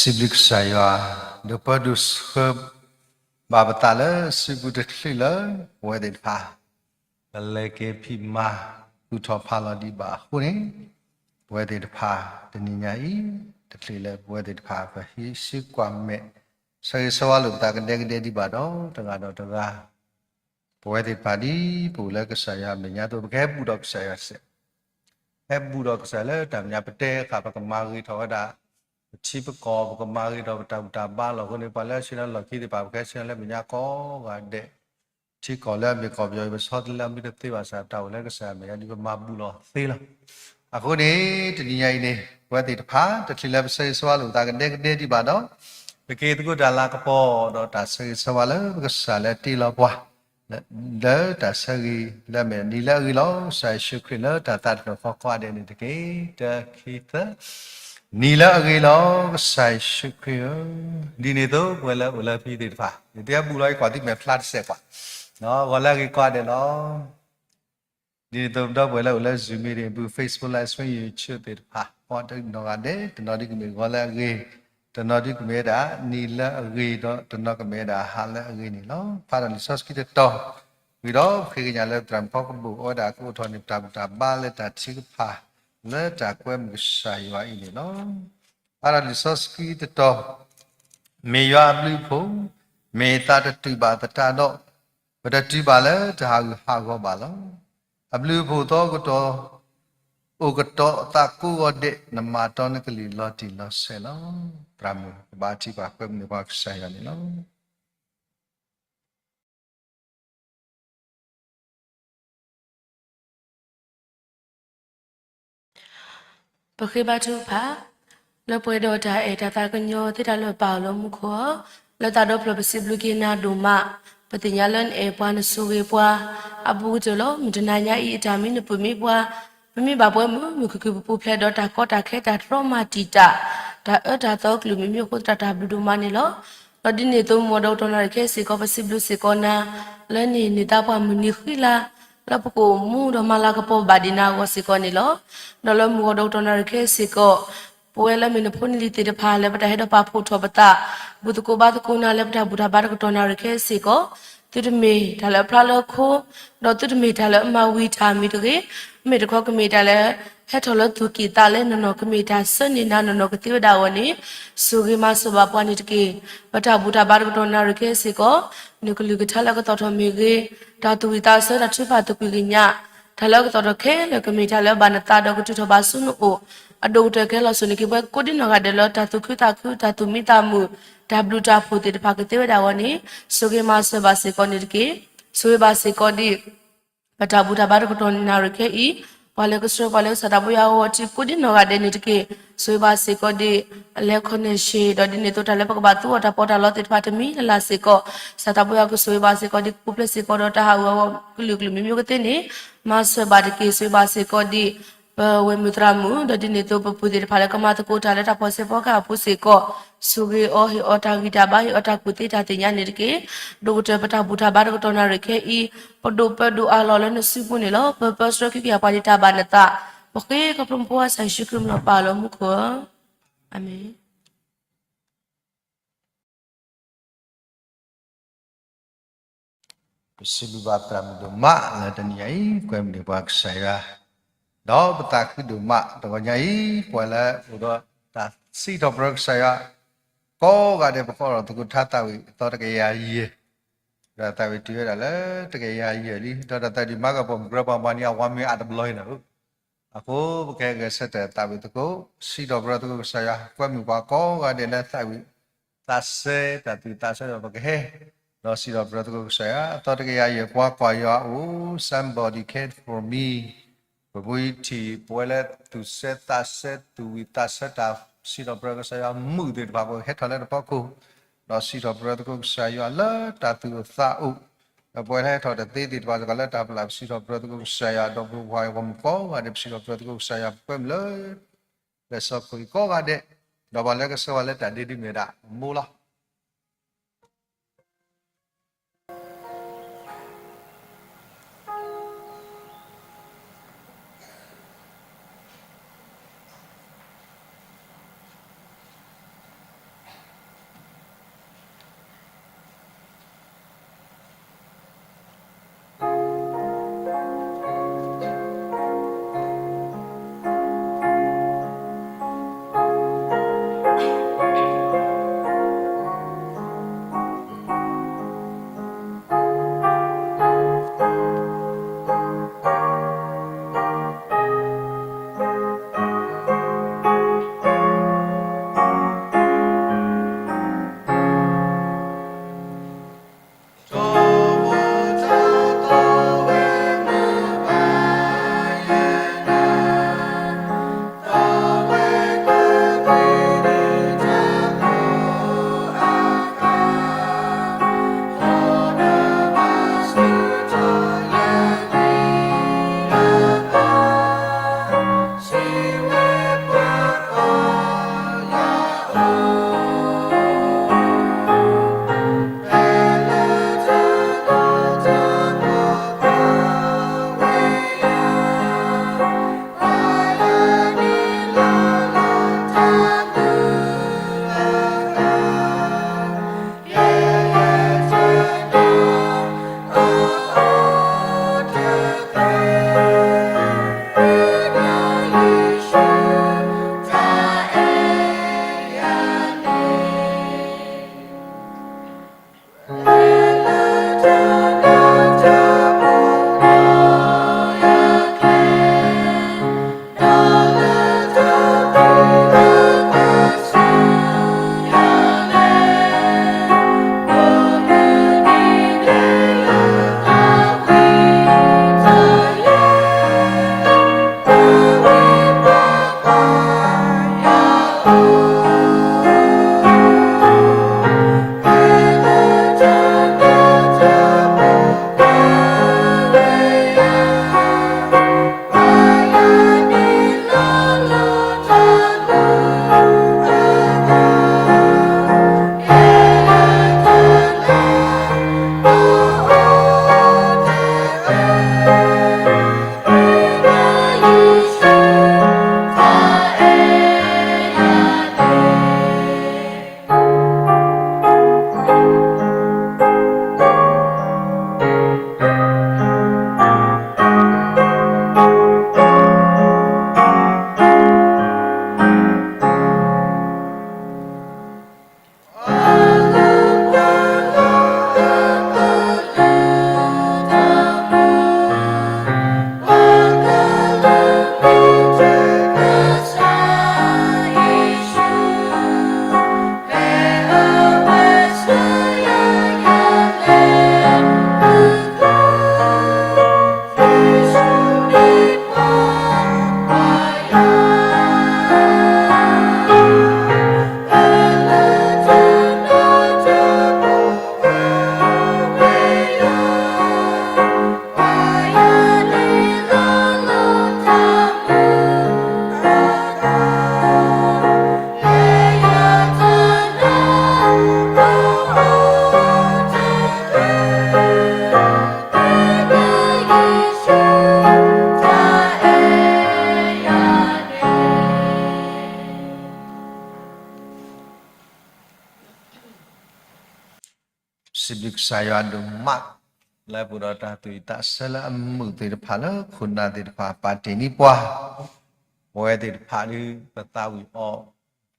စံးဘျုးကစၢ်ယွၤ, ဒိးပၢဒိးဆှၢဘၣ်ပသးလၢစုပူၤတချုးလၢ ပဝဲသ့ၣ်တဖၣ် ပလဲၤက့ၤဖံးမၤ ဃုထီၣ်ဖးလီၤဒံးဘၣ်အဃိန့ၣ်, ပဝဲသ့ၣ်တဖၣ် တနံၤညါအံၤ တချုးလၢပဝဲသ့ၣ်တဖၣ် ပဟံးစုကွၢ်မဲာ် ဆၢဂ့ၤဆၢဝါလိာ်ပသးကဒဲကဒဲဒံးဘၣ်ဒီး တဂၤဒီးတဂၤ ပဝဲသ့ၣ်တဖၣ်ဒ်ပအိၣ်လၢကစၢ်ယွၤအမဲာ်ညါအသိး ပကဟဲဘူၣ်ဒီးကစၢ်ယွၤစဲး, ဟဲဘူၣ်ဒီးကစၢ်လၢတၢ်မဲာ်ညါ ပတဲဃာ် ပကမၤဂ့ၤထီၣ်ဝဲဒၣ် ပထံပကီၢ် ပကမၤဂ့ၤထီၣ်ပတၢ်ဘူၣ်တၢ်ဘါလီၤအဃိန့ၣ် ပှၤလၢဆ့ၣ်နီၤလီၢ်ခံသ့ၣ်တဖၣ် ပကဟဲဆ့ၣ်နီၤလၢမဲာ်ညါကိးဂၤဒဲး, ထံကီၢ်လၢအမ့ၢ်ကီၢ်ပယီၤအံၤ ပဆီတလဲအမံၤတသ့ဘၣ်ဆၣ် တၢ်အိၣ်လၢကစၢ်အမဲာ်ညါဒ် ပမၤဘူၣ်လီၤသ့လီၤ. အဃိန့ၣ် တနံၤညါအံၤန့ၣ် ပဝဲသ့ၣ်တဖၣ် တချုးလၢပဆၢဂ့ၤဆၢဝါလိာ်ပသးကဒဲကဒဲဒံးဘၣ်ဒီး ပက့ၤသကိးတၢ်လၤကပီၤဒီး တၢ်ဆၢဂ့ၤဆၢဝါလၢပကစၢ်လၢတ့လီၤပှၤ လၢတၢ်ဆၢဂ့ၤလၢအမ့ၢ်နံၤလၢအဂ့ၤလီၤ ကစၢ်ယ့ၣ်ၡူးခရံာ်လၢတၢ်သးတဖျၢၣ်ဃီကိးဂၤဒဲးန့ၣ်တက့ၢ်. တၢ ခံ သၢ, နံၤလၢအဂ့ၤလီၤ ကစၢ်ယ့ၣ်ၡူးခရံာ်ဧၢ, ဒ်န့ၣ်အသိး ပဝဲလၢအိၣ်လၢဖဲသ့ၣ်တဖၣ် ယတဲဘူၣ်လီၤအံၤ ကွၢ်သုမဲာ်ဖျါတစဲးကွၢ်, ဂီၤလၢအဂ့ၤကိးဂၤဒဲးလီၤ. ဒ်န့ၣ်အသိး ပဒီပုၢ်ဝဲၢ်လၢအိၣ်လၢ Zoom meeting ပူၤ Facebook Live Stream YouTube သ့ၣ်တဖၣ် ကိးဒံးနီၢ်ဂၤဒဲး တနီၤဒုကမ့ၢ်ဂီၤလၢအဂ့ၤ, တနီၤဒုကမ့ၢ်ဝဲဒၣ်နံၤလၢအဂ့ၤဒီး တနီၤကမ့ၢ်ဝဲဒၣ်ဟါလၢအဂ့ၤန့ၣ်လီၤ. ဖးဒီးလံာ်စီဆှံတတီၤ ဝံၤဒီးပဃ့ကညးလၢသရၣ်မုၣ်ခီကဘိၣ် အဝဲဒၣ်ကအိၣ်ထီၣ်န့ၢ်ပတၢ်ဘူၣ်တၢ်ဘါလၢတၢ်ထုကဖၣ် လၢတၢ်ကွဲမုာ်ကစၢ်ယွၤအံၤန့ၣ်လီၤ. ဖးဒီးလံာ်စီဆှံတတီၤ မ့ၢ်ယွၤအဘျုးအဖှိၣ်, မ့ၢ်သးတတုာ်ဘၣ်သတးဒီး, ပတတုၤဘၣ်လၢတၢ်ဟးဂူာ်ဟးဂီၤဘၣ်လီၤ. အဘျုးအဖှိၣ်သီကတီၢ် အိၣ်ကတီၢ်သးကိးဂီၤဒဲး နမၤတီနကလုၢ်လီၤတံၢ်လီၤဆဲးလီၤ. သရၣ်မုၣ် ပဘါထုကဖၣ် ကွဲမုာ်န့ၢ်ပှၤကစၢ်ယွၤန့ၣ်လီၤ. ပဃ့ဘါထုကဖၣ်, လၢပှဲၤဒီးတၢ်အဲၣ် တၢ်သးကညီၤသ့တၢ်လၢပာ်အီၤလၢမူခိၣ်ဧၢ, လၢသးဒီဖျၢၣ်ပစံးဘျုးက့ၤနၤဒိၣ်မး, ပသ့ၣ်ညါလၢနအဲၣ်ပှၤ နဆိၣ်ဂ့ၤပှၤ, အပူၤကတၢၢ်လီၤ. မုၢ်တနၤညါအံၤ အတၢ်မံနပၢၢ်မံပှၤ, ပမ့ၢ်ဘၣ်ပှၤမုာ်မုာ်ခုၣ်ခုၣ် ပပူၤဖျဲးဒီးတၢ်ကီတၢ်ခဲ တၢ်တြီမၤတံာ်တာ်, တၢ်အၢတၢ်သီကလုာ် မ့မ့ၢ်အဃိသတး တၢ်ဘျုးဒိၣ်မးန့ၣ်လီၤ. ဒီးဒ်န့ၣ်အသိး မုၢ်ဒီကတီၢ်နၣ်ရံၣ်ခဲအံၤစ့ၢ်ကီး ပစံးဘျုးစ့ၢ်ကီးနၤ လၢနဟ့ၣ်န့ၢ်သါပှၤမုၢ်နံၤဃံလၤ လၢပကအိၣ်မူဒီးမၤလၤကပီၤဘၣ်ဒံးနၤအဂီၢ်စ့ၢ်ကီးန့ၣ်လီၤ. ဒီးလၢမုၢ်ဂီၤဒီကတီၢ်နၣ်ရံၣ်ခဲအံၤစ့ၢ်ကီး ပဝဲလၢမ့ၢ်နဖိနလံၤသ့ၣ်တဖၣ် လၢပတၢ်ဟဲဒီးပာ်ဖှိၣ်ထီၣ်ပသး ဘူၣ်သကိးဘါသကိးနၤလၢပတၢ်ဘူၣ်တၢ်ဘါတကတီၢ်နၣ်ရံၣ်ခဲအံၤစ့ၢ်ကီး, သုတမ့ၢ်တၢ်လၢအဖျါလၢခိ, ဒီးသုတမ့ၢ်တၢ်လၢအမၤဝံၤတၢ်မံၤတဂ့ၤ, မ့ၢ်တခီကမ့ၢ်တၢ်လၢ ဟဲထီၣ်လၢသူၣ်ကံၢ်သးလဲ နီၢ်နီၢ်ကမ့ၢ်တၢ်ဆၢန့ၢ်နၤနီၢ်နီၢ်ကသ့ဝဲဒၣ်အဂီၢ်န့ၣ်, ဆိၣ်ဂ့ၤမၤစၢၤဘၣ်ပှၤန့ၣ်တက့ၢ်. ပတၢ်ဘူၣ်တၢ်ဘါတကတီၢ်နၣ်ရံၣ်ခဲအံၤစ့ၢ်ကီး, နကလုၢ်ကထါလၢအကသီၣ်ထီၣ်မ့ၢ်ဂ့ၤ, တၢ်သူၣ်ဝံၣ်သးဆၢ တၢ်ထုကဖၣ်သကွံာ်ကညး, တၢ်လၢအကသီၣ်ထီၣ်ခဲလၢာ် ကမ့ၢ်တၢ်လၢအဘၣ်နသးဒီးကတုၤထီၣ်ဘၣ်ဆူနအိၣ်, အဒိၣ်ကတၢၢ်ကဟဲလီၤစိာ်န့ၢ်က့ၤပှၤကိးဒံနီၢ်ဂၤဒဲးလၢ တၢ်သူၣ်ခုသးခု တၢ်သူၣ်မံသးမုာ်, တၢ်ဘျုးတၢ်ဖှိၣ်သ့ၣ်တဖၣ်ကသ့ဝဲဒၣ်အဂီၢ်န့ၣ်, ဆိၣ်ဂ့ၤမၤစၢၤဘၣ်စ့ၢ်ကီးန့ၣ်တက့ၢ်. ဆိၣ်ဂ့ၤဘၣ်စ့ၢ်ကီးဒ် ပတၢ်ဘူၣ်တၢ်ဘါတကတီၢ်နၣ်ရံၣ်ခဲအံၤ, ပှၤလၢကဆှၢပှၤလၢကစၢ်သးဘိယွၤအဂီၢ်ထံးကိးဒံနီၢ်ဂၤဒဲးန့ၣ်တက့ၢ်. ဆိၣ်ဂ့ၤဘၣ်စ့ၢ်ကီးဒ် အလဲၤခီၣ်န့ၣ်ရှ့ ဒီးဒ်န့ၣ်အသိးတၢ်လၢပကဘၣ်သူအီၤတၢ်ပီးတၢ်လီသ့ၣ်တဖၣ်တမံၤလၢ်လၢ်စ့ၢ်ကီး, စၢ်သးဘိယွၤကဆိၣ်ဂ့ၤဘၣ်စ့ၢ်ကီးဒ်ကပူၤဖျဲးစ့ၢ်ကီးဒီးတၢ်ဟးဂူာ်ဟးဂီၤကလုာ်ကလုာ်မ့မ့ၢ်ကသ့န့ၣ်, မၤစၢၤဘၣ်တက့ၢ်. ဆိၣ်ဂ့ၤဘၣ်စ့ၢ်ကီးဒ် ပဝဲၢ်မုၣ်သရၣ်မုၣ် ဒီးဒ်န့ၣ်အသိးပပှ့ၤသ့ၣ်တဖၣ်လၢကမၤသကိးတၢ်လၢတၢ်ဖီၣ်စဲးဖီကဟၣ်အပူၤစ့ၢ်ကီး, ဆိၣ်ဂ့ၤအီၤ ဟ့ၣ်အီၤတၢ်ဂံၢ်တၢ်ဘါ ဟ့ၣ်အီၤတၢ်ကူၣ်သ့တၢ်သ့ၣ်ညါန့ၣ်တက့ၢ်. ဒိၣ်ကတၢၢ်ပတၢ်ဘူၣ်တၢ်ဘါတကတီၢ်နၣ်ရံၣ်ခဲအံၤ, ပဒိၣ်ပၢဒိၣ်အးလီၤလၢနစုပူၤန့ၣ်လီၤ. ပၢပၢဆှၢက့ၤက့ၤပှၤဒ်တၢ်ဘၣ်နသး, ပဃ့ခီဖျိမုၢ်ဖိဝါစၢ်ယ့ၣ်ၡူးခရံာ်မံၤလီၤပာ်လၢမူခိၣ်ဧၢ, အၤမ့ၣ်. ပစံးဘျုးဘၣ်သရၣ်မုၣ်ဒိၣ်မးလၢတနံၤညါအံၤ ကွဲမုာ်န့ၢ်ပှၤကစၢ်ယွၤ, ဒီးပသးခုဒိၣ်မး တဂီၤညါအံၤ ပှၤလၢအိၣ်ဒီးတၢ်စံးထီၣ်ပတြၢၤကစၢ်ယွၤ ကိးဂၤဒဲး ပဃီထီၣ်သကိးထါသးဝံၣ်အသီတကယၤယဲၢ်, ဒီးသးဝံၣ်တုၤဝဲဒၣ်လၢတကယၤယဲၢ်လံ, ဒီးတၢ်သးဝံၣ်မၤကပီၢ်မုၢ်ကြၢးပှၤမၤန့ၢ်အဝၤမ့ၢ်အတဘျီအံၤန့ၣ်, အဃိပကဟဲဂဲၤဆၢထၢၣ်သးဝံၣ်သကိး စံးထီၣ်ပတြၢၤသကိးကစၢ်ယွၤ ကွဲမုာ်ပှၤကိးဂၤဒဲးလၢသးဝံၣ် သးစဲတၢ်သူၣ်သးစဲဒီး ပကဟဲ ဒီးစံးထီၣ်ပတြၢၤသကိးကစၢ်ယွၤ အသီတကယၤယဲၢ် ပှၤကွၢ်ယွၤအိၣ် somebody cared for me, ပပူၤထံၣ် ပဝဲလၢသူၣ်စဲသးစဲ သူၣ်ဝံၣ်သးဆၢတၢ်စံးထီၣ်ပတြၢၤကစၢ်ယွၤ မုာ်သ့ၣ်တဖၣ် ပဟဲထီၣ်လၢတဖီခိၣ်, ဒီးစံးထီၣ်ပတြၢၤသကိးကစၢ်ယွၤလၢတၢ်သူၣ်အိၣ်သးအိၣ်, ဒီးပဝဲလၢဟဲထီၣ်တသ့သ့ၣ်တဖၣ်စ့ၢ်ကီး လၢတၢ်ပျၢ်ပစံးထီၣ်ပတြၢၤသကိးကစၢ်ယွၤ ဒီးပဝဲပှၤဂီၢ်မုၢ်ကိးဂၤဒဲး ပစံးထီၣ်ပတြၢၤသကိးကစၢ်ယွၤ ပကွဲမုာ်လၢ လၢစီခိၣ်အံၤကိးဂၤဒဲး, ဒီးပှၤလၢကဆှၢပှၤလၢတၢ်ဒ့ဒုးမ့ၢ်ဝဲဒၣ် မိၢ်လီၤ. ပစံးဘျုးဘၣ်သရၣ်မုၣ်ဒိၣ်မးလၢတနံၤညါအံၤ ကွဲမုာ်န့ၢ်ပှၤကစၢ်ယွၤ, ဒီးပသးခုဒိၣ်မး ပဃ့ခီဖျိမုၢ်ဖိဝါစၢ်ယ့ၣ်ၡူးခရံာ်မံၤလီၤပာ်လၢမူခိၣ်ဧၢ, အၤမ့ၣ်. စံးဘျုးကစၢ်ယွၤဒိၣ်မး လၢပအိၣ်ဒီးတၢ်သူၣ်ဝံၣ်သးဆၢလၢအမုာ်သ့ၣ်တဖၣ်လၢခိၣ်နၢ်သ့ၣ်တဖၣ်ပာ်တ့ၢ်န့ၢ်ပှၤ, ပဝဲသ့ၣ်တဖၣ်ဒုး ပသးဝံၣ်အီၤ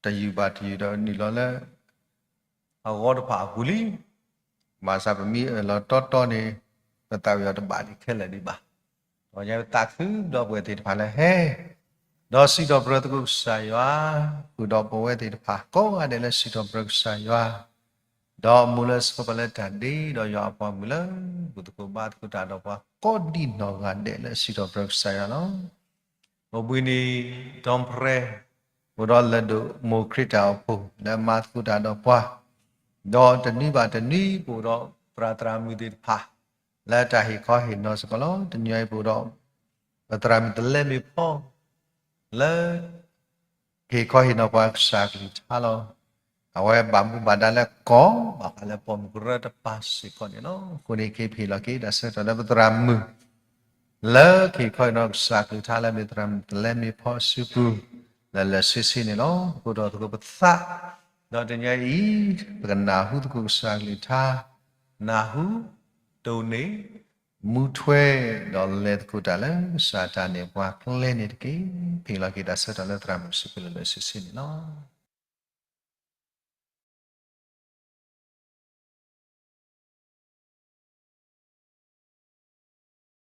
တယုၢ်ဘၣ်တယုၢ်ဒီးနုာ်လီၤလၢ အဂီၢ်တဖၣ်အပူၤလံ. ဘၣ်ဆၣ်ပမ့ၢ်အၢၣ်လီၤတီတီန့ၣ် ပသးဝံၣ်အီၤတဘၣ်ဒံးခဲလၢာ်ဒံးဘၣ်. ဒီးညါပသးခုဒီးပဝဲသ့ၣ်တဖၣ်လၢဟဲ ဒီးစံးထီၣ်ပတြၢၤသကိးကစၢ်ယွၤ, ဃုာ်ဒီးပဝဲသ့ၣ်တဖၣ်ကိးဂၤဒဲးလၢစံးထီၣ်ပတြၢၤကစၢ်ယွၤ, ဒီးမူလၢစခီပၤလၢတၢ်ဒ့ဒီးယွၤအပှၤမုၣ်လၢ ဘူၣ်သကိးဘါသကိးတၢ်ဒီးပှၤကိးဒံနီၢ်ဂၤဒဲးလၢစံးထီၣ်ပတြၢၤကစၢ်ယွၤလီၤ. အိၣ်ဘှံးနံၤ ဒီပြဲ အိၣ်ဒီးလၢၢ်ဒိၣ်မိၢ်ခရံာ်တၢ်အိၣ်ဖှိၣ် လၢမၤသကိးတၢ်ဒီးပှၤ, ဒီးတနွံဘၣ်တနွံ ပအိၣ်ဒီးသရၣ်သရၣ်မုၣ်သ့ၣ်တဖၣ် လၢတၢ်ဟ့ၣ်ခီဟ့ၣ်နီၤစ့ၢ်ကီးလီၤ. တနွံအံၤ ပအိၣ်ဒီး ပသရၣ်မုၣ်တလဲမ့ၢ်ဖီ လၢ ကဟ့ၣ်ခီဟ့ၣ်နီၤပှၤကစၢ်ကလုၢ်ကထါလီၤ. အဝဲဘၣ်မူဘၣ်ဒါလၢကီၢ် ဘၣ်ဃးလၢပိာ်မုၣ်ကရၢတဖၣ်စ့ၢ်ကီးန့ၣ်လီၤ. အဃိန့ၣ် ကဟ့ၣ်လီၤက့ၤတၢ်ဆၢကတီၢ်လၢပသရၣ်မုၣ် လၢကဟ့ၣ်ခီဟ့ၣ်နီၤကစၢ်ကလုၢ်ကထါလၢမ့ၢ်သရၣ်မုၣ်တလဲမ့ၢ်ဖီအစုပူၤ လၢလၢာ်ဆ့ဆ့န့ၣ်လီၤ. ဃုာ်ဒီးသကိးပသး ဒီးတနွံအံၤ ပကနၢ်ဟူသကိးကစၢ်ကလုၢ်ကထါ နၢ်ဟူ ဒိးန့ၢ် မူထွဲ ဒီးလဲၤသကိးတၢ်လၢကစၢ်တၢ်န့ၣ်ပှၤကျဲန့ၣ်တက့ၢ်. ကဟ့ၣ်လီၤက့ၤတၢ်ဆၢကတီၢ်လၢသရၣ်မုၣ်စုပူၤလၢလၢာ်ဆ့ဆ့န့ၣ်လီၤ.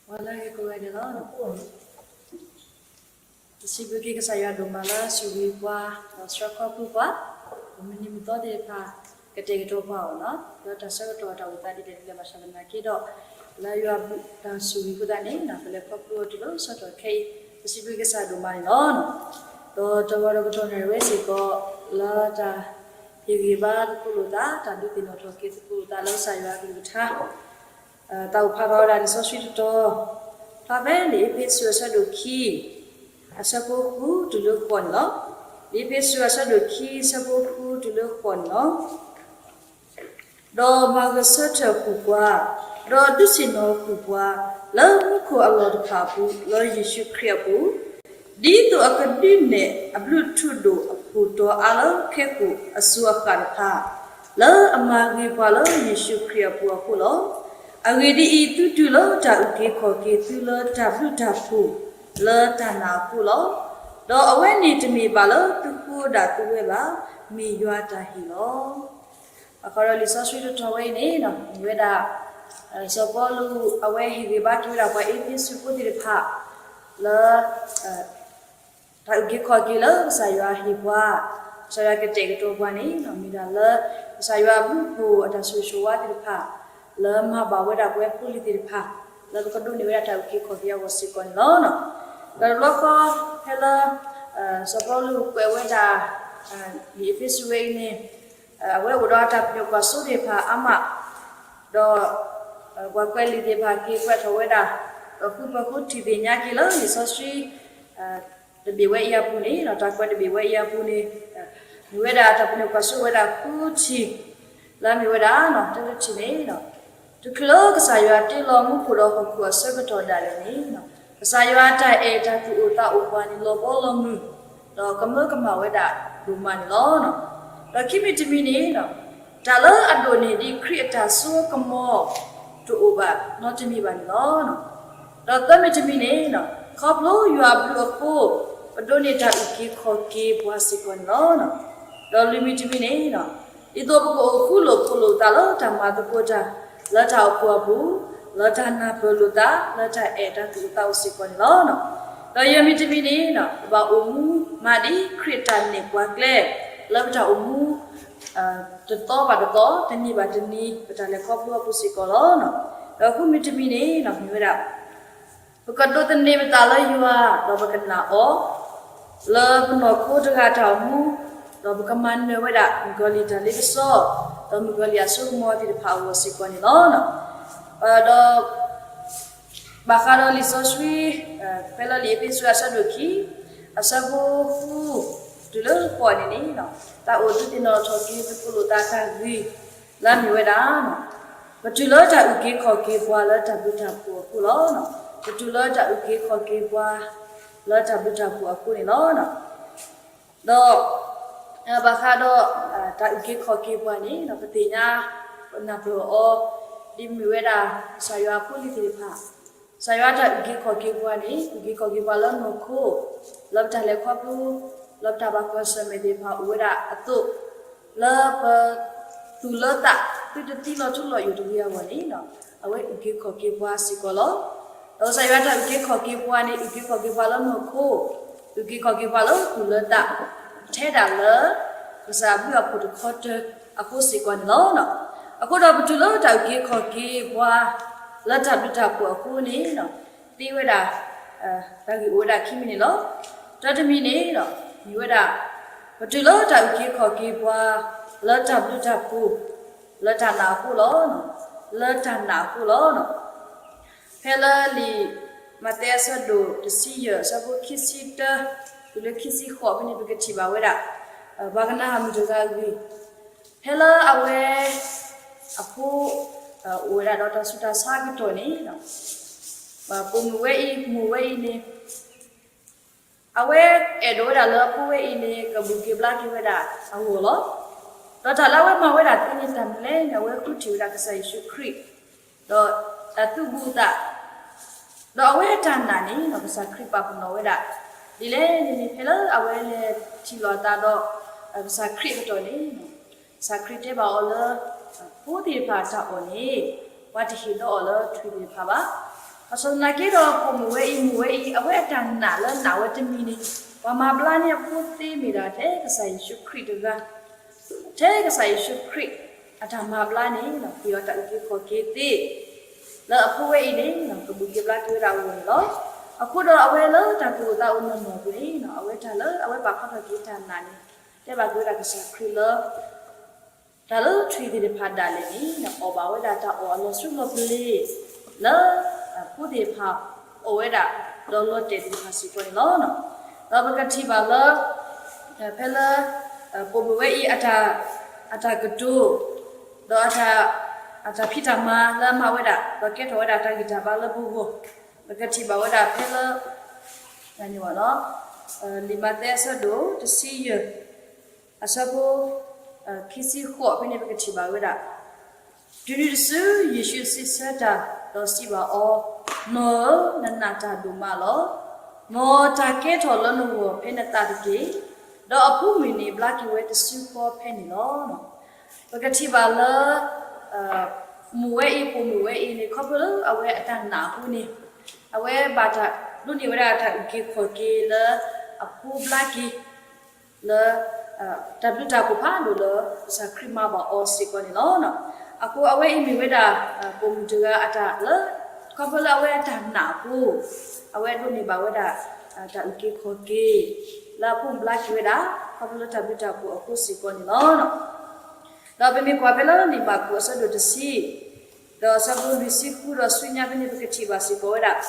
ပှၤလၢအဂ့ၤကိးဂၤဒဲးလီၤ. ပစံးဘျုးက့ၤကစၢ်ယွၤဒိၣ်မးလၢအဆိၣ်ဂ့ၤပှၤ ဒီးဆှၢခီဖျိပှၤ ပမုၢ်နံၤမုၢ်သီသ့ၣ်တဖၣ် ကတဲာ်ကတီၤပှၤအီၤလီၤ. ဒီးတၢ်ဆၢကတီၢ်အတၢ်အိၣ်သးဒ်လဲၣ်ဒ်လဲၣ်ဘၣ်ဆၣ်သနာ်က့ဒီး လၢယွၤအဘျုးတၢ်ဆိၣ်ဂ့ၤအဃိသတးန့ၣ် ပလဲၤခီဖျိအီၤတုၤလၢဆၢကတီၢ်ခဲအံၤ ပစံးဘျုးကစၢ်ဒိၣ်မးန့ၣ်လီၤ. ဒီးတဝီဒီးကတီၢ်နၣ်ရံၣ်ဝဲစ့ၢ်ကီး လၢတၢ်ဟ့ၣ်ဂံၢ်ဘါသကိးလိာ်သး တၢ်ဒုးသ့ၣ်နီၣ်ထီၣ်က့ၤသကိးလိာ်သးလၢကစၢ်ယွၤအကလုၢ်ကထါ တၢ်အိၣ်ဖျါထီၣ်ဝဲဒၣ်လံာ်စီဆှံတတီၤ ဖျါဖဲလံာ်အ့းဖ့းစူးအဆၢဒိၣ်ခံ အဆၢဖိဃုတုၤလၢဃိးန့ၣ်လီၤ. လံာ်အ့းဖ့းစူးအဆၢဒိၣ်ခံ အဆၢဖိဃုတုၤလၢဃိးန့ၣ်လီၤ. ဒီးမၤဂဲၤဆၢထၢၣ်ဃုာ်ပှၤ, ဒီးဒုးဆ့ၣ်နီၤဃုာ်ပှၤ လၢမူခိၣ်အလီၢ်တဖၣ်အပူၤ လၢယ့ၣ်ၡူးခရံာ်အပူၤ, ဒ်သိးအကဒုးနဲၣ်အဘျုးထူဒိၣ်အဖှိၣ်တီအါလၢခဲကိာ်အစိၤအဃၣ်တဖၣ် လၢအမၤဂ့ၤပှၤလၢယ့ၣ်ၡူးခရံာ်အပူၤအဃိလီၤ. အဂ့ၢ်ဒ်အံၤ, သုတုၤလၢတၢ်အုၣ်က့ၤခီၣ်က့ၤသုလၢတၢ်ဘျုးတၢ်ဖှိၣ် လၢတၢ်နာ်အဃိလီၤ. ဒီးအဝဲန့ၣ်တမ့ၢ်ဘၣ်လၢသုဃိဒၣ်သုဝဲဘၣ်, မ့ၢ်ယွၤအတၢ်ဟ့ၣ်လီၤ. အခီဒီးလံာ်စီဆှံတတီၤဝဲအံၤန့ၣ် မ့ၢ်ဝဲဒၣ် စီၤပီလူးအဝဲဟ့ၣ်ဂံၢ်ဘါက့ၤဝဲဒၣ်ပှၤအ့းဖ့းစူးဖိသ့ၣ်တဖၣ် လၢ တၢ်အုၣ်က့ၤခီၣ်က့ၤလၢကစၢ်ယွၤဟ့ၣ်ပှၤ, ကစၢ်ယွၤကတဲာ်ကတီၤပှၤန့ၣ် မ့ၢ်ဒၣ်လၢ ကစၢ်ယွၤအဘျုးအဖှိၣ်အတၢ်ဆိၣ်ဂ့ၤဆိၣ်ဝါသ့ၣ်တဖၣ် လၢမၤဘၣ်ဝဲဒၣ်ပဝဲဖိလံၤသ့ၣ်တဖၣ် လၢပကဒိးန့ၢ်ဝဲဒၣ်တၢ်အုၣ်က့ၤခီၣ်က့ၤအဂီၢ်စ့ၢ်ကီးန့ၣ်လီၤ. ဒီးတဘျီဃီ ဖဲလၢ စီၤပီလူးကွဲးဝဲဒၣ် လံာ်အ့းဖ့းစူးဝဲအံၤန့ၣ် အဝဲအိၣ်ဒီးအတၢ်ပညိၣ်ကွၢ်စိသ့ၣ်တဖၣ်အါမး, ဒီး ပှၤကွဲးလံာ်သ့ၣ်တဖၣ်က့ၤကွဲးထီၣ်ဝဲဒၣ်, ဒီးဃုပၢၤဃုထံၣ်သ့ၣ်ညါက့ၤလၢလံာ်စီဆှံ တဘ့ၣ်ဝဲအံၤအပူၤန့ၣ် တၢ်ကွဲးတဘ့ၣ်ဝဲအံၤအပူၤန့ၣ် မ့ၢ်ဝဲဒၣ်တၢ်ပညိၣ်ကွၢ်စိဝဲဒၣ်ဃုထံၣ်, လၢအမ့ၢ်ဝဲဒၣ် တၢတထံၣ်န့ၣ် တချုးလၢကစၢ်ယွၤတ့လီၤမူခိၣ်ဒီးဟီၣ်ခိၣ်အဆၢကတီၢ်ဒၣ်လဲာ်န့ၣ် ကစၢ်ယွၤအတၢ်အဲၣ်တၢ်သူၣ်အိၣ်သးအိၣ်ပှၤန့ၣ် လီၤဘီလီၤမုၢ်, ဒီးကမၢကမၣ်ဝဲဒၣ်ဒိၣ်မးန့ၣ်လီၤ. ဒီးခံမံၤတမံၤန့ၣ် တၢ်လၢအဒိၣ်န့ၢ်ဒံးခရံာ်အတၢ်စိကမီၤ တအိၣ်ဘၣ်နီတမံၤဘၣ်န့ၣ်လီၤ. ဒီးသၢမံၤတမံၤန့ၣ် ခီဖျိယွၤအဘျုးအဃိ ပဒိးန့ၢ်တၢ်အုၣ်က့ၤခီၣ်က့ၤပှၤစ့ၢ်ကီးန့ၣ်လီၤ. ဒီးလွံၢ်မံၤတမံၤန့ၣ် ဒ်သိးပကအိၣ်ဃူလိာ်ဖိးလိာ်သးလၢတၢ်မၤသကိးတၢ် လၢတၢ်အိၣ်ဖှိၣ်အပူၤ, လၢတၢ်နၢ်ပၢၢ်လိာ်သး လၢတၢ်အဲၣ်တၢ်သူၣ်အိၣ်သးအိၣ်စ့ၢ်ကီးန့ၣ်လီၤ. ဒီးယဲၢ်မံၤတမံၤန့ၣ် ပဘၣ်အိၣ်မူမးဒ်ခရံာ်အတၢ်နဲၣ်ပှၤကျဲ လၢပတၢ်အိၣ်မူ တသီဘၣ်တသီ, တနံၤဘၣ်တနံၤ ပတၢ်လဲၤခီဖျိအပူၤစ့ၢ်ကီးလီၤ. ဒီးဃုမံၤတမံၤန့ၣ် မ့ၢ်ဝဲဒၣ် ပကဒိးသန့ၤပသးလၢယွၤ ဒီးပကနာ်အီၤ လၢပနီၢ်ခိတဂၤတၢ်အိၣ်မူ, ဒီးပကမၤနၢၤဝဲဒၣ်မုၣ်ကီၤလံၢ်တၢ်လ့ပစီ, ဒီးမုၣ်ကီၤလံၢ်အစိကမီၤသ့ၣ်တဖၣ်အဂီၢ်စ့ၢ်ကီးန့ၣ်လီၤ. ဒီး ဘၣ်ဃးဒီးလံာ်စီဆှံ ဖဲလၢလံာ်အ့းဖ့းစူးအဆၢဒိၣ်ခံ အဆၢဖိဃု တုၤလၢဃိးန့ၣ်န့ၣ် တၢ်အိၣ်ဒုးသ့ၣ်နီၣ်ထီၣ်က့ၤသကိးလိာ်သးတၢ်ဂ့ၢ် လၢအမ့ၢ်ဝဲဒၣ် ပတုၤလၢတၢ်အုၣ်က့ၤခီၣ်က့ၤပှၤလၢတၢ်ဘျုးတၢ်ဖှိၣ်အဃိလီၤ. ပတုၤလၢတၢ်အုၣ်က့ၤခီၣ်က့ၤပှၤ လၢတၢ်ဘျုးတၢ်ဖှိၣ်အဃိန့ၣ်လီၤ. ဒီး ဘၣ်ဃးဒီး တၢ်အုၣ်က့ၤခီၣ်က့ၤပှၤန့ၣ် ပသ့ၣ်ညါ ပနၢ်ပၢၢ်အီၤ ဒ်မ့ၢ်ဝဲဒၣ် ကစၢ်ယွၤအဖိအလံၤသ့ၣ်တဖၣ်, ကစၢ်ယွၤတၢ်အုၣ်က့ၤခီၣ်က့ၤပှၤန့ၣ် အုၣ်က့ၤခီၣ်က့ၤပှၤလၢနီၢ်ခိ, လၢပတၢ်လဲၤခီဖျိ, လၢပတၢ်ဘၣ်ကွၢ်ဆၢၣ်မဲာ်သ့ၣ်တဖၣ်အိၣ်ဝဲဒၣ်အသိး, လၢပ သူၣ်လၢသး သုတသံလီၤထူလီၤယိာ်တဂ့ၤအဂီၢ်န့ၣ် အဝဲအုၣ်က့ၤခီၣ်က့ၤပှၤစ့ၢ်ကီးလီၤ. ဒီးကစၢ်ယွၤတၢ်အုၣ်က့ၤခီၣ်က့ၤပှၤန့ၣ် အုၣ်က့ၤခီၣ်က့ၤပှၤလၢနီၢ်ခိ, အုၣ်က့ၤခီၣ်က့ၤပှၤလၢသူၣ်လၢသး, ထဲဒၣ်လၢ ကစၢ်အဘျုးအဖှိၣ်တခီတၢၤအဃိစ့ၢ်ကီးန့ၣ်လီၤ. အဃိဒီးပတုၤလၢတၢ်အုၣ်က့ၤခီၣ်က့ၤပှၤ လၢတၢ်ဘျုးတၢ်ဖှိၣ်အဃိန့ၣ် သ့ဝဲဒၣ် တၢ်ဂ့ၢ်အိၣ်ဝဲဒၣ်ခံမံၤန့ၣ်လီၤ. တၢတမံၤန့ၣ် မ့ၢ်ဝဲဒၣ် ပတုၤလၢတၢ်အုၣ်က့ၤခီၣ်က့ၤပှၤ လၢတၢ်ဘျုးတၢ်ဖှိၣ် လၢတၢ်နာ်အဃိလီၤ. လၢတၢ်နာ်အဃိလီၤ. ဖဲလၢလံာ်မးသဲအဆၢဒိၣ်တဆံယဲၢ် အဆၢဖိခံဆံတၢ တုၤလၢခံဆံဃိးဖဲန့ၣ် ပကထံၣ်ဘၣ်ဝဲဒၣ် ပှၤကနၤအမုၣ်တဂၤအဂ့ၢ်, ဖဲလၢအဝဲ အဖိ အိၣ်ဝဲဒၣ်ဒီးတၢ်ဆူးတၢ်ဆါအကတီၢ်န့ၣ် ပိာ်မုၣ်ဝဲအံၤ မိၢ်ဝဲအံၤန့ၣ် အဝဲအဲၣ်ဒိးဝဲဒၣ်လၢအဖိဝဲအံၤန့ၣ် ကဘူၣ်က့ၤဘျါက့ၤဝဲဒၣ်အဂီၢ်လီၤ. ဒီးတၢ်လၢအဝဲမၤဝဲဒၣ်သ့န့ၣ် တၢ်မနုၤလဲၣ်န့ၣ် အဝဲဃုထံၣ်ဝဲဒၣ်ကစၢ်ယ့ၣ်ၡူးခရံာ် ဒီးတၢ်သူၣ်ဘူၣ်သး ဒီးအဝဲအတၢ်နာ်န့ၣ် ကစၢ်ခရံာ်ပာ်ပနီၣ်ဝဲဒၣ် ဒ်လဲၣ်န့ၣ်န့ၣ် ဖဲလၢအဝဲလဲၤထံၣ်လိာ်အသးဒီး ကစၢ်ခရံာ်အကတီၢ်န့ၣ် ကစၢ်ခရံာ်တဲဘၣ်အီၤလၢ ဖိသ့ၣ်တဖၣ်အတၢ်အီၣ်န့ၣ် ပှၤတဟ့ၣ်ဒီးအီၤလၢထွံၣ်သ့ၣ်တဖၣ်ဘၣ်. ဘၣ်ဆၣ်သနာ်က့ဒီး ပိာ်မုၣ်ဝဲအံၤ မိၢ်ဝဲအံၤ အဝဲအတၢ်နာ်လၢနာ်ဝဲတမံၤန့ၣ် ပှၤမၤဘျါန့ၢ်အဖိသ့မ့ၢ်ဒၣ်ထဲကစၢ်ယ့ၣ်ၡူးခရံာ်တဂၤ ထဲကစၢ်ယ့ၣ်ၡူးခရံာ် အတၢ်မၤဘျါန့ၣ် ပှ့ၤအီၤတၢ်အုၣ်က့ၤခီၣ်က့ၤသ့ လၢအဖိဝဲအံၤန့ၣ် ကဘူၣ်က့ၤဘျါက့ၤဝဲဒၣ်အဂီၢ်န့ၣ်လီၤ. အဃိဒီးအဝဲလၢတၢ်သူၣ်အိၣ်သးအိၣ်နီၢ်နီၢ်အပူၤန့ၣ် အဝဲတၢ်လၢအဝဲပာ်ဖျါထီၣ်က့ၤတၢ်နာ်န့ၣ် တဲဘၣ်က့ၤဝဲဒၣ်ကစၢ်ခရံာ်လၢ တၢ်လၢထွံၣ်သ့ၣ်တဖၣ်ဒၣ်လဲာ်န့ၣ် အီၣ်ဘၣ်ဝဲဒၣ်တၢ်အီၣ်အလီၤဆူလီၤပျ့ၤ လၢ ဖိသ့ၣ်တဖၣ်အီၣ်ဝဲဒၣ် ဒီးလီၤတဲာ်သ့ၣ်တဖၣ်စ့ၢ်ကီးန့ၣ်လီၤ. ဒီးပကထံၣ်ဘၣ်လၢ ဖဲလၢ ပိာ်မုၣ်ဝဲအံၤ အတၢ်ကတိၤ ဒီး အတၢ်ဖံးတၢ်မၤလၢအမၤဝဲဒၣ် ဒီးကဲထီၣ်ဝဲဒၣ်တၢ်ဂံၢ်တၢ်ဘါလၢပဂီၢ် ပကထံၣ်ဘၣ်ဝဲဒၣ်ဖဲလၢ လံာ်မးသဲအဆၢဒိၣ်တဆံယဲၢ် အဆၢဖိ ခံဆံဃိးဖဲန့ၣ် ပကထံၣ်ဘၣ်ဝဲဒၣ် တုၤနုၤတစု ယ့ၣ်ၡူးစံးဆၢတၢ် ဒီးစံးဘၣ်အီၤ, နီၢ်ဧၢ, နနာ်တၢ်ဒိၣ်မးလီၤ. မ်တၢ်ကဲထီၣ်လၢနဂီၢ်ဖဲနသးတက့ၢ်. ဒီးအဖိမုၣ်န့ၣ်ဘျါက့ၤဝဲတစုဃီဖဲန့ၣ်လီၤ. ပကထံၣ်ဘၣ်လၢ မုၣ်ဝဲအံၤ ပိာ်မုၣ်ဝဲအံၤန့ၣ် ခီဖျိလၢအဝဲအတၢ်နာ်အဃိန့ၣ် အဝဲဘၣ်တၢ်ဒိးန့ၢ်ဝဲဒၣ်တၢ်အုၣ်က့ၤခီၣ်က့ၤလၢ အဖိဘျါက့ၤ လၢ တၢ်ဘျုးတၢ်ဖှိၣ်ဖးဒိၣ်လၢ ကစၢ်ခရံာ်မၤဘၣ်အီၤစ့ၢ်ကီးန့ၣ်လီၤ. အဃိအဝဲအံၤမ့ၢ်ဝဲဒၣ် ပိာ်မုၣ်တဂၤအတၢ်လၢ ခီဖျိလၢအဝဲအတၢ်နာ်အဃိ အဝဲဒိးန့ၢ်ဘၣ်ဝဲဒၣ် တၢ်အုၣ်က့ၤခီၣ်က့ၤ လၢအဖိမုၣ်ဘျါက့ၤဝဲဒၣ် ခီဖျိလၢတၢ်ဘျုးတၢ်ဖှိၣ်အဃိစ့ၢ်ကီးန့ၣ်လီၤ. ဒီးပမ့ၢ်ကွၢ်ဖဲလၢလံာ်မၢ်ကူးအဆၢဒိၣ်တဆံ ဒီးအဆၢဖိလွံၢ်ဆံဃုဒီးဆူညါဖဲန့ၣ် ပကထံၣ်ဘၣ်စ့ၢ်ကီးဝဲဒၣ်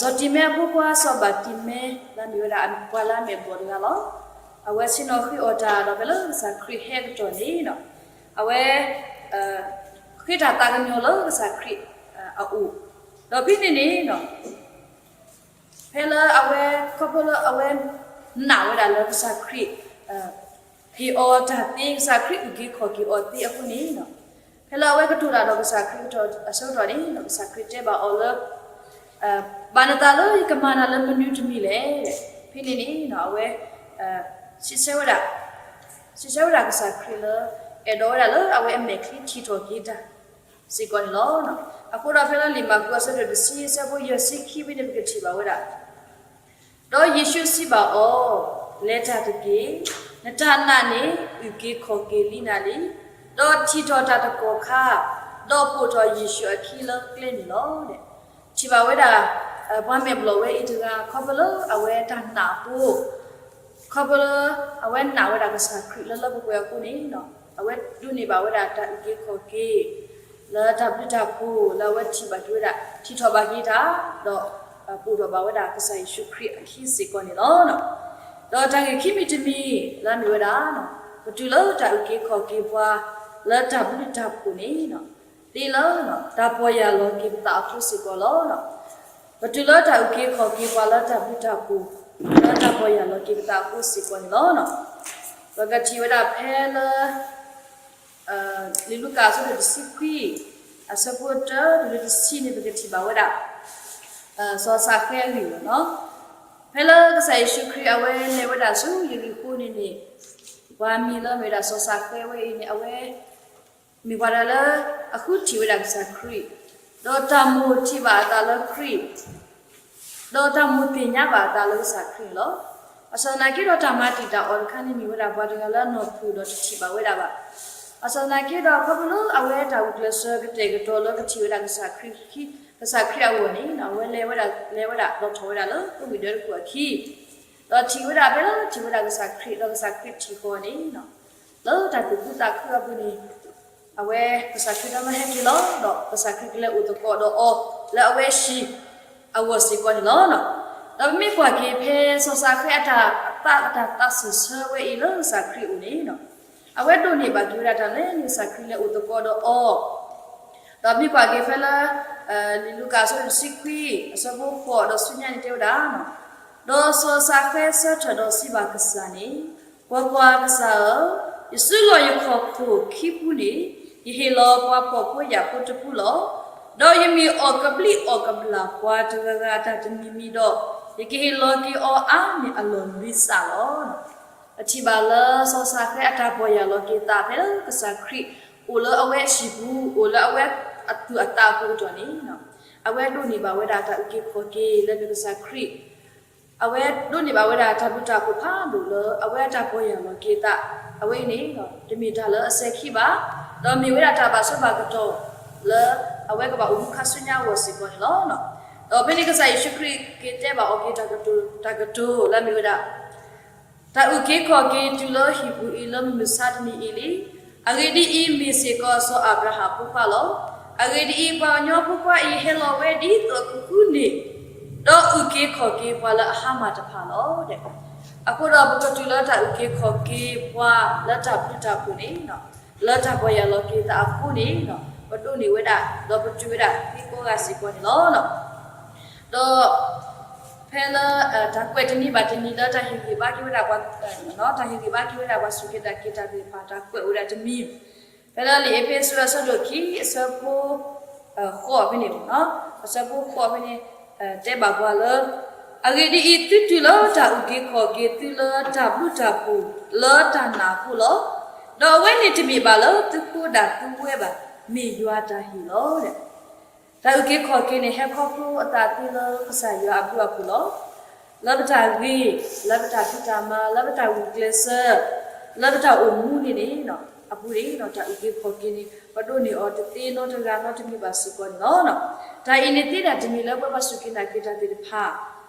စီၤတံၤမဲအဖိခွါ စီၤဘၣ်တံၤမဲ လၢအမ့ၢ်ဝဲဒၣ်ပှၤလၢအမဲာ်ဘျီၣ်တဂၤလီၤ. အဝဲဆ့ၣ်နီၤဃ့အီၣ်တၢ်ဒီးဖဲလၢကစၢ်ခရံာ်ဟဲအကတီၢ်န့ၣ် အဝဲ ဃ့တၢ်သးကညီၤလၢကစၢ်ခရံာ်အအိၣ်, ဒီးဖဲန့ၣ်န့ၣ် ဖဲလၢအဝဲ ခီဖျိလၢအဝဲနာ်ဝဲဒၣ်လၢကစၢ်ခရံာ် ဟ့ၣ်အီၤတၢ်သ့ ကစၢ်ခရံာ်အုၣ်က့ၤခီၣ်က့ၤအီၤသ့အဃိန့ၣ် ဖဲလၢအဝဲကတိၤတၢ်ဒီးကစၢ်ခရံာ်အဆၢကတီၢ်န့ၣ် ကစၢ်ခရံာ်တဲဘၣ်အီၤလၢ ဘၣ်နသးလၢယကမၤနၤလၢမနုၤတမံၤလဲၣ်. ဖဲန့ၣ်န့ၣ် အဝဲ စံးဆၢဝဲဒၣ် စံးဆၢဝဲဒၣ်ကစၢ်ခရံာ်လၢ အဲၣ်ဒိးဝဲဒၣ်လၢအဝဲအမဲာ်ချံထံၣ်ထီၣ်က့ၤတၢ် စ့ၢ်ကီးန့ၣ်လီၤ. အဃိဒီးဖဲလၢလံာ်မၢ်ကူးအဆၢဒိၣ်တဆံ အဆၢဖိယဲၢ်ဆံခံဖဲန့ၣ် ပကထံၣ်ဘၣ်ဝဲဒၣ် ဒီးယ့ၣ်ၡူးစံးဘၣ်အီၤ, လဲၤတၢ်တက့ၢ်. နတၢ်နာ်န့ၣ် အုၣ်က့ၤခီၣ်က့ၤလံနၤလံ. ဒီးထံၣ်ထီၣ်တၢ်တကီၢ်ခါ, ဒီးပိာ်ထီၣ်ယ့ၣ်ၡူးအခံလၢကျဲန့ၣ်လီၤ. ထံၣ်ဘၣ်ဝဲဒၣ် ပှၤမဲာ်ဘျီၣ်ဝဲအံၤတဂၤ ခီဖျိလၢအဝဲတၢ်နာ်အဃိ ခီဖျိလၢ အဝဲနာ်ဝဲဒၣ်ကစၢ်ခရံာ်လၢလၢပှဲၤပှဲၤအဃိန့ၣ် အဝဲဒိးန့ၢ်ဘၣ်ဝဲဒၣ်တၢ်အုၣ်က့ၤခီၣ်က့ၤ လၢတၢ်ဘျုးတၢ်ဖှိၣ်လၢအဝဲထံၣ်ဘၣ်က့ၤဝဲဒၣ် ထံၣ်ထီၣ်ဘၣ်က့ၤတၢ် ဒီး ပိာ်ထီၣ်ဘၣ်ဝဲဒၣ်ကစၢ်ယ့ၣ်ၡူးခရံာ်အခံစ့ၢ်ကီးန့ၣ်လီၤ. ဒီးတၢ်ဂ့ၢ်ခံမံၤတမံၤလၢအမ့ၢ်ဝဲဒၣ် ပတုၤလၢတၢ်အုၣ်က့ၤခီၣ်က့ၤပှၤ လၢတၢ်ဘျုးတၢ်ဖှိၣ်န့ၣ် သ့လၢ တၢ်ပီၢ်ယၢ်လီၤက့ၤပသးအဃိစ့ၢ်ကီးလီၤ. ပတုၤလၢတၢ်အုၣ်က့ၤခီၣ်က့ၤပှၤလၢတၢ်ဘျုးတၢ်ဖှိၣ် လၢတၢ်ပီၢ်ယၢ်လီၤက့ၤပသးအဃိစ့ၢ်ကီးန့ၣ်လီၤ. ပကထံၣ်ဝဲဒၣ်ဖဲလၢ လံာ်လူၤကၣ်အဆၢဒိၣ်တဆံခွံ အဆၢဖိတၢတုၤလၢတဆံန့ၣ် ပကထံၣ်ဘၣ်ဝဲဒၣ် စီၤစးဃဲအဂ့ၢ်လီၤ. ဖဲလၢကစၢ်ယ့ၣ်ၡူးခရံာ်အဝဲလဲၤဝဲဒၣ်ဆူယရံၤဃိၤန့ၣ်န့ၣ် ပှၤမံၤလၢမ့ၢ်ဝဲဒၣ်စီၤစးဃဲဝဲအံၤန့ၣ် အဝဲ မ့ၢ်ပှၤတဂၤလၢ အဃုထံၣ်ဝဲဒၣ်ကစၢ်ခရံာ်, ဒီးတၢ်မိၣ်ထံၣ်ဘၣ်အသးလၢခရံာ် ဒီးတၢ်မိၣ်သ့ၣ်ညါဘၣ်အသးလၢကစၢ်ခရံာ်န့ၣ်လီၤ. ဘၣ်ဆၣ်သနာ်က့ဒီးတၢ်မၤတံာ်တာ်အီၤတခါန့ၣ် မ့ၢ်ဝဲဒၣ်ပှၤတဂၤလၢအနီၢ်ခိဒီးတထံၣ်ဘၣ်ဝဲဒၣ်ဘၣ်. ဘၣ်ဆၣ်သနာ်က့ဒီးခီဖျိလၢအဝဲတၢ်ဂုာ်ကျဲးစၢးကတဲာ်ကတီၤလၢကထံၣ်ဝဲဒၣ်ကစၢ်ခရံာ် ကစၢ်ခရံာ်အဂီၢ်န့ၣ် အဝဲလဲၤဝဲဒၣ် လဲၤဝဲဒၣ်ဒီးထီၣ်ဝဲဒၣ်လၢအဝံၣ်ဒၢတကူၣ်အခံ ဒီးထံၣ်ဝဲဒၣ်ဖဲလၢထံၣ်ဝဲဒၣ်ကစၢ်ခရံာ် ဒီးကစၢ်ခရံာ်ထံၣ်ဃီန့ၣ် လၢတၢ်သူၣ်ခုသးခုအပူၤန့ၣ် အဝဲကစၢ်ခရံာ်ဒီးမၢဟဲက့ၤလီၤ ဒီးကစၢ်ခရံာ်ကလဲၤအိၣ်သကိးဒီးအီၤလၢအဝဲဟံၣ်အဂီၢ်စ့ၢ်ကီးန့ၣ်လီၤ. ဒီးပမ့ၢ်ကွၢ်က့ၤဖဲစီၤစးဃဲအတၢ်သးအတၢ်သးစၢၤဆၢဝဲအံၤလၢကစၢ်ခရံာ်အိၣ်န့ၣ် အဝဲဒိးန့ၢ်ဘၣ်က့ၤဝဲဒၣ်တၢ်လၢန့ၣ်ကစၢ်ခရံာ်လဲၤအိၣ်သကိးဒီးအီၤ ဒီးမ့ၢ်ကွၢ်က့ၤဖဲလၢ လံာ်လူၤကၣ်အဆၢဒိၣ်တဆံခွံ အဆၢဖိဃိးဒီးဆူညါန့ၣ်တဲဝဲဒၣ်, ဒီးစီၤစးဃဲဆၢထၢၣ်ဒီးစံးဘၣ်ကစၢ်န့ၣ်, ကွၢ်ကွၢ်, ကစၢ်ဧၢ, ယစုလီၢ်ယခီၣ်ခိၣ်ခံဖုန့ၣ် ယဟ့ၣ်လီၤပှၤဖှီၣ်ဖိယာ်ဖိတဖုလီၤ. ဒီးယမ့ၢ်အီၣ်ကဘျံးအီၣ်ကဘျၣ်ပှၤတဂၤဂၤအတၢ်တမံၤမံၤဒီး, ယကဟ့ၣ်လီၤက့ၤအီၤအါန့ၢ်အလီၢ်လွံၢ်စးလီၤ. ပထံၣ်ဘၣ်လၢစီၤစးဃဲအတၢ်ပီၢ်ယၢ်လီၤက့ၤသးဖဲလၢကစၢ်ခရံာ် အိၣ်လၢအဝဲအဟံၣ်ပူၤ အိၣ်လၢအဝဲအသူၣ်အသးအပူၤအတီၢ်န့ၣ်, အဝဲဒိးန့ၢ်ဘၣ်ဝဲဒၣ်တၢ်အုၣ်က့ၤခီၣ်က့ၤလၢမ့ၢ်ကစၢ်ခရံာ် အဝဲဒိးန့ၢ်ဘၣ်ဝဲဒၣ်တၢ်ဘျုးတၢ်ဖှိၣ်ဖးဒိၣ်လၢအဝဲအတၢ်ပီၢ်ယၢ်လီၤက့ၤသး အဝဲအံၤန့ၣ် တမ့ၢ်တၢ်လၢအစဲၤခံဘၣ်, ဒီးမ့ၢ်ဝဲဒၣ်တၢ်ဘၣ်ဆၢဘၣ်ကတီၢ်လၢ အဝဲကဘၣ်အိၣ်မူခါဆူညါအဂီၢ်စ့ၢ်ကီးန့ၣ်လီၤ. ဒီးဖဲန့ၣ်ကစၢ်ယ့ၣ်ၡူးခရံာ်က့ၤတဲဘၣ်အီၤက့ၤတၢ်ကတိၤ တၢ်ကတိၤလၢအမ့ၢ်ဝဲဒၣ် တၢ်အုၣ်က့ၤခီၣ်က့ၤတုၤလၢဟံၣ်ပူၤအံၤလၢမုၢ်မဆါတနံၤအံၤလံ. အဂ့ၢ်ဒ်အံၤ, မ့ၢ်စ့ၢ်ကီးစီၤအၤဘြၤဟၣ်ဖိခွါလီၤ. အဂ့ၢ်ဒ်အံၤ, ပှၤကညီဖိခွါအံၤဟဲလီၤဝဲဒ်သိးအကုၢ်ဃုန့ၣ်, ဒီးအုၣ်က့ၤခီၣ်က့ၤပှၤလၢအဟါမၢ်တဖၣ်လီၤ. အဃိဒီးပကတုၤလၢတၢ်အုၣ်က့ၤခီၣ်က့ၤပှၤလၢတၢ်ဘျုးတၢ်ဖှိၣ်န့ၣ်, လၢတၢ်ပီၢ်ယၢ်လီၤက့ၤသးအဃိန့ၣ်, ပဒိးန့ၢ်ဝဲဒၣ် ဒီးပတုၤဝဲဒၣ်သ့ကိးဂၤစ့ၢ်ကီးန့ၣ်လီၤ. ဒီး ဖဲလၢ တၢ်ကွဲးတနံၤဘၣ်တနံၤလၢတၢ်ဟ့ၣ်ဂံၢ်ဘါက့ၤဝဲဒၣ်ပှၤ, တၢ်ဟ့ၣ်ဂံၢ်ဘါက့ၤဝဲဒၣ်ပှၤစူၢ်က့ၤနာ်က့ၤတၢ်သ့ၣ်တဖၣ် တၢ်ကွဲးအိၣ်ဝဲဒၣ်တမံၤ, ဖဲလၢလံာ်အ့းဖ့းစူးအဆၢဒိၣ်ခံ အဆၢဖိ ဃိးဖဲန့ၣ်, အဆၢဖိဃိးဖဲန့ၣ် တဲဘၣ်ပှၤလၢ အဂ့ၢ်ဒ်အံၤ, သုတုၤလၢတၢ်အုၣ်က့ၤခီၣ်က့ၤသုလၢတၢ်ဘျုးတၢ်ဖှိၣ်လၢတၢ်နာ်အဃိလီၤ. ဒီးအဝဲန့ၣ်တမ့ၢ်ဘၣ်လၢသုဃိဒၣ်သုဝဲဘၣ်, မ့ၢ်ယွၤအတၢ်ဟ့ၣ်လီၤ. တၢ်အုၣ်က့ၤခီၣ်က့ၤန့ၣ် ဟဲခီဖျိအသးသ့လၢကစၢ်ယွၤအဘျုးအဖှိၣ်လီၤ. လၢပတၢ်ဂ့ၤ, လၢပတၢ်ဖံးတၢ်မၤ, လၢပတၢ်ဂုာ်ကျဲးစၢး, လၢပတၢ်အိၣ်မူန့ၣ်န့ၣ် အပူၤန့ၣ် တၢ်အုၣ်က့ၤခီၣ်က့ၤန့ၣ် ပဒိးန့ၢ်အီၤတသ့နီတဂၤနီတမံၤဘၣ်စ့ၢ်ကီးန့ၣ်လီၤ. တၢ်အံၤန့ၣ်သ့ဒၣ်တမံၤလၢပှၤစူၢ်က့ၤနာ်က့ၤတၢ်သ့ၣ်တဖၣ်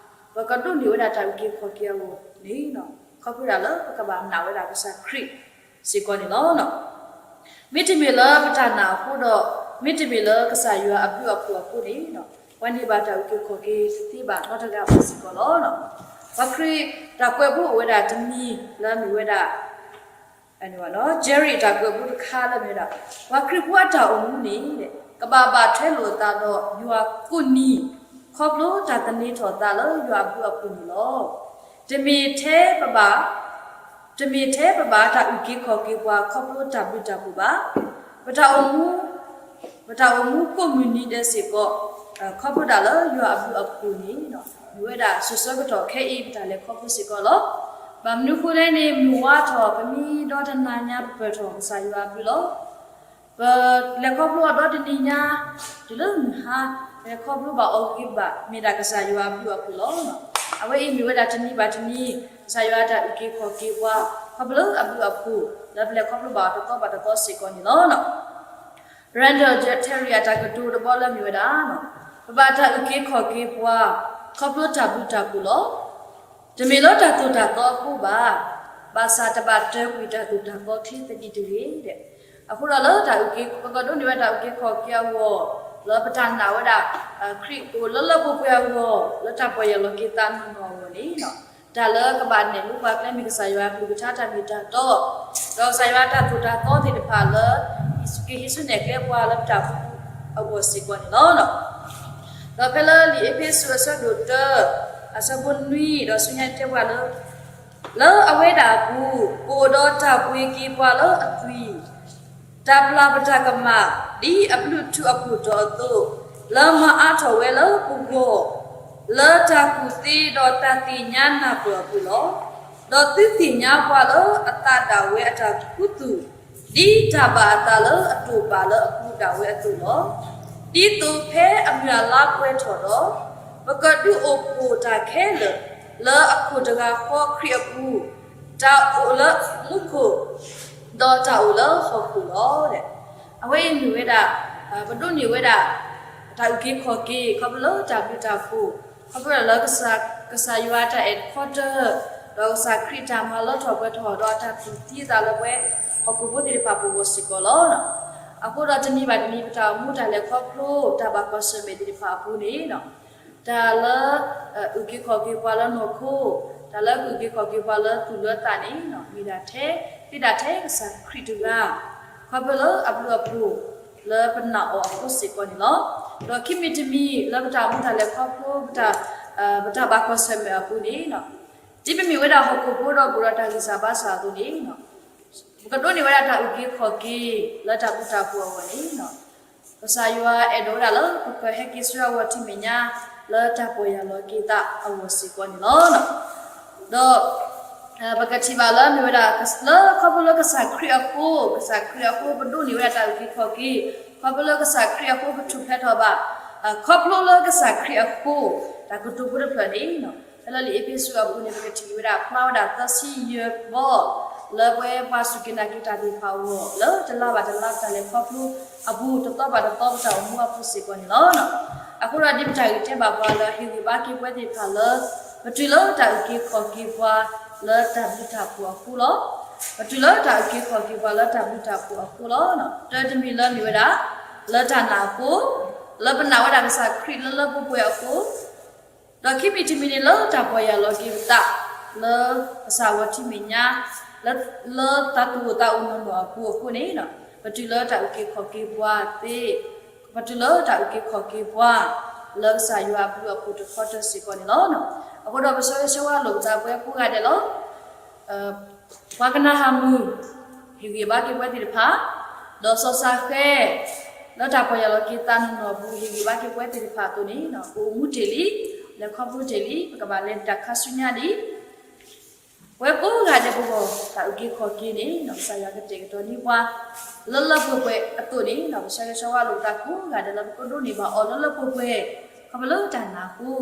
ပကဒိးန့ၢ်ဝဲဒၣ်တၢ်အုၣ်က့ၤခီၣ်က့ၤအဂီၢ်န့ၣ် ခီဖျိဒၣ်လၢပကဘၣ်နာ်ဝဲဒၣ်ကစၢ်ခရံာ်စ့ၢ်ကီးန့ၣ်လီၤ. မ့တမ့ၢ်လၢပတၢ်နာ်အဃိဒီး မ့တမ့ၢ်လၢကစၢ်ယွၤအဘျုးအဖှိၣ်အဃိန့ၣ် ပှၤန့ၢ်ဘၣ်တၢ်အုၣ်က့ၤခီၣ်က့ၤတသ့ဘၣ်နီတဂၤဘၣ်စ့ၢ်ကီးလီၤ. ပှၤခရံာ်တၢ်ကွဲးဖိအိၣ်ဝဲဒၣ်တမံၤလၢအမ့ၢ်ဝဲဒၣ် Jerry တၢ်ကွဲးဖိတခါလၢအမ့ၢ်ဝဲဒၣ် ပှၤခရံာ်ဖိအတၢ်အိၣ်မူန့ၣ် ကဘၣ်ဘၣ်ထွဲလိာ်အသးဒီးယွၤကိးနံၤ ခီဖျိတၢ်သန့ၤထီၣ်အသးလၢယွၤအဘျုးအဖှိၣ်န့ၣ်လီၤ. တမ့ၢ်ထဲပဘၣ် တမ့ၢ်ထဲပဘၣ်တၢ်အုၣ်က့ၤခီၣ်က့ၤပှၤခီဖျိတၢ်ဘျုးတၢ်ဖှိၣ်ဘၣ်. ပတၢ်အိၣ်မူ ပတၢ်အိၣ်မူကိးမုၢ်နံၤဒဲးစ့ၢ်ကီး ခီဖျိဒၣ်လၢယွၤအဘျုးအဖှိၣ်န့ၣ် မ့ၢ်ဝဲဒၣ်စိၤဆၢကတီၢ်ခဲအံၤပတၢ်လဲၤခီဖျိစ့ၢ်ကီးလီၤ. ဘၣ်မနုၤအဃိလဲၣ်န့ၣ် မုၢ်ဝါထီၣ် ပမံဒီတနၤညါ ပပၢၢ်ထီၣ်ကစၢ်ယွၤအဘျုးလီၤ. ပလဲၤခီဖျိအီၤဒီတနံၤညါ တုၤလၢမုၢ်ဟါ လဲၤခီဖျိဘၣ်အီၤဂ့ၤဂ့ၤဘၣ် မ့ၢ်ဒၣ်ကစၢ်ယွၤအဘျုးအဖှိၣ်လီၤ. အဝဲအံၤမ့ၢ်ဝဲဒၣ်တနံၤဘၣ်တနံၤ ကစၢ်ယွၤအတၢ်အုၣ်က့ၤခီၣ်က့ၤပှၤ ခီဖျိလၢအဘျုးအဖှိၣ် လၢပလဲၤခီဖျိဘၣ်အီၤတသီဘၣ်တသီစ့ၢ်ကီးန့ၣ်လီၤ. Randall Terry အတၢ်ကတိၤတဘီလၢအမ့ၢ်ဝဲဒၣ် ပဘၣ်တၢ်အုၣ်က့ၤခီၣ်က့ၤပှၤ ခီဖျိတၢ်ဘျုးတၢ်ဖှိၣ်လီၤ. တမ့ၢ်လၢတၢ်သိၣ်တၢ်သီအဃိဘၣ်. ဘၣ်ဆၣ်တဘၣ်တၢကွံာ်တၢ်သိၣ်တၢ်သီချ့သဒံးတဂ့ၤ. အဃိဒီးလၢတၢ်အုၣ်က့ၤ ပကဒိးန့ၢ်ဝဲတၢ်အုၣ်က့ၤခီၣ်က့ၤအဂီၢ် လၢပတၢ်နာ်ဝဲဒၣ် ခရံာ်အိၣ်လၢလၢပှဲၤပှဲၤအဂီၢ် လၢတၢ်ပီၢ်ယၢ်လီၤက့ၤသးနီၢ်နီၢ်အဂီၢ်န့ၣ် တၢ်လၢကဘၣ်နဲၣ်လိပှၤကျဲမ့ၢ်ကစၢ်ယွၤအကလုၢ်ကထါတၢ်မ့ၢ်တၢ်တီ ဒီးကစၢ်ယွၤတၢ်သိၣ်တၢ်သီသ့ၣ်တဖၣ်လၢ ကဟံးစုနဲၣ်ကျဲပှၤလၢပတၢ်အိၣ်မူအဂီၢ်စ့ၢ်ကီးန့ၣ်လီၤ. ဒီးဖဲလၢလံာ်အ့းဖ့းစူးအဆၢဒိၣ်တၢ အဆၢဖိနွံဒီးဆူညါတဲပှၤလၢ လၢအဝဲဒၣ်အပူၤ ပအိၣ်ဒီးတၢ်ပှ့ၤက့ၤပှၤလၢအသွံၣ်, တၢ်ပျၢ်ပတၢ်ကမၣ် ဒ်အဘျုးအထူးအဖှိၣ်ထီၣ်အသိး, လၢမၤအါထီၣ်ဝဲလၢပဂီၢ်, လၢတၢ်ကူၣ်သ့ဒီးတၢ်သ့ၣ်ညါနၢ်ပၢၢ်အပူၤလီၤ. ဒီးသုသ့ၣ်ညါပှၤလၢအသးဒၣ်ဝဲအတၢ်ခူသူၣ်, ဒ်တၢ်ဘၣ်အသးလၢအတိာ်ပာ်လၢအပူၤဒၣ်ဝဲအသိးလီၤ. ဒ်သိးဖဲအမုၢ်အလါပှဲၤထီၣ်ဒီး, ပကဒုးအိၣ်ဖှိၣ်တၢ်ခဲလၢာ် လၢအခိၣ်တဂၤဃီခရံာ်အပူၤ, တၢ်အိၣ်လၢမူခိၣ်, ဒီးတၢ်အိၣ်လၢဟီၣ်ခိၣ်လီၤ. အဝဲအံၤမ့ၢ်ဝဲဒၣ် ပဒိးန့ၢ်ဝဲဒၣ် တၢ်အုၣ်က့ၤခီၣ်က့ၤ ခီဖျိလၢတၢ်ဘျုးတၢ်ဖှိၣ်, ခီဖျိလၢ ကစၢ်ယွၤအတၢ်အဲၣ်တခီတၢၢ်, ဒီးကစၢ်ခရံာ်တၢ်မၤလၢထီၣ်ပှဲၤထီၣ် ဒီးတၢ်သူၣ်သံအသးလၢပဝဲ ဟီၣ်ခိၣ်ဖိသ့ၣ်တဖၣ်ပဂီၢ်စ့ၢ်ကီးလီၤ. အဃိဒီးတနံၤဘၣ်တနံၤ ပတၢ်အိၣ်မူတၢ်လဲၤခီဖျိ တၢ်ဘၣ်ကွၢ်ဆၢၣ်မဲာ်သ့ၣ်တဖၣ်အပူၤန့ၣ် တၢ်လၢ အုၣ်က့ၤခီၣ်က့ၤပှၤလၢနီၢ်ခိ, တၢ်လၢအုၣ်က့ၤခီၣ်က့ၤပှၤလၢသူၣ်လၢသးန့ၣ် မ့ၢ်ဒၣ်ထဲ သ့ဒၣ်ထဲကစၢ်ခရံာ်တဂၤ, ခီဖျိလၢအဘျုးအဖှိၣ် လၢပနာ်အီၤအဃိစ့ၢ်ကီးန့ၣ်လီၤ. ဒီးခံမံၤတမံၤလၢပတၢ်အိၣ်မူတၢ်လဲၤခီဖျိ ပတၢ်ဘၣ်ကွၢ်ဆၢၣ်မဲာ်အပူၤန့ၣ် ဒ်ပမ့ၢ်ဝဲဒၣ်ဟီၣ်ခိၣ်ဖိဒီးပအိၣ်ဒီးတၢ်ဂံၢ်စၢ်ဘါစၢ်အသိးန့ၣ် ပကဒိးန့ၢ်ဝဲဒၣ်တၢ်အုၣ်က့ၤခီၣ်က့ၤ လၢတၢ်ဘျုးတၢ်ဖှိၣ်အဂီၢ်န့ၣ် ကစၢ်ယွၤအဲၣ်ဒိးဝဲဒၣ်လၢ ပကဟဲက့ၤဆူအဝဲထံမဲာ်ညါ လၢတၢ်ပီၢ်ယၢ်လီၤက့ၤသးအဂီၢ်စ့ၢ်ကီးန့ၣ်လီၤ. ဒီး ပကထံၣ်ဘၣ်လၢမ့ၢ်ဝဲဒၣ် လၢခီဖျိလၢကစၢ်ခရံာ်အဃိ, ကစၢ်ခရံာ်အဃိပဒိးန့ၢ်ဝဲဒၣ်တၢ်အုၣ်က့ၤခီၣ်က့ၤ, ခီဖျိလၢကစၢ်ခရံာ်အဃိပထူၣ်ဖျဲးထီၣ်ဘၣ်, ခီဖျိလၢကစၢ်ခရံာ်အဃိ တၢ်ကတိၤဖိတဖျၢၣ်န့ၣ် ဖဲလၢလံာ်အ့းဖ့းစူးအပူၤန့ၣ် ပကထံၣ်ဝဲဒၣ် ဖျါဝဲဒၣ်သၢဆံယဲၢ်ဘီ လၢပဝဲပှၤစူၢ်က့ၤနာ်က့ၤတၢ်သ့ၣ်တဖၣ်အဂီၢ် လၢတလါဘၣ်တလါပတၢ်လဲၤခီဖျိအပူၤ တသီဘၣ်တသီပတၢ်အိၣ်မူအပူၤစ့ၢ်ကီးန့ၣ်လီၤ. အဃိဒီးဒ်ပတၢ်ဂ့ၢ်တဲဘၣ်ပှၤလၢ ဟ့ၣ်ဂံၢ်ဘါက့ၤပဝဲသ့ၣ်တဖၣ်လၢ ပတုၤလၢတၢ်အုၣ်က့ၤခီၣ်က့ၤပှၤ လၢတၢ်ဘျုးတၢ်ဖှိၣ်အဃိလီၤ. ပတုၤလၢတၢ်အုၣ်က့ၤခီၣ်က့ၤပှၤလၢတၢ်ဘျုးတၢ်ဖှိၣ်အဃိလီၤ. တၢတမံၤလၢမ့ၢ်ဝဲဒၣ် လၢတၢ်နာ်အဃိ, လၢပနာ်ဝဲဒၣ်ကစၢ်ခရံာ်လၢလၢပှဲၤပှဲၤအဃိ, ဒီးခံမံၤတမံၤန့ၣ်လၢတၢ်ပီၢ်ယၢ်လီၤက့ၤပသး လၢကစၢ်ဝဲထံမဲာ်ညါ လၢသးသူၣ်အိၣ်သးအိၣ်နီၢ်နီၢ်အပူၤအဃိန့ၣ် ပတုၤလၢတၢ်အုၣ်က့ၤခီၣ်က့ၤပှၤသ့, ပတုၤလၢတၢ်အုၣ်က့ၤခီၣ်က့ၤပှၤ လၢကစၢ်ယွၤအဘျုးအဖှိၣ်တခီတၢၢ်စ့ၢ်ကီးန့ၣ်လီၤ. အဃိဒီးပဆၢဂ့ၤဆၢဝါလိာ်ပသး ပဝဲကိးဂၤဒဲးလီၤ. ပှၤကနၤအၢမုၢ် ဟ့ၣ်ဂံၢ်ဘါက့ၤပဝဲသ့ၣ်တဖၣ်, ဒီးစီၤစၤဃဲ လၢတၢ်ပီၢ်ယၢ်လီၤက့ၤသးနီၢ်နီၢ်အပူၤ ဟ့ၣ်ဂံၢ်ဘါက့ၤပဝဲသ့ၣ်တဖၣ်အသိးန့ၣ် ပအိၣ်မူတ့ၢ်လံ, လဲၤခီဖျိတ့ၢ်လံ, ပကဘၣ်လဲၤတၢ်ခါဆူညါလံ. ပဝဲကိးဂၤဒဲးပဂီၢ် တၢ်အုၣ်က့ၤခီၣ်က့ၤန့ၣ် ကစၢ်ယွၤကတဲာ်ကတီၤန့ၢ်ပှၤ လၢလၢပှဲၤပှဲၤအသိးန့ၣ် ပဆၢဂ့ၤဆၢဝါလိာ်ပသးကိးဂၤဒဲးလၢ ပကဒိးန့ၢ်ဘၣ်အီၤလၢလၢပှဲၤပှဲၤ, ခီဖျိလၢတၢ်နာ်အဃိ,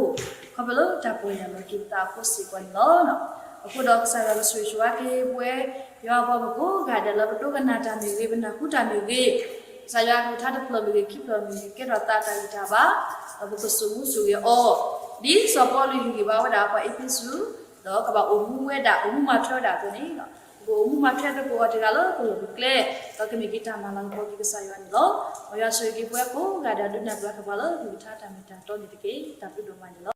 ခီဖျိလၢတၢ်ပီၢ်ယၢ်လီၤက့ၤပသးအဃိစ့ၢ်ကီးန့ၣ်လီၤ. အဃိဒီးကစၢ်ယွၤကဆိၣ်ဂ့ၤဆိၣ်ဝါက့ၤပဝဲ ယွၤအပှၤကိးဂၤဒဲးလၢ ပဒိကနၣ်တၢ်မ့ၢ်ဂ့ၤ, ပနၢ်ဟူတၢ်မ့ၢ်ဂ့ၤ, ကစၢ်ယွၤအကလုၢ်ကထါတဖျၢၣ်မ့ၢ်ဂ့ၤ ခံဖျၢၣ်မ့ၢ်ဂ့ၤ ကဲထီၣ်သးတၢ်ဂံၢ်တၢ်ဘါ, ဒီးပကစိာ်မူစိာ်ဂဲၤအီၤ, ဒ်စီၤပီလူးဟ့ၣ်ဂံၢ်ဘါဝဲဒၣ်ပှၤအ့းဖ့းစူး, ဒီးကဘၣ်အိၣ်မူဝဲဒၣ် အိၣ်မူမၤထွဲဝဲဒၣ်အသိးန့ၣ်, ပကအိၣ်မူမၤထွဲသကိးအီၤတဂၤလၢပလီၢ်ပကျဲ, ဒီးကမ့ၢ်က့ၤတၢ်မၤလၤကပီၤက့ၤကစၢ်ယွၤန့ၣ်လီၤ. မ်ယွၤဆိၣ်ဂ့ၤက့ၤပဝဲကိးဂၤဒဲး ဒုးနၢ်ပၢၢ်ကပှၤလၢကလုၢ်ကထါတၢ်မ့ၢ်တၢ်တီန့ၣ်တက့ၢ်. တၢ်ဘျုးဒိၣ်မးန့ၣ်လီၤ.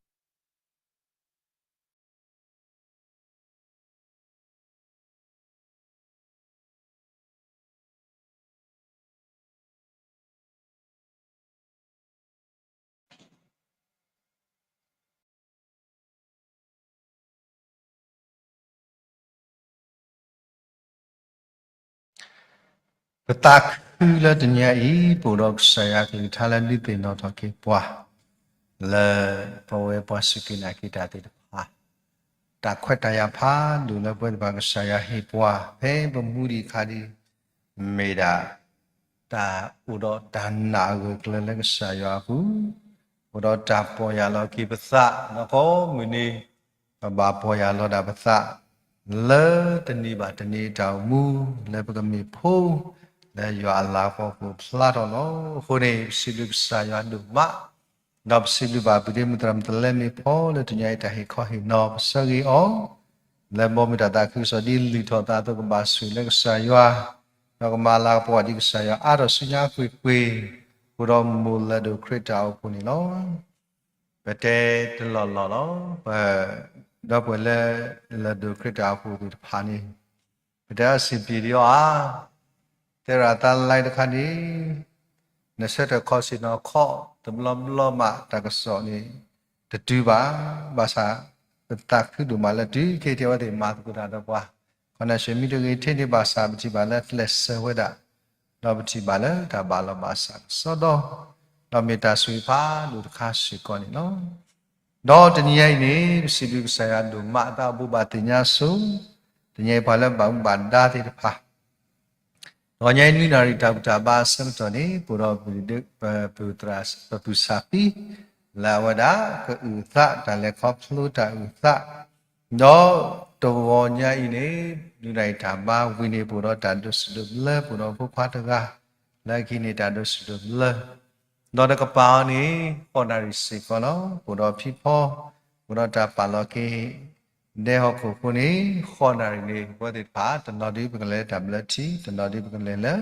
ပသးခုလၢတနံၤအံၤ ပအိၣ်ဒီးကစၢ်ယွၤကလုၢ်ကထါလၢဒုးသ့ၣ်နီၣ်ထီၣ်က့ၤပှၤ လၢပဝဲပှၤစူၢ်က့ၤနာ်က့ၤတၢ်သ့ၣ်တဖၣ် တၢ်ခွဲးတၢ်ယာ်ဖးဒိၣ်လၢပဝဲသ့ၣ်တဖၣ်ကစၢ်ယွၤဟ့ၣ်ပှၤ ဖဲပမူဒံးအခါဒံး မ့ၢ်ဒၣ် တၢ်အိၣ်ဒီးတၢ်နာ်အဂၢၢ်အကျၢၤလၢကစၢ်ယွၤအပူၤ, အိၣ်ဒီးတၢ်ပီၢ်ယၢ်လီၤက့ၤပသး ဒီးကိးမုၢ်နံၤ ပဘၣ်ပီၢ်ယၢ်လီၤဒၣ်ပသး လၢတနံၤဘၣ်တနံၤတၢ်အိၣ်မူ လၢပကမ့ၢ်ဖိ လၢယွၤအလၤကပီၤကအိၣ်ဖျါထီၣ်လီၤ. အဃိန့ၣ် ပစံးဘျုးကစၢ်ယွၤဒိၣ်မး ဒီးပစံးဘျုးဘၣ်ပုၢ်ဒ့မုၣ်သရၣ်မုၣ်တလဲမ့ၢ်ဖီ လၢတနံၤအံၤတၢ်ဟ့ၣ်ခီဟ့ၣ်နီၤ ပဆၢဂ့ၤအီၤ လၢဘီမုၢ်တၢ်သးခုကစီၣ်ဒ်လုၢ်ထီၣ်သးအသိး ကဘၣ်ဆိၣ်ဂ့ၤလၢကစၢ်ယွၤ, ဒီးကမၤလၤကပီၤဒ်ကစၢ်ယွၤအါထီၣ်ဆူညါကွ့ၢ်ကွ့ၢ်, ဃိဒီးမိၢ်လၢဒိၣ်ခရံာ်တၢ်အိၣ်ဖှိၣ်န့ၣ်လီၤ. ပတဲတလီၢ်လီၢ်လီၤ. ပ ဒီပုၢ်ဝဲၢ်လၢ လၢဒိၣ်ခရံာ်တၢ်အိၣ်ဖှိၣ်သ့ၣ်တဖၣ်န့ၣ် ပတဲအဆင်ပြေဒံးအီၤဧါ. တဲရၤသးလါတခါန့ၣ် နဆၢထၢၣ်ခီဆ့ၣ်နီၤခီ တဘျီဘျီမး တၢ်ကစီၣ်န့ၣ် တတုၤဘၣ်. ဘၣ်ဆၣ် ပသးခုဒိၣ်မးလၢတုၤခဲအံၤအဝဲသ့ၣ်မၤသကိးတၢ်ဒီးပှၤ, ခီနၢ်ၡ့မ့ၢ်တဂ့ၤထဲန့ၣ်ဘၣ်ဆၣ် ပထံၣ်ဘၣ်လၢကျဲးစၢးဝဲဒၣ်, ဒီးပထံၣ်ဘၣ်လၢတၢ်ဘၣ်လီၤဘၣ်စးကစီဒီ, ဒီးမ့ၢ်တၢ်ဆိၣ်ဂ့ၤဖးဒိၣ်တခါစ့ၢ်ကီးန့ၣ်လီၤ. ဒီးတနံၤညါအံၤန့ၣ် ပစံးဘျုးကစၢ်ယွၤဒိၣ်မး အသးအိၣ်ဘိးဘၣ်သ့ၣ်ညါဆိ, တနံၤညါအံၤပှၤလၢဘၣ်မူဘၣ်ဒါသ့ၣ်တဖၣ် တဂီၤညါအံၤနွံနၣ်ရံၣ်တၢ်ဘူၣ်တၢ်ဘါအဆၢကတီၢ်န့ၣ် ပအိၣ်ဒီးပဒုး, ပပုၢ်သရၣ်, ပပုၢ်သးဖံ, လၢအဝဲဒၣ်ကအုၣ်အသး တၢ်လဲၤခီဖျိတၢ်အုၣ်အသး, ဒီးတဂီၤညါအံၤန့ၣ် နွံနၣ်ရံၣ်တၢ်ဘါဝံၤန့ၣ် ပအိၣ်ဒီးတၢ်ဒိးစံးဒိးဘျၢ ပအိၣ်ဒီးဖိခွါတဂၤ လၢခံန့ၣ်တၢ်ဒိးစံးဒိးဘျၢ ဒီးတကပၤအီၤန့ၣ် ဃိးနၣ်ရံၣ်စ့ၢ်ကီးလီၤ. ပအိၣ်ဒီးဖံဖီ, ပအိၣ်ဒီးတၢ်ပာ်လီၤက့ၤ ဒဲဟီၣ်ခိၣ်အဃိန့ၣ် ဃိးနၣ်ရံၣ်န့ၣ် ပဝဲသ့ၣ်တဖၣ် တနီၤဒုးပကလဲၤတၢ်ဘျၢထံ, တနီၤဒုးပကလဲၤလၢ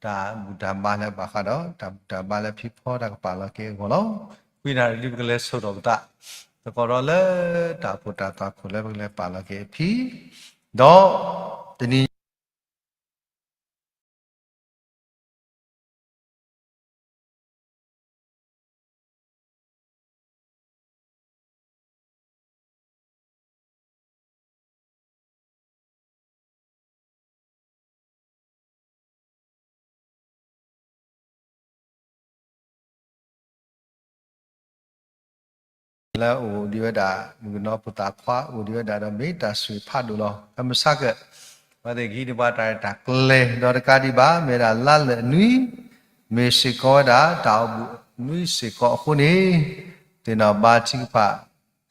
တၢ်ဘူၣ်တၢ်ဘါလၢဘၣ်ဃးဒီး တၢ်ဘူၣ်တၢ်ဘါလၢဖံဖီတၢ်ကပာ်လီၤက့ၤအဂီၢ်လီၤ. ခွံနၣ်ရံၣ်ဒုးပကလဲၤဆိၣ်ထီၣ်ပသး သကိးဒီးလၢတၢ်အိၣ်ဖှိၣ်တၢ်သွၣ်ခိၣ်လၢပကလဲၤပာ်လီၤက့ၤအဖံ, ဒီးတနံၤ လၢအိၣ်ဒံးဝဲဒၣ် မုၣ်ကနီၤဖိသၣ်ခွါအိၣ်ဒံးဝဲဒၣ်ဒီး မ့ၢ်တၢ်ဆိၣ်ဂ့ၤဖးဒိၣ်လီၤ. အမုၢ်ဆါကၢၣ် အဝဲသ့ၣ်ကဟံးန့ၢ်ပှၤတၢ်ရဲၣ်တၢ်ကျဲၤ ဒီးတကးဒံးဘၣ် မ့ၢ်ဝဲဒၣ်လါလၢာ်အနွံ မ့ၢ်စ့ၢ်ကီးဝဲဒၣ် တၢ်အိၣ်ဘူးအနွံစ့ၢ်ကီးအဃိန့ၣ် သ့ၣ်နီၣ်ဘါထုကဖၣ်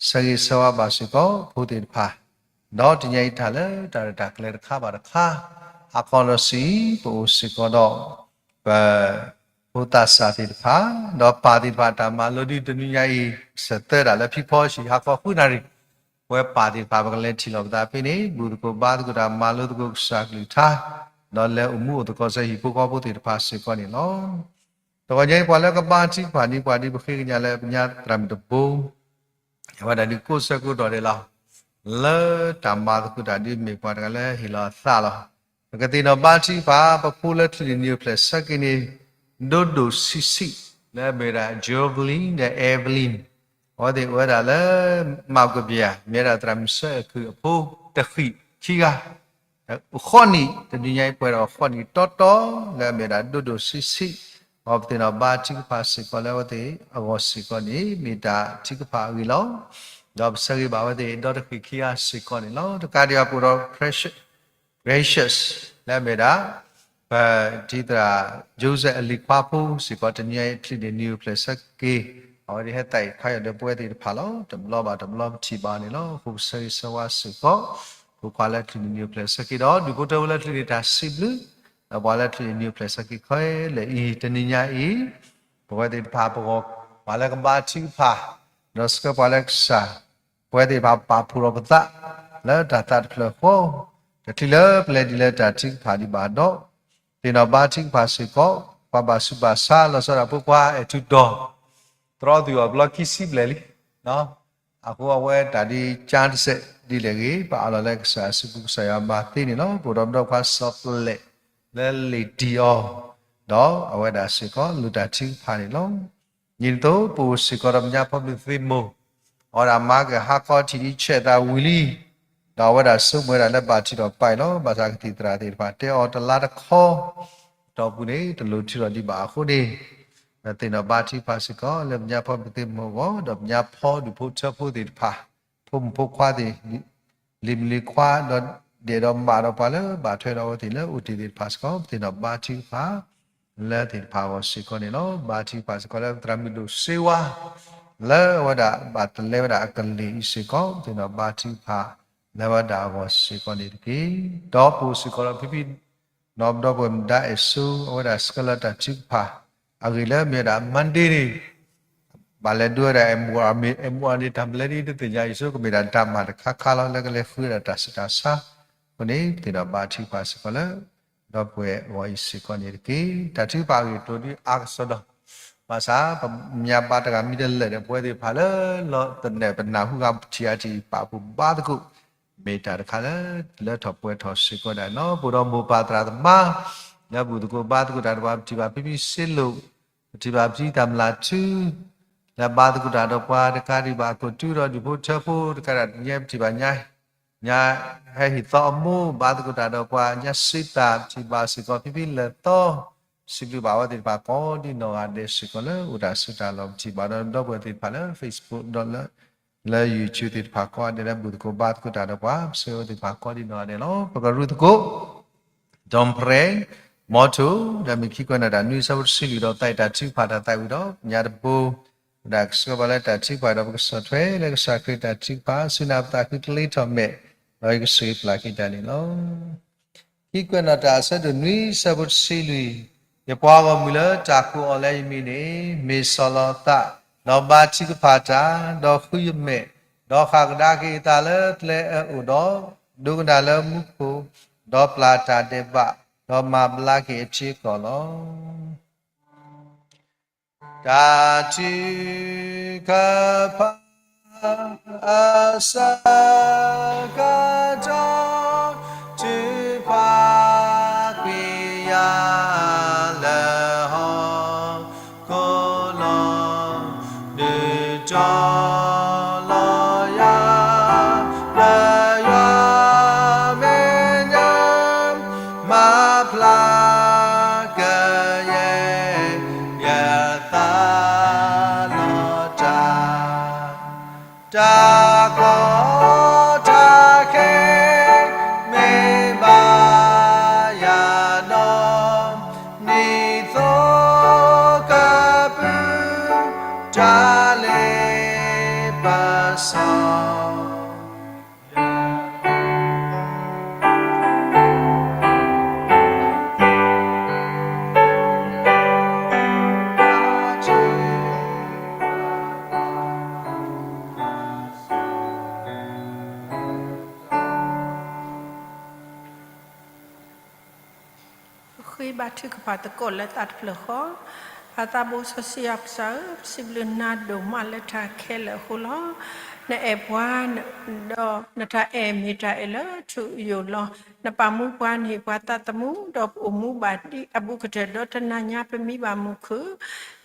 ဆၢဂ့ၤဆၢဝါဘၣ်စ့ၢ်ကီးဖိသ့ၣ်တဖၣ်, ဒီးတနံၤညါအံၤတၢ်လၢတၢ်ရဲၣ်တၢ်ကျဲၤတခါဘၣ်တခါ ဟါခီလီၤဆံး ပအိၣ်စ့ၢ်ကီးဒီး ပ ဖိသၣ်စၢ်သ့ၣ်တဖၣ်, ဒီးပၢ်သ့ၣ်တဖၣ်တၢ်မၤလိဒုးတနံၤညါအံၤ စဲးသၢဒၣ်လၢဖံဖီဆံး ဟါခီဃုနၣ်ရံၣ်, ပဝဲပၢ်သ့ၣ်တဖၣ် ပကလဲၤထံၣ်လိာ်ပသးဖဲန့ၣ် ဘူၣ်သကိးဘါသကိးတၢ်မၤလိသကိးကစၢ်ကလုၢ်ကထါ, ဒီးလဲၤအိၣ်မူအိၣ်သကိးဆၢဟံၣ်ဖိဃီဖိသ့ၣ်တဖၣ်စ့ၢ်ကီးန့ၣ်လီၤ. တဂီၤညါအံၤ ပှၤလၢကဘါထုကဖၣ်န့ၣ် ပှၤဒ်ပဃ့ကညးလၢပညါသရၣ်မုၣ်တဘိ အဝဲဒၣ်ဒုးကိးဆၢကိးတီၢ်ဒဲးလီၤ. လၢတၢ်မၤသကိးတၢ်ဒုးမ့ၢ်ပှၤတဂၤလၢဟ့ၣ်လီၤအသးလီၤ. ပကသ့ၣ်နီၣ်ဘါထုကဖၣ် ပဖိလၢချံးန့ၢ်နံၣ်အိၣ်ဖျဲၣ်ဆၢက့ၤန့ၣ် ဒိၣ်ဒိၣ်ဆံးဆံး လၢအမ့ၢ်ဝဲဒၣ် Jovelyn ဒီး Evelyn, အဝဲသ့ၣ်အိၣ်ဝဲဒၣ်လၢ မၤကဘျၣ် မ့ၢ်ဝဲဒၣ်သရၣ်မုၣ်ဆၢအကုၢ်အဖိတဃံးခံဂၤ ဃိးနံၣ်, တနံၤညါအံၤပှဲၤဒီးဃိးနံၣ်တီတီ လၢအမ့ၢ်ဝဲဒၣ်ဒိၣ်ဒိၣ်ဆံးဆံး, ဒီးပသ့ၣ်နီၣ်ဘါထုကဖၣ်စ့ၢ်ကီးလၢအဝဲသ့ၣ်အဂီၢ်စ့ၢ်ကီးန့ၣ် မ့ၢ်တၢ်ထုကဖၣ်အဂ့ၢ်လီၤ. ဒီးပဆၢဂ့ၤဘၣ်အဝဲသ့ၣ်ဒီတဃံးခံဂၤစ့ၢ်ကီးန့ၣ်လီၤ. တကးဒံးဘၣ်ပအိၣ်ဒီး Precious, Precious လၢအမ့ၢ်ဝဲဒၣ် ပတံၤသရၣ် Joseph အလံၤခွါဖိစ့ၢ်ကီး တနံၤညါအံၤချံးန့ၢ်နံၣ်အိၣ်ဖျဲၣ်ဆၢက့ၤ, အဝဲသ့ၣ်ဟဲသးအံၤခွါယီၤဒီးပဝဲသ့ၣ်တဖၣ်လီၤ. တဘျီဘၣ်တဘျီပထံၣ်ဘၣ်န့ၣ်လီၤ. အဃိပဆၢဂ့ၤဆၢဝါစ့ၢ်ကီး ဖိခွါလၢချံးန့ၢ်နံၣ်အိၣ်ဖျဲၣ်ဆၢက့ၤဒီး ဒူၣ်ဖိထၢဖိလၢချံးန့ၢ်တၢ်စံးဘျုး ဒီးပှၤလၢချံးန့ၢ်နံၣ်အိၣ်ဖျဲၣ်ဆၢက့ၤခဲလၢာ်အံၤ တနံၤညါအံၤ ပဝဲသ့ၣ်တဖၣ်ပဂီၢ် ပှၤလၢကဘါထုကဖၣ် ဒီးဆှၢပှၤလၢကစၢ် ပဝဲသ့ၣ်တဖၣ်ပာ်ဖှိၣ်ထီၣ်ပသး လၢတၢ်သးတဖျၢၣ်ဃီ တချုးလၢပလဲၤဒ်လဲၣ်တၢ်ထုကဖၣ်ဒံးဘၣ်ဒီး သ့ၣ်နီၣ်ဘါထုကဖၣ်စ့ၢ်ကီး ပှၤဘၣ်ဆူးဘၣ်ဆါ လီၤဆီဒၣ်ဖိခွါအဲၣ်ထူတီၤ တြီသုးအီၤဘျီခံဆံဘျဲၣ်လံ. အဃိအဝဲတၢ်ဒ်ကၠါတစဲးဒ်လဲၣ်ဂ့ၤ ပအးလီၤလၢကစၢ်အစုပူၤ ကစၢ်ယွၤမၤသ့န့ၣ်လီၤ. ပအိၣ်ဒီးပဒီပုၢ်ဝဲၢ်စီၤပလဲၣ် လၢလ့ၣ်တံၢ်အီၤ ဒီးအဝဲဒၣ်စ့ၢ်ကီးလိၣ်တၢ်ထုကဖၣ်န့ၣ်လီၤ. ဒ်န့ၣ်အသိး ပအိၣ်စ့ၢ်ကီးဒီးပညါဖီဘုးသ့ၣ်မိၢ် အဝဲဒၣ်မၤကဟါခီထံၣ်ဒ်ဆဲးသးဝံၤလံ ဒီးအဝဲဒၣ်ဆိကမိၣ်ဝဲဒၣ်လၢဘၣ်ထုးထီၣ်ပာ်အံၤလီၤ. ဘၣ်ဆၣ်ကသံၣ်သရၣ်သ့ၣ်တဖၣ်တဲအီၤတလါတခီ အတီၢ်ပူၤန့ၣ် တလိၣ်ထုးထီၣ်ဒံးဘၣ်အဃိန့ၣ် ပသ့ၣ်နီၣ်ဘါထုကဖၣ်စ့ၢ်ကီး လၢပညါဖီဘုးသ့ၣ်မိၢ်အဂီၢ် ဒီးပညါဖီဒူၣ်ဖိထၢဖိသ့ၣ်တဖၣ် ဖိမုၣ်ဖိခွါသ့ၣ် လံၤမုၣ်လံၤခွါ ဒီးဒဲးဒီးမးဒီးပှၤလၢဘၣ်ထွဲဒီးအဝဲသ့ၣ်လၢအိၣ်တ့ၢ်သ့ၣ်တဖၣ်စ့ၢ်ကီး ပသ့ၣ်နီၣ်ဘါထုကဖၣ် လၢသ့ၣ်တဖၣ်အဂီၢ်စ့ၢ်ကီးန့ၣ်လီၤ. ဘါထုကဖၣ်စ့ၢ်ကီးလၢသရၣ်မုၣ်ဒိၣ်စ့ဝါ လၢအဝဲဒၣ်ဘၣ်တလဲဝဲဒၣ်အကလ့ၢ်အံၤစ့ၢ်ကီး ပသ့ၣ်နီၣ်ဘါထုကဖၣ် လၢအဝဲဒၣ်အဂီၢ်စ့ၢ်ကီးန့ၣ်တက့ၢ်. ဒီးပအိၣ်စ့ၢ်ကီးဒီးဖံဖံ နီၢ်ပဒီပုၢ်ဝဲၢ်မုၣ်ဒါအဲၣ်စိ အဝဲဒၣ်ဆှၢလီၤတၢ်ထုကဖၣ် အဂ့ၢ်လၢမ့ၢ်ဝဲဒၣ် Monday န့ၣ် ဘၣ်လဲၤဒိဝဲဒၣ် MOR မ့ၢ် MOR န့ၣ် တၢ်မနုၤလဲၣ်ဒ်တသ့ၣ်ညါအံၤ ဆိကမိၣ်ဒၣ်တၢ်မၤတခါခါလီၤ လၢကလဲၤဃုဝဲဒၣ်တၢ်ဆူးတၢ်ဆါ အဃိန့ၣ် ပသ့ၣ်နီၣ်ဘါထုကဖၣ်စ့ၢ်ကီးလၢ ဒီပုၢ်ဝဲၢ်အဂီၢ်အံၤစ့ၢ်ကီးန့ၣ်တက့ၢ်. တၢ်ထုကဖၣ်အဂ့ၢ်အကျိၤဒ်အါကစီဒီ ဘၣ်ဆၣ် ပညါဘါတဂၤမ့ၢ်တလၢာ်ဒီး ပဝဲသ့ၣ်တဖၣ်လၢလီၤသနၢၣ်ပနၢ်ဟူဂၤထံၣ်အါထံၣ် ပာ်ဖှိၣ်ဘါသကိး မ့ၢ်တၢ်တခါလၢ လၢထီၣ်ပှဲၤထီၣ်စ့ၢ်ကီးဒၣ်န့ၣ်လီၤ. ပအိၣ်ဒီးမိၢ်ပၢ်သရၣ်သမါ လၢဘူၣ်သကိးဘါသကိးတၢ်ဒီးပှၤ ပထံၣ်ဘၣ်ဖံဖံစ့လိာ် ပထံၣ်ဘၣ်ဖံသးမုၢ်လၢ်ထူ လၢဘါသကိးတၢ်ဒီးပှၤတကးဒံးဘၣ် အခိၣ်တူဒီးဒူၣ်ဖိထၢဖိတကးဒံး ညါပထံၣ်ဘၣ်ညါ ညါဟဲဟ့ၣ်သီအမိၢ် ဘါသကိးတၢ်ဒီးပှၤညါစ့တၢ် ပထံၣ်ဘၣ်စ့ၢ်ကီးဖံဖံလၢာ်သီ စံးဘျုးဘၣ်ဝဲသ့ၣ်တဖၣ်ကိးဒ်နီၢ်ဂၤဒဲးစ့ၢ်ကီးလၢအိၣ်တၢ်ဆူတၢ်လီၢ် ပထံၣ်ဘၣ်ဒီးဒီပုၢ်ဝဲၢ်သ့ၣ်တဖၣ်လၢ Facebook ဒီးလၢ လၢ YouTube သ့ၣ်တဖၣ်ကိးဂၤဒဲးလၢ ဘူၣ်သကိးဘါသကိးတၢ်ဒီးပှၤ ပဆၢဝဲသ့ၣ်တဖၣ်ကိးဒ်နီၢ်ဂၤဒဲးလီၤ. ပကရူၢ်သကိး ဒီၣ်ဖရဲၣ် မီထိၣ် ဒီးမ့ၢ်ခံကွဲးနီၣ်တၢ်နွံဆၢဖိတဆံလွံၢ်ဒီးသးအံၤတၢ်ထုကဖၣ်တၢ်သးဝံၣ်ဒီး ညါတဘိ ဒၣ်ကဆှၢပှၤလၢတၢ်ထုကဖၣ်ဒီးပကဆီၣ်ထွဲလၢကစၢ်ခရံာ်တၢ်ထုကဖၣ် ဆူနၢ်ပသးခုတလ့ထီၣ်မဲာ် ဒီးယကဆိၣ်ဂ့ၤပျၢ်က့ၤတၢ်န့ၣ်လီၤ. ခံကွဲးနီၣ်တၢ်အဆၢဒိၣ်နွံဆၢဖိတဆံလွံၢ်, ယပှၤဂီၢ်မုၢ်လၢတၢ်ကိးအီၤလၢယမံၤန့ၣ် မ့ၢ်ဆီၣ်လီၤသး, ဒီးဘါထုကဖၣ်တၢ်, ဒီးဃုယမဲာ်, ဒီးဃၣ်ကဒါက့ၤအသးလၢကျဲအၢအအိၣ်ဒီး ဒိကနၣ်လၢမူခိၣ်, ဒီးပျၢ်တၢ်ဒဲးဘး, ဒီးမၤဘျါက့ၤအထံအကီၢ်လီၤ. တၢ်ထုကဖၣ်အဆၢကတီၢ် ထုကဖၣ်ကွံာ်ယၤလၢဟီၣ်ခိၣ်လီၤ. ဒုးတီၤလီၤယၤ လၢယွၤမဲာ်ညါ မၤဖျါကယဲၢ် ယသးလီၤတၢ်, တၢ်ကီတၢ်ခဲ မ့ၢ်ဘၣ်ယၤနီၢ်, နံၣ်သိကပုၢ် တၢ်လ့ပစီ ဃ့ဘါထုကဖၣ်သကိးလၢသးတဖျၢၣ်ဃီ, ပၢ်သးဘိစီဆှံယွၤကစၢ်ဧၢ, ပစံးဘျုးနၤဒိၣ်မးလၢတၢ်ခဲလၢာ်အဃိလီၤ. နအဲၣ်ပှၤ, ဒီးနတၢ်အဲၣ်မ့ၢ်တၢ်အဲၣ်လၢထူယိာ်လီၤ. နပာ်မူပှၤ နဟ့ၣ်ပှၤသးသမူ, ဒီးပအိၣ်မူဘၣ်ဒ်အဘူးကတၢၢ်ဒီးတနၤညါပမံဘၣ်မုၢ်ခုၣ်,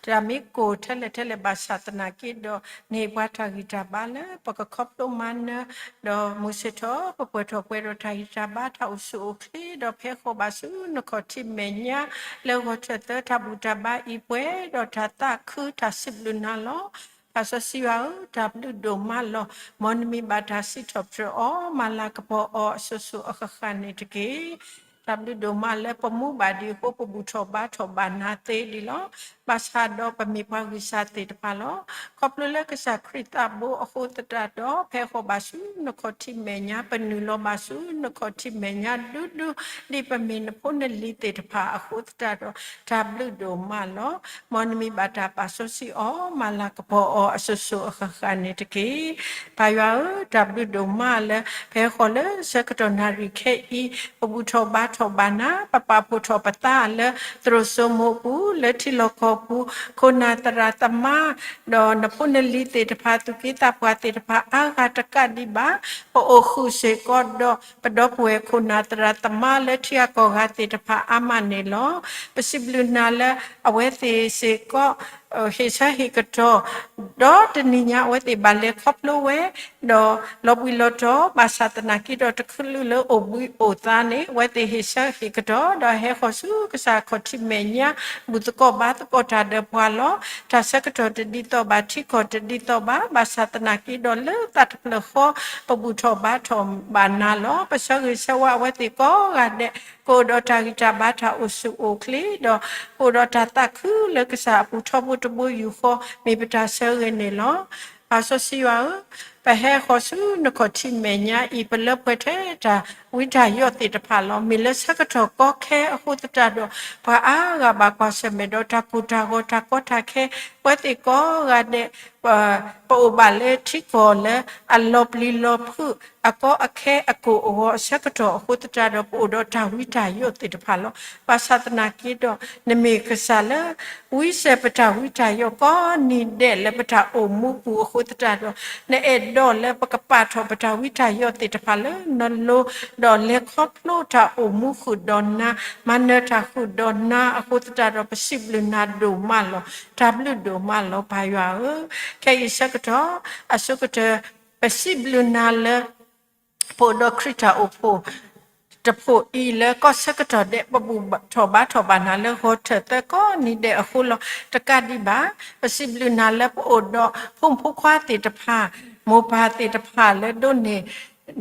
တၢ်မ့ၢ်ကိၢ်ထဲလဲၣ်ထဲလဲၣ်ဘၣ်ဆၣ်သနာ်က့ဒီး နဟ့ၣ်ပှၤတၢ်ဂံၢ်တၢ်ဘါလၢပကခီဖျိမၤနၢၤ, ဒီးမုၢ်ဆ့ၣ်ထီၣ်ပပှဲၤထီၣ်ပှဲၤဒီးတၢ်ဂံၢ်တၢ်ဘါတၢ်အိၣ်ဆူၣ်အိၣ်ချ့, ဒီးဖဲဃီၤဘၣ်ဆူနခီၣ်ထံးမဲာ်ညါ, လၢဂီၤထၢၣ်သၢတၢ်ဘူၣ်တၢ်ဘါအံၤပှဲၤဒီးတၢ်သးခုတၢ်စံးဘျုးနၤလီၤ. ပၢ်စီဆှံယွၤဧၢ, တၢ်ဘျုးဒိၣ်မးလီၤ. မ်နမံၤဘၣ်တၢ်စံးထီၣ်ပတြၢၤအီၤ မၤလၤကပီၤအီၤအစိၤစိၤအဃၣ်ဃၣ်န့ၣ်တက့ၢ်. တၢ်ဘျုးဒိၣ်မးလၢပမူဘၣ်ဒံးအဃိ ပဘူၣ်ထီၣ်ဘါထီၣ်ဘၣ်နၤသ့ဒံးလီၤ. ဘၣ်ဆၣ်ဒီးပမ့ၢ်ပှၤဂံၢ်စၢ်သ့ၣ်တဖၣ်လီၤ. ခီဖျိလၢကစၢ်ခရံာ်သးဘိအဃိသတးဒီး ဖဲဃီၤဘၣ်ဆူနခီၣ်ထံးမဲာ်ညါ ပနုာ်လီၤဘၣ်ဆူနခီၣ်ထံးမဲာ်ညါဒူဒူ ဒ်ပမ့ၢ်နဖိနလံၤသ့ၣ်တဖၣ်အဃိသတးဒီး တၢ်ဘျုးဒိၣ်မးလီၤ. မ်နမံၤဘၣ်တၢ်ပာ်စီဆှံအီၤ မၤလၤကပီၤအီၤအစိၤစိၤအဃၣ်ဃၣ်န့ၣ်တက့ၢ်. ပၢ်ယွၤဧၢ, တၢ်ဘျုးဒိၣ်မးလၢ ဖဲဃီၤလၢဆၢကတီၢ်နၣ်ရံၣ်ခဲအံၤ ပဘူၣ်ထီၣ်ဘါထီၣ်ဘၣ်နၤ, ပပာ်ဖှိၣ်ထီၣ်ပသးလၢသရိာ်စိမိးပူၤ လၢထံလီၢ်ကီၢ်ပူၤ, ခိၣ်နၢ်သရၣ်သမါ ဒီးနဖိနလံၤသ့ၣ်တဖၣ် သူၣ်က့သးပှၢ်သ့ၣ်တဖၣ်အါဂၤတကးဒံးဘၣ်, ပအိၣ်ဃုာ်စ့ၢ်ကီးဒီး ပဒီပုၢ်ဝဲၢ်ခိၣ်နၢ်သရၣ်သမါလၢထံဂၤကီၢ်ဂၤသ့ၣ်တဖၣ်အါမးန့ၣ်လီၤ. ပစံးဘျုးနၤလၢအဝဲသ့ၣ်စ့ၢ်ကီး ဟ့ၣ်ဆၢဟ့ၣ်ကတီၢ် ဒီးတနံၤညါအဝဲသ့ၣ်ဘၣ်လဲၤခီဖျိဝဲ ဒီးလီၤဘှံးလီၤတီၤ ဘၣ်ဆၣ်သနာ်က့ဒီးတချုးလၢအိၣ်ဘှံးအိၣ်သါန့ၣ် အဝဲသ့ၣ်ဟ့ၣ်ဆၢဟ့ၣ်ကတီၢ် ဒီးဟဲဃီၤဆူကစၢ်ခီၣ်ထံးမဲာ်ညါ ဘူၣ်သကိးဘါသကိးတၢ်ဒီးပှၤလီၤ. တၢ်ဆၢကတီၢ်တဒ်သိးဘၣ် ထံကီၢ်တဒ်သိးဘၣ်, ဘၣ်ဆၣ်သနာ်က့ဒီးလၢသးတဖျၢၣ်ဃီ ပဘူၣ်ထီၣ်ဘါထီၣ်ဘၣ်နၤလီၤ. ပဆၢဂ့ၤဆၢဝါအဝဲသ့ၣ်ကိးဂၤဒဲး ကအိၣ်ဒီးတၢ်ဂံၢ်တၢ်ဘါတၢ်အိၣ်ဆူၣ်အိၣ်ချ့ဒီး ကအိၣ်ဒီးတၢ်သးခုလၢကစၢ်အပူၤထီဘိတဘိယူၢ်ဃီ မ့ၢ်ပတၢ်ဆၢဂ့ၤန့ၣ်လီၤ. ပၢ်စီဆှံယွၤဧၢ, ပဟဲဃီၤဆူနခီၣ်ထံးမဲာ်ညါအံၤ ပလၢပှဲၤထဲတၢ်ဝံတၢ်ယိးသ့ၣ်တဖၣ်လီၤ. မ့ၢ်လၢဆၢကတီၢ်ကီခဲအဃိသတးဒီး ပှၤအါဂၤဘၣ်ကွၢ်ဆၢၣ်မဲာ်ဒီးတၢ်ကိၢ်တၢ်ဂီၤတၢ်ကီတၢ်ခဲ, အဝဲသ့ၣ်ကိးဂၤဒဲး ပအိၣ်ဘၣ်လၢထံကီၢ်လၢအလီၤပျံၤလီၤဖုး အကီအခဲအကိၢ်အဂီၤအဆၢကတီၢ်အဃိသတးဒီး ပအိၣ်ဒီးတၢ်ဝံတၢ်ယိးသ့ၣ်တဖၣ်လီၤ. ဘၣ်ဆၣ်သနာ်က့ဒီး နမ့ၢ်ကစၢ်လၢ ဝံစဲးပတၢ်ဝံတၢ်ယိးကိးနံၤဒဲးလၢပတၢ်အိၣ်မူပူၤအဃိသတးဒီး နအဲၣ်ဒိးလၢပကပာ်ထီၣ်ပတၢ်ဝံတၢ်ယိးသ့ၣ်တဖၣ်လၢနလိၤ ဒီးလဲၤခီဖျိတၢ်အိၣ်မူဃုာ်ဒီးနၤ, မၤနၢၤတၢ်ဃုာ်ဒီးနၤအဃိသတးဒီး ပစံးဘျုးနၤဒိၣ်မးလီၤ. တၢ်ဘျုးဒိၣ်မးလီၤ ပၢ်ယွၤဧၢ. ခဲအံၤဆၢကတီၢ် အဆိကတၢၢ် ပစံးဘျုးနၤလၢ ပအိၣ်ဒီးခရံာ်တၢ်အိၣ်ဖှိၣ် တဖှိၣ်အံၤလၢကီၢ်ဆၢကတီၢ်ဒဲး ပဘူၣ်ထီၣ်ဘါထီၣ်ဘၣ်နၤလၢဂီၤထၢၣ်သၢကီၢ်နံၤဒဲးအဃိလီၤ. တကးဒံးဘၣ် ပစံးဘျုးနၤလၢပအိၣ်ဒီးဖိမုၣ်ဖိခွါသ့ၣ်တဖၣ်, မိၢ်ပၢ်သ့ၣ်တဖၣ်လၢဒိးန့ၢ်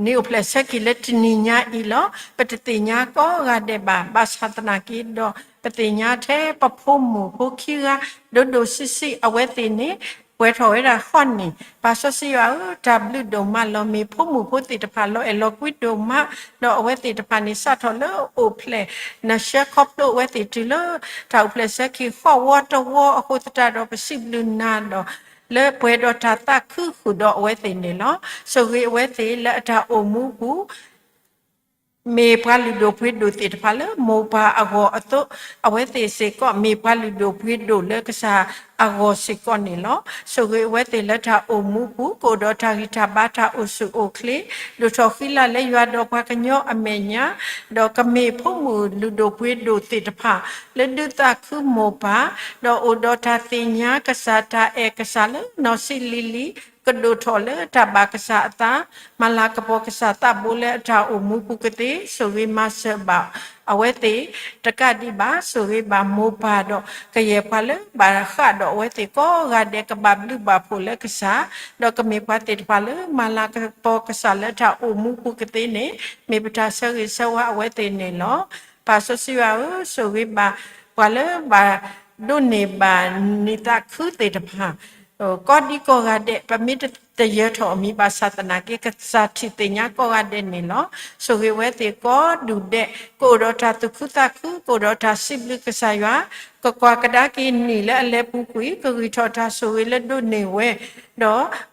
နံၣ်အိၣ်ဖျဲၣ်ဆၢက့ၤလၢတနံၤညါအံၤလီၤ. ပတသ့ၣ်ညါကိးဂၤဒဲးဘၣ်, ဘၣ်ဆၣ်သနာ်က့ဒီး ပသ့ၣ်ညါထဲပဖိမုၣ်ဖိခံဂၤ ဒိၣ်ဒိၣ်ဆံးဆံးအဝဲသ့ၣ်န့ၣ် ပှဲၤထီၣ်ဝဲဒၣ်ဃိးနံၣ်. ပၢ်စီဆှံယွၤဧၢ, တၢ်ဘျုးဒိၣ်မးလီၤ. မ့ၢ်ဖိမုၣ်ဖိသ့ၣ်တဖၣ်လီၤအဲၣ်လီၤကွံဒိၣ်မး, ဒီးအဝဲသ့ၣ်တဖၣ်န့ၣ် စးထီၣ်လၢအိၣ်ဖျဲၣ် နဆှၢခီဖျိအဝဲသ့ၣ်တုၤလၢ တၢ်အိၣ်ဖျဲၣ်ဆၢက့ၤဃိးဝီတဝီအဃိသတးဒီး ပစံးဘျုးနၤဒီး လၢပှဲၤဒီးတၢ်သးခုဃုာ်ဒီးအဝဲသ့ၣ်န့ၣ်လီၤ. ဆိၣ်ဂ့ၤအဝဲသ့ၣ်လၢအတၢ်အိၣ်မူပူၤ မ့ၢ်ပှၤလုၢ်ဒိၣ်ပှ့ၤဒိၣ်သ့ၣ်တဖၣ်လၢမိၢ်ပၢ်အဂီၢ်အသိး, အဝဲသ့ၣ်စ့ၢ်ကီး မ့ၢ်ပှၤလုၢ်ဒိၣ်ပှ့ၤဒိၣ်လၢကစၢ်အဂီၢ်စ့ၢ်ကီးန့ၣ်လီၤ. ဆိၣ်ဂ့ၤအဝဲသ့ၣ်လၢတၢ်အိၣ်မူပူၤ ကအိၣ်ဒီးတၢ်ဂံၢ်တၢ်ဘါ တၢ်အိၣ်ဆူၣ်အိၣ်ချ့, ဒိၣ်ထီၣ်ဃံလၤလၢယွၤဒီးပှၤကညီအမဲာ်ညါ, ဒီးကမ့ၢ်ဖိမုၣ်လုၢ်ဒိၣ်ပှ့ၤဒိၣ်သ့ၣ်တဖၣ် လၢဒုးသးခုမိၢ်ပၢ်, ဒီးအိၣ်ဒီးတၢ်သ့ၣ်ညါကစၢ် တၢ်အဲၣ်ကစၢ်လၢနီၢ်ဆံးလံၤလံၤ, ကဒိၣ်ထီၣ်လၢတၢ်ဘၣ်ကစၢ်အသး, မၤလၤကပီၤကစၢ်သးဘိလၢအတၢ်အိၣ်မူပူၤကသ့, ဆိၣ်ဂ့ၤမၤစၢၤဘၣ်အဝဲသ့ၣ်, တကးဒံးဘၣ် ဆိၣ်ဂ့ၤဘၣ်မိၢ်ပၢ်ဒီး ကယဲၢ်ပှၤလၢဘၣ်ဃးဒီးအဝဲသ့ၣ်ကိးဂၤဒဲး ကဘၣ်ဘျုးဘၣ်ဖှိၣ်လၢကစၢ်, ဒီးကမ့ၢ်ပှၤသ့ၣ်တဖၣ်လၢမၤလၤကပီၤကစၢ်လၢတၢ်အိၣ်မူပူၤကသ့န့ၣ် မ့ၢ်ပတၢ်ဆၢဂ့ၤဆၢဝါအဝဲသ့ၣ်န့ၣ်လီၤ. ပၢ်စီဆှံယွၤဧၢ, ဆိၣ်ဂ့ၤဘၣ်ပှၤလၢဘၣ်ဒိးန့ၢ်ဘၣ်နံၣ်သးခုသ့ၣ်တဖၣ် ကိးဒံကိးဂၤဒဲး, ပမ့ၢ်တယၢၤထီၣ်အမံၤဘၣ်ဆၣ်သနာ်က့ ကစၢ်ထံၣ်သ့ၣ်ညါကိးဂၤဒဲးန့ၣ်လီၤ. ဆိၣ်ဂ့ၤဝဲသ့ၣ်ကိးဒူၣ်ဒဲး, ကအိၣ်ဒီးတၢ်သူၣ်ခုသးခု, ကအိၣ်ဒီးတၢ်စံးဘျုးကစၢ်ယွၤ, ကကွၢ်ကဒါက့ၤနံၣ်လၢအလဲၤပူၤကွံာ်, ကဂံၢ်ထီၣ်တၢ်ဆိၣ်ဂ့ၤလၢဒိးန့ၢ်ဝဲ, ဒီးက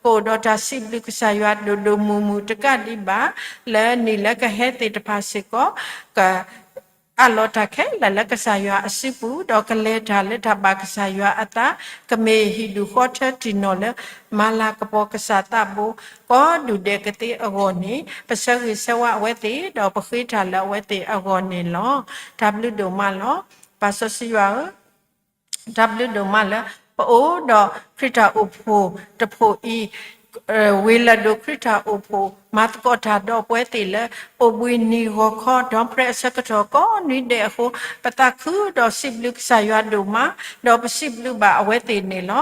အိၣ်ဒီးတၢ်စံးဘျုးကစၢ်ယွၤဒိၣ်ဒိၣ်မုၢ်မုၢ်တကးဒံးဘၣ်, လၢနံၣ်လၢကဟဲသ့ၣ်တဖၣ်စ့ၢ်ကီး, က အးလီၤတၢ်ခဲလၢာ်လၢကစၢ်ယွၤအစုပူၤ, ဒီးကလဲၤတၢ်လၢတၢ်ဘၣ်ကစၢ်ယွၤအသး, ကမ့ၢ်ဟံၣ်ဒူၣ်ဃီထၢတံၢ်နီၢ်လၢ မၤလၤကပီၤကစၢ်သးဘိ, ကိးဒူၣ်ဒဲးကသ့အဂီၢ်န့ၣ်, ပဆၢဂ့ၤဆၢဝါအဝဲသ့ၣ်, ဒီးပဃ့တၢ်လၢအဝဲသ့ၣ်အဂီၢ်န့ၣ်လီၤ. တၢ်ဘျုးဒိၣ်မးလီၤ. ပၢ်စီဆှံယွၤဧၢ, တၢ်ဘျုးဒိၣ်မးလၢ ပအိၣ်ဒီးခရံာ်တၢ်အိၣ်ဖှိၣ်တဖှိၣ်အံၤ, ဝ့ၢ်လၢၢ်ဒိၣ်ခရံာ်တၢ်အိၣ်ဖှိၣ် မၤသကိးတၢ်ဒီးပဝဲသ့ၣ်လၢ အိၣ်ဘှံးနံၤဂီၤခီ ဒီဖရဲအဆၢကတီၢ်ကိးနွံဒဲးအဃိ, ပသးခုဒီးစံးဘျုးကစၢ်ယွၤဒိၣ်မး, ဒီးပစံးဘျုးဘၣ်အဝဲသ့ၣ်န့ၣ်လီၤ.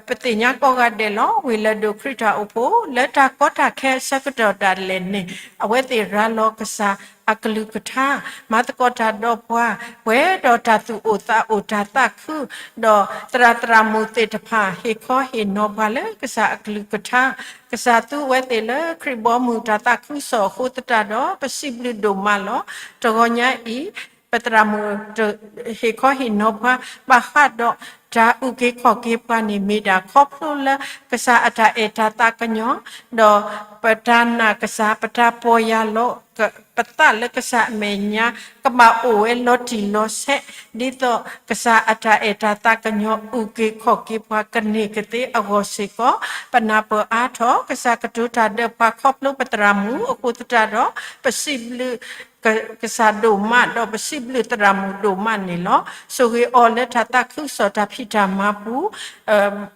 ပသ့ၣ်ညါကိးဂၤဒဲးလီၤ. ဝ့ၢ်လၢၢ်ဒိၣ်ခရံာ်တၢ်အိၣ်ဖှိၣ် လၢတၢ်ကီတၢ်ခဲအဆၢကတီၢ်ဒၣ်လဲာ်န့ၣ်, အဝဲသ့ၣ်ရၤလီၤကစၢ်အကလုၢ်ကထါ, မၤသကိးတၢ်ဒီးပှၤ, ပှဲၤဒီးတၢ်သူၣ်အိၣ်သးအိၣ် တၢ်သးခု, ဒီးသရၣ်သရၣ်မုၣ်သ့ၣ်တဖၣ် ဟ့ၣ်ခီဟ့ၣ်နီၤပှၤလၢကစၢ်အကလုၢ်ကထါ, ကစၢ်သူဝဲသ့ၣ်လၢခရံာ်ဘီမုၢ်တၢ်သးခုကစီၣ်အဃိသတးဒီး ပစံးဘျုးဒိၣ်မးလီၤ. တဂီၤညါအံၤ ပသရၣ်မုၣ် ဟ့ၣ်ခီဟ့ၣ်နီၤပှၤ ဘၣ်ဃးဒီးတၢ်အုၣ်က့ၤခီၣ်က့ၤပှၤန့ၣ် မ့ၢ်ဒၣ်ခီဖျိလၢကစၢ်အတၢ်အဲၣ်တၢ်သးကညီၤ, ဒီးပတၢ်နာ်ကစၢ် ပတၢ်ပီၢ်ယၢ်လီၤ ပသးလၢကစၢ်အမဲာ်ညါ ကဘၣ်အိၣ်ဝဲလီၤတံၢ်လီၤဆဲး, ဒ်သိးကစၢ်အတၢ်အဲၣ်တၢ်သးကညီၤ အုၣ်က့ၤခီၣ်က့ၤပှၤကန့ၢ်ကသ့အဂီၢ်စ့ၢ်ကီး, ပနၢ်ပၢၢ်အါထီၣ် ကစၢ်ကတိၤတၢ်ဒီးပှၤခီဖျိပသရၣ်မုၣ်အဃိသတးဒီး ပစံးဘျုး ကစၢ်ဒိၣ်မး ဒီးပစံးဘျုးသရၣ်မုၣ်ဒိၣ်မးန့ၣ်လီၤ. ဆိၣ်ဂ့ၤအီၤလၢတၢ်သးခုကစီၣ်တၢ်ဖံးတၢ်မၤပူၤ,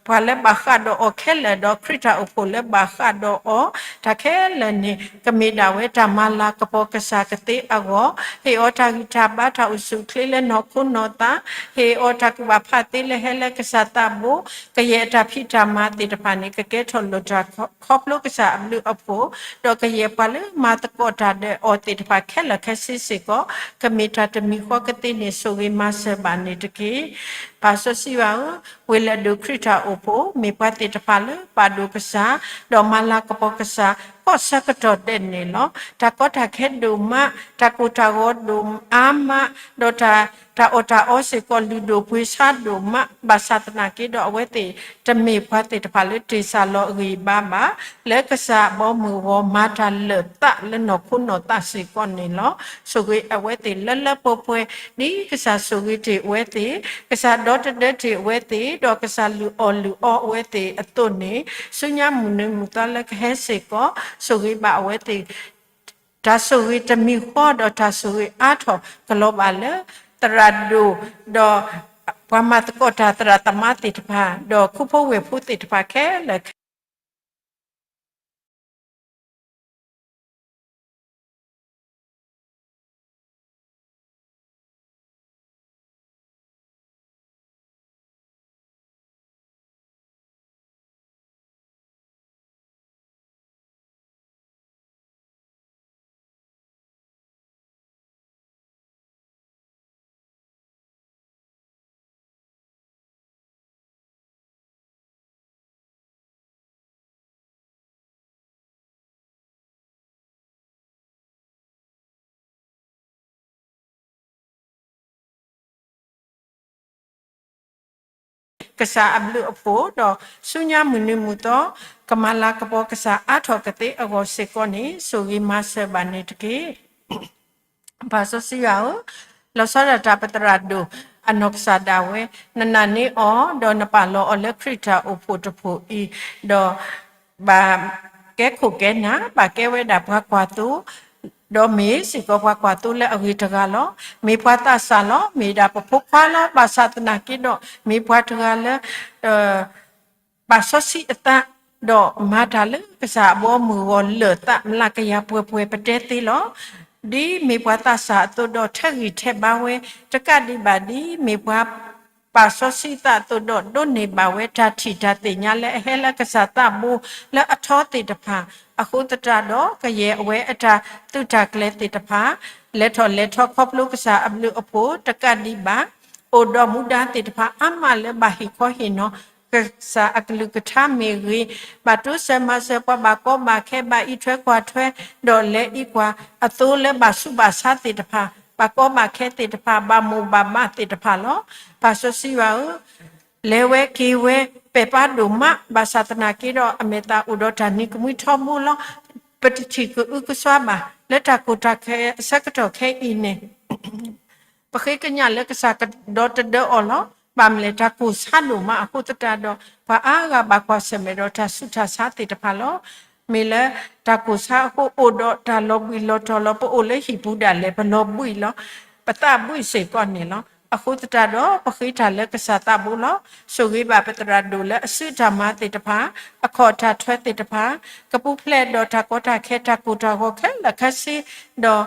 ပှၤလၢဘၣ်ဃးဒီးအီၤခဲလၢာ် ဒီးခရံာ်တၢ်အိၣ်ဖှိၣ်လၢဘၣ်ဃးဒီးအီၤ တၢ်ခဲလၢာ်န့ၣ် ကမ့ၢ်ဒၣ်ဝဲတၢ်မၤလၤကပီၤကစၢ်ကသ့အဂီၢ်, ဟ့ၣ်အီၤတၢ်ဂံၢ်တၢ်ဘါ တၢ်အိၣ်ဆူၣ်အိၣ်ချ့လၢနီၢ်ခိနီၢ်သး, ဟ့ၣ်အီၤတၢ်ကူၣ်ဘၣ်ဖးသ့လၢဟဲလၢကစၢ်သးဘိ, ကယဲၢ်အတၢ်ဖံးတၢ်မၤသ့ၣ်တဖၣ်န့ၣ် ကကဲထီၣ်လိၣ်တၢ်ခီဖျိကစၢ်အဘျုးအဖှိၣ်, ဒီးကယဲၢ်ပှၤလၢမၤသကိးတၢ်ဒီးအီၤသ့ၣ်တဖၣ်ခဲလၢာ်ခဲဆ့စ့ၢ်ကီး ကမ့ၢ်တၢ်တမံၤဃီကသ့န့ၣ် ဆိၣ်ဂ့ၤမၤစၢၤဘၣ်န့ၣ်တက့ၢ်. ပၢ်စီဆှံယွၤဧၢ, ဝ့ၢ်လၢၢ်ဒိၣ်ခရံာ်တၢ်အိၣ်ဖှိၣ် မ့ၢ်ပှၤသ့ၣ်တဖၣ်လၢဘၣ်ဒိၣ်ကစၢ် ဒီးမၤလၤကပီၤကစၢ် ကိးဆၢကတီၢ်ဒဲးန့ၣ်လီၤ. တၢ်ကီတၢ်ခဲဒိၣ်မး, တၢ်ကိၢ်တၢ်ဂီၤဒိၣ်အါမး, ဒီးတၢ် တၢ်အီၣ်တၢ်အီစ့ၢ်ကီးလုၢ်ဒိၣ်ပှ့ၤဆါဒိၣ်မး, ဘၣ်ဆၣ်သနာ်က့ဒီးအဝဲသ့ၣ် တမ့ၢ်ပှၤသ့ၣ်တဖၣ်လၢတ့ၢ်စၢ်လီၤအဂံၢ်အဘါဘၣ်, လၢကစၢ်ဘီမုၢ်အဂီၢ် မၤတၢ်လၢာ်သးလၢနီၢ်ခိနီၢ်သးစ့ၢ်ကီးန့ၣ်လီၤ. ဆိၣ်ဂ့ၤအဝဲသ့ၣ်လၢလၢပှဲၤပှဲၤ ဒ်ကစၢ်ဆိၣ်ဂ့ၤတ့ၢ်အဝဲသ့ၣ်, ကစၢ်ဒီတဒၢတ့ၢ်အဝဲသ့ၣ်, ဒီးကစၢ်လုၢ်အီၣ်လုၢ်အီအဝဲသ့ၣ်အသိးန့ၣ်, ဆူညါမုၢ်နံၤမုၢ်သီလၢကဟဲစ့ၢ်ကီး ဆိၣ်ဂ့ၤဘၣ်အဝဲသ့ၣ် တၢ်ဆိၣ်ဂ့ၤတမံၤဃီဒီးတၢ်ဆိၣ်ဂ့ၤအါထီၣ်ကလီၤဘၣ်လၢ သရၣ်ဒိၣ်ဒီး ပှၤမၤသကိးတၢ်သရၣ်သမါသ့ၣ်တဖၣ် ဒီးခူဖိဝ့ၢ်ဖိသ့ၣ်တဖၣ်ခဲလၢာ်ခဲဆ့ ကစၢ်အဘျုးအဖှိၣ်ဒီးဆူညါမုၢ်နံၤမုၢ်သီ ကမၤလၤကပီၤကစၢ်အါထီၣ်ကသ့အဂီၢ်စ့ၢ်ကီးန့ၣ် ဆိၣ်ဂ့ၤမၤစၢၤဘၣ်န့ၣ်တက့ၢ်. ပၢ်စီဆှံယွၤဧၢ, လီၤဆီဒၣ်တၢ်ပသရၣ်ဒိၣ်အနီၢ်ကစၢ်ဒၣ်ဝဲ, နနာ်န့ၢ်အီၤ ဒီးနပာ်လီၤအီၤလၢခရံာ်တၢ်အိၣ်ဖှိၣ်တဖှိၣ်အံၤ, ဒီးဘၣ်ကဲခိၣ်ကဲနၢ်, ဘၣ်ကဲဝဲဒၣ်ပှၤကွၢ်သိ, ဒီးမ့ၢ်စ့ၢ်ကီးပှၤကွၢ်သိလၢအဂ့ၤတဂၤလီၤ. မ့ၢ်ပှၤသးစၢ်လီၤ. မ့ၢ်ဒၣ်ပဖိခွါလီၤ. ဘၣ်ဆၣ်သနာ်က့ဒီး မ့ၢ်ပှၤတဂၤလၢ ပာ်စီဆှံအသး, ဒီးမၤတၢ်လၢကစၢ်အဘီအမုၢ်အဂီၢ်လၢာ်သး မျးကယၤပှဲၤပှဲၤ ပတဲသ့လီၤ. ဒ်မ့ၢ်ပှၤသးစၢ်အသိးဒီး ထဲးဂံၢ်ထဲးဘါဝဲ, တကးဒံးဘၣ် ဒ်မ့ၢ်ပှၤပာ်စီဆှံသးအသိးဒီး ဒိးန့ၢ်ဘၣ်ဝဲတၢ်ထံၣ်တၢ်သ့ၣ်ညါလၢအဟဲလၢကစၢ်သးဘိလၢအထီသ့ၣ်တဖၣ်, အဃိသတးဒီး ကယဲၢ်အဝဲအတၢ်သုးတၢ်ကျဲၤသ့ၣ်တဖၣ် လဲၤထီၣ်လဲၤထီခီဖျိကစၢ်အဘျုးအဖှိၣ် တကးဒံးဘၣ် အိၣ်ဒီးမူဒါသ့ၣ်တဖၣ်အါမးလၢဘၣ်ဟ့ၣ်ခီဟ့ၣ်နီၤ ကစၢ်အကလုၢ်ကထါမ့ၢ်ဂ့ၤ, ဘၣ်တိစၢၤမၤစၢၤပှၤဘၣ်ကီဘၣ်ခဲ ဘၣ်အံးထွဲကွၢ်ထွဲ, ဒီးလဲၤအံးကွၢ်အသိလၢဘၣ်ဆူးဘၣ်ဆါသ့ၣ်တဖၣ်, ဘၣ်ကီဘၣ်ခဲသ့ၣ်တဖၣ်, ဘၣ်မိၢ်ဘၣ်ပၢ်သ့ၣ်တဖၣ်လီၤ. ပၢ်စီဆှံယွၤဧၢ, လဲၤဝဲက့ၤဝဲ ပဲာ်ပါဒိၣ်မး, ဘၣ်ဆၣ်သနာ်က့ဒီး အမဲာ်သၣ်အိၣ်ဒီးတၢ်နံၤကမှံထီဘိလီၤ. ပတထံၣ်ကအုကစွါဘၣ် လၢတၢ်ကိၢ်တၢ်ဂီၤအဆၢကတီၢ်ခဲအံၤန့ၣ် ပဃ့ကညးလၢကစၢ်ကဒီးတဒၢအီၤလီၤ. ဘၣ်မနုၤလဲၣ် တၢ်ကိၢ်ဆါဒိၣ်မးအဃိသတးဒီး ပှၤအါဂၤဘၣ်ကွၢ်ဆၢၣ်မဲာ်ဒီးတၢ်ဆူးတၢ်ဆါသ့ၣ်တဖၣ်လီၤ. မ့ၢ်လၢတၢ်ကိၢ်ဆါအဃိ အိၣ်ဒီးတၢ်လီၤဘှံးလီၤတီၤလီၤ. ပအိၣ်လၢဟံၣ်ပူၤဒၣ်လဲာ် ပလီၤဘှံးလီၤ. ပသးဘှံးစ့ၢ်ကီးန့ၣ်လီၤ. အဃိသတးဒီး ပဃ့တၢ်လၢကစၢ်သးဘိလီၤ. ဆိၣ်ဂ့ၤဘၣ်ပသရၣ်ဒိၣ်လၢအစုတၢ်မၤသ့ၣ်တဖၣ်, အခီၣ်တၢ်ထွဲသ့ၣ်တဖၣ်, ကပူၤဖျဲးဒီးတၢ်ကီတၢ်ခဲ တၢ်ကိၢ်တၢ်ဂီၤခဲလၢာ်ခဲဆ့, ဒီး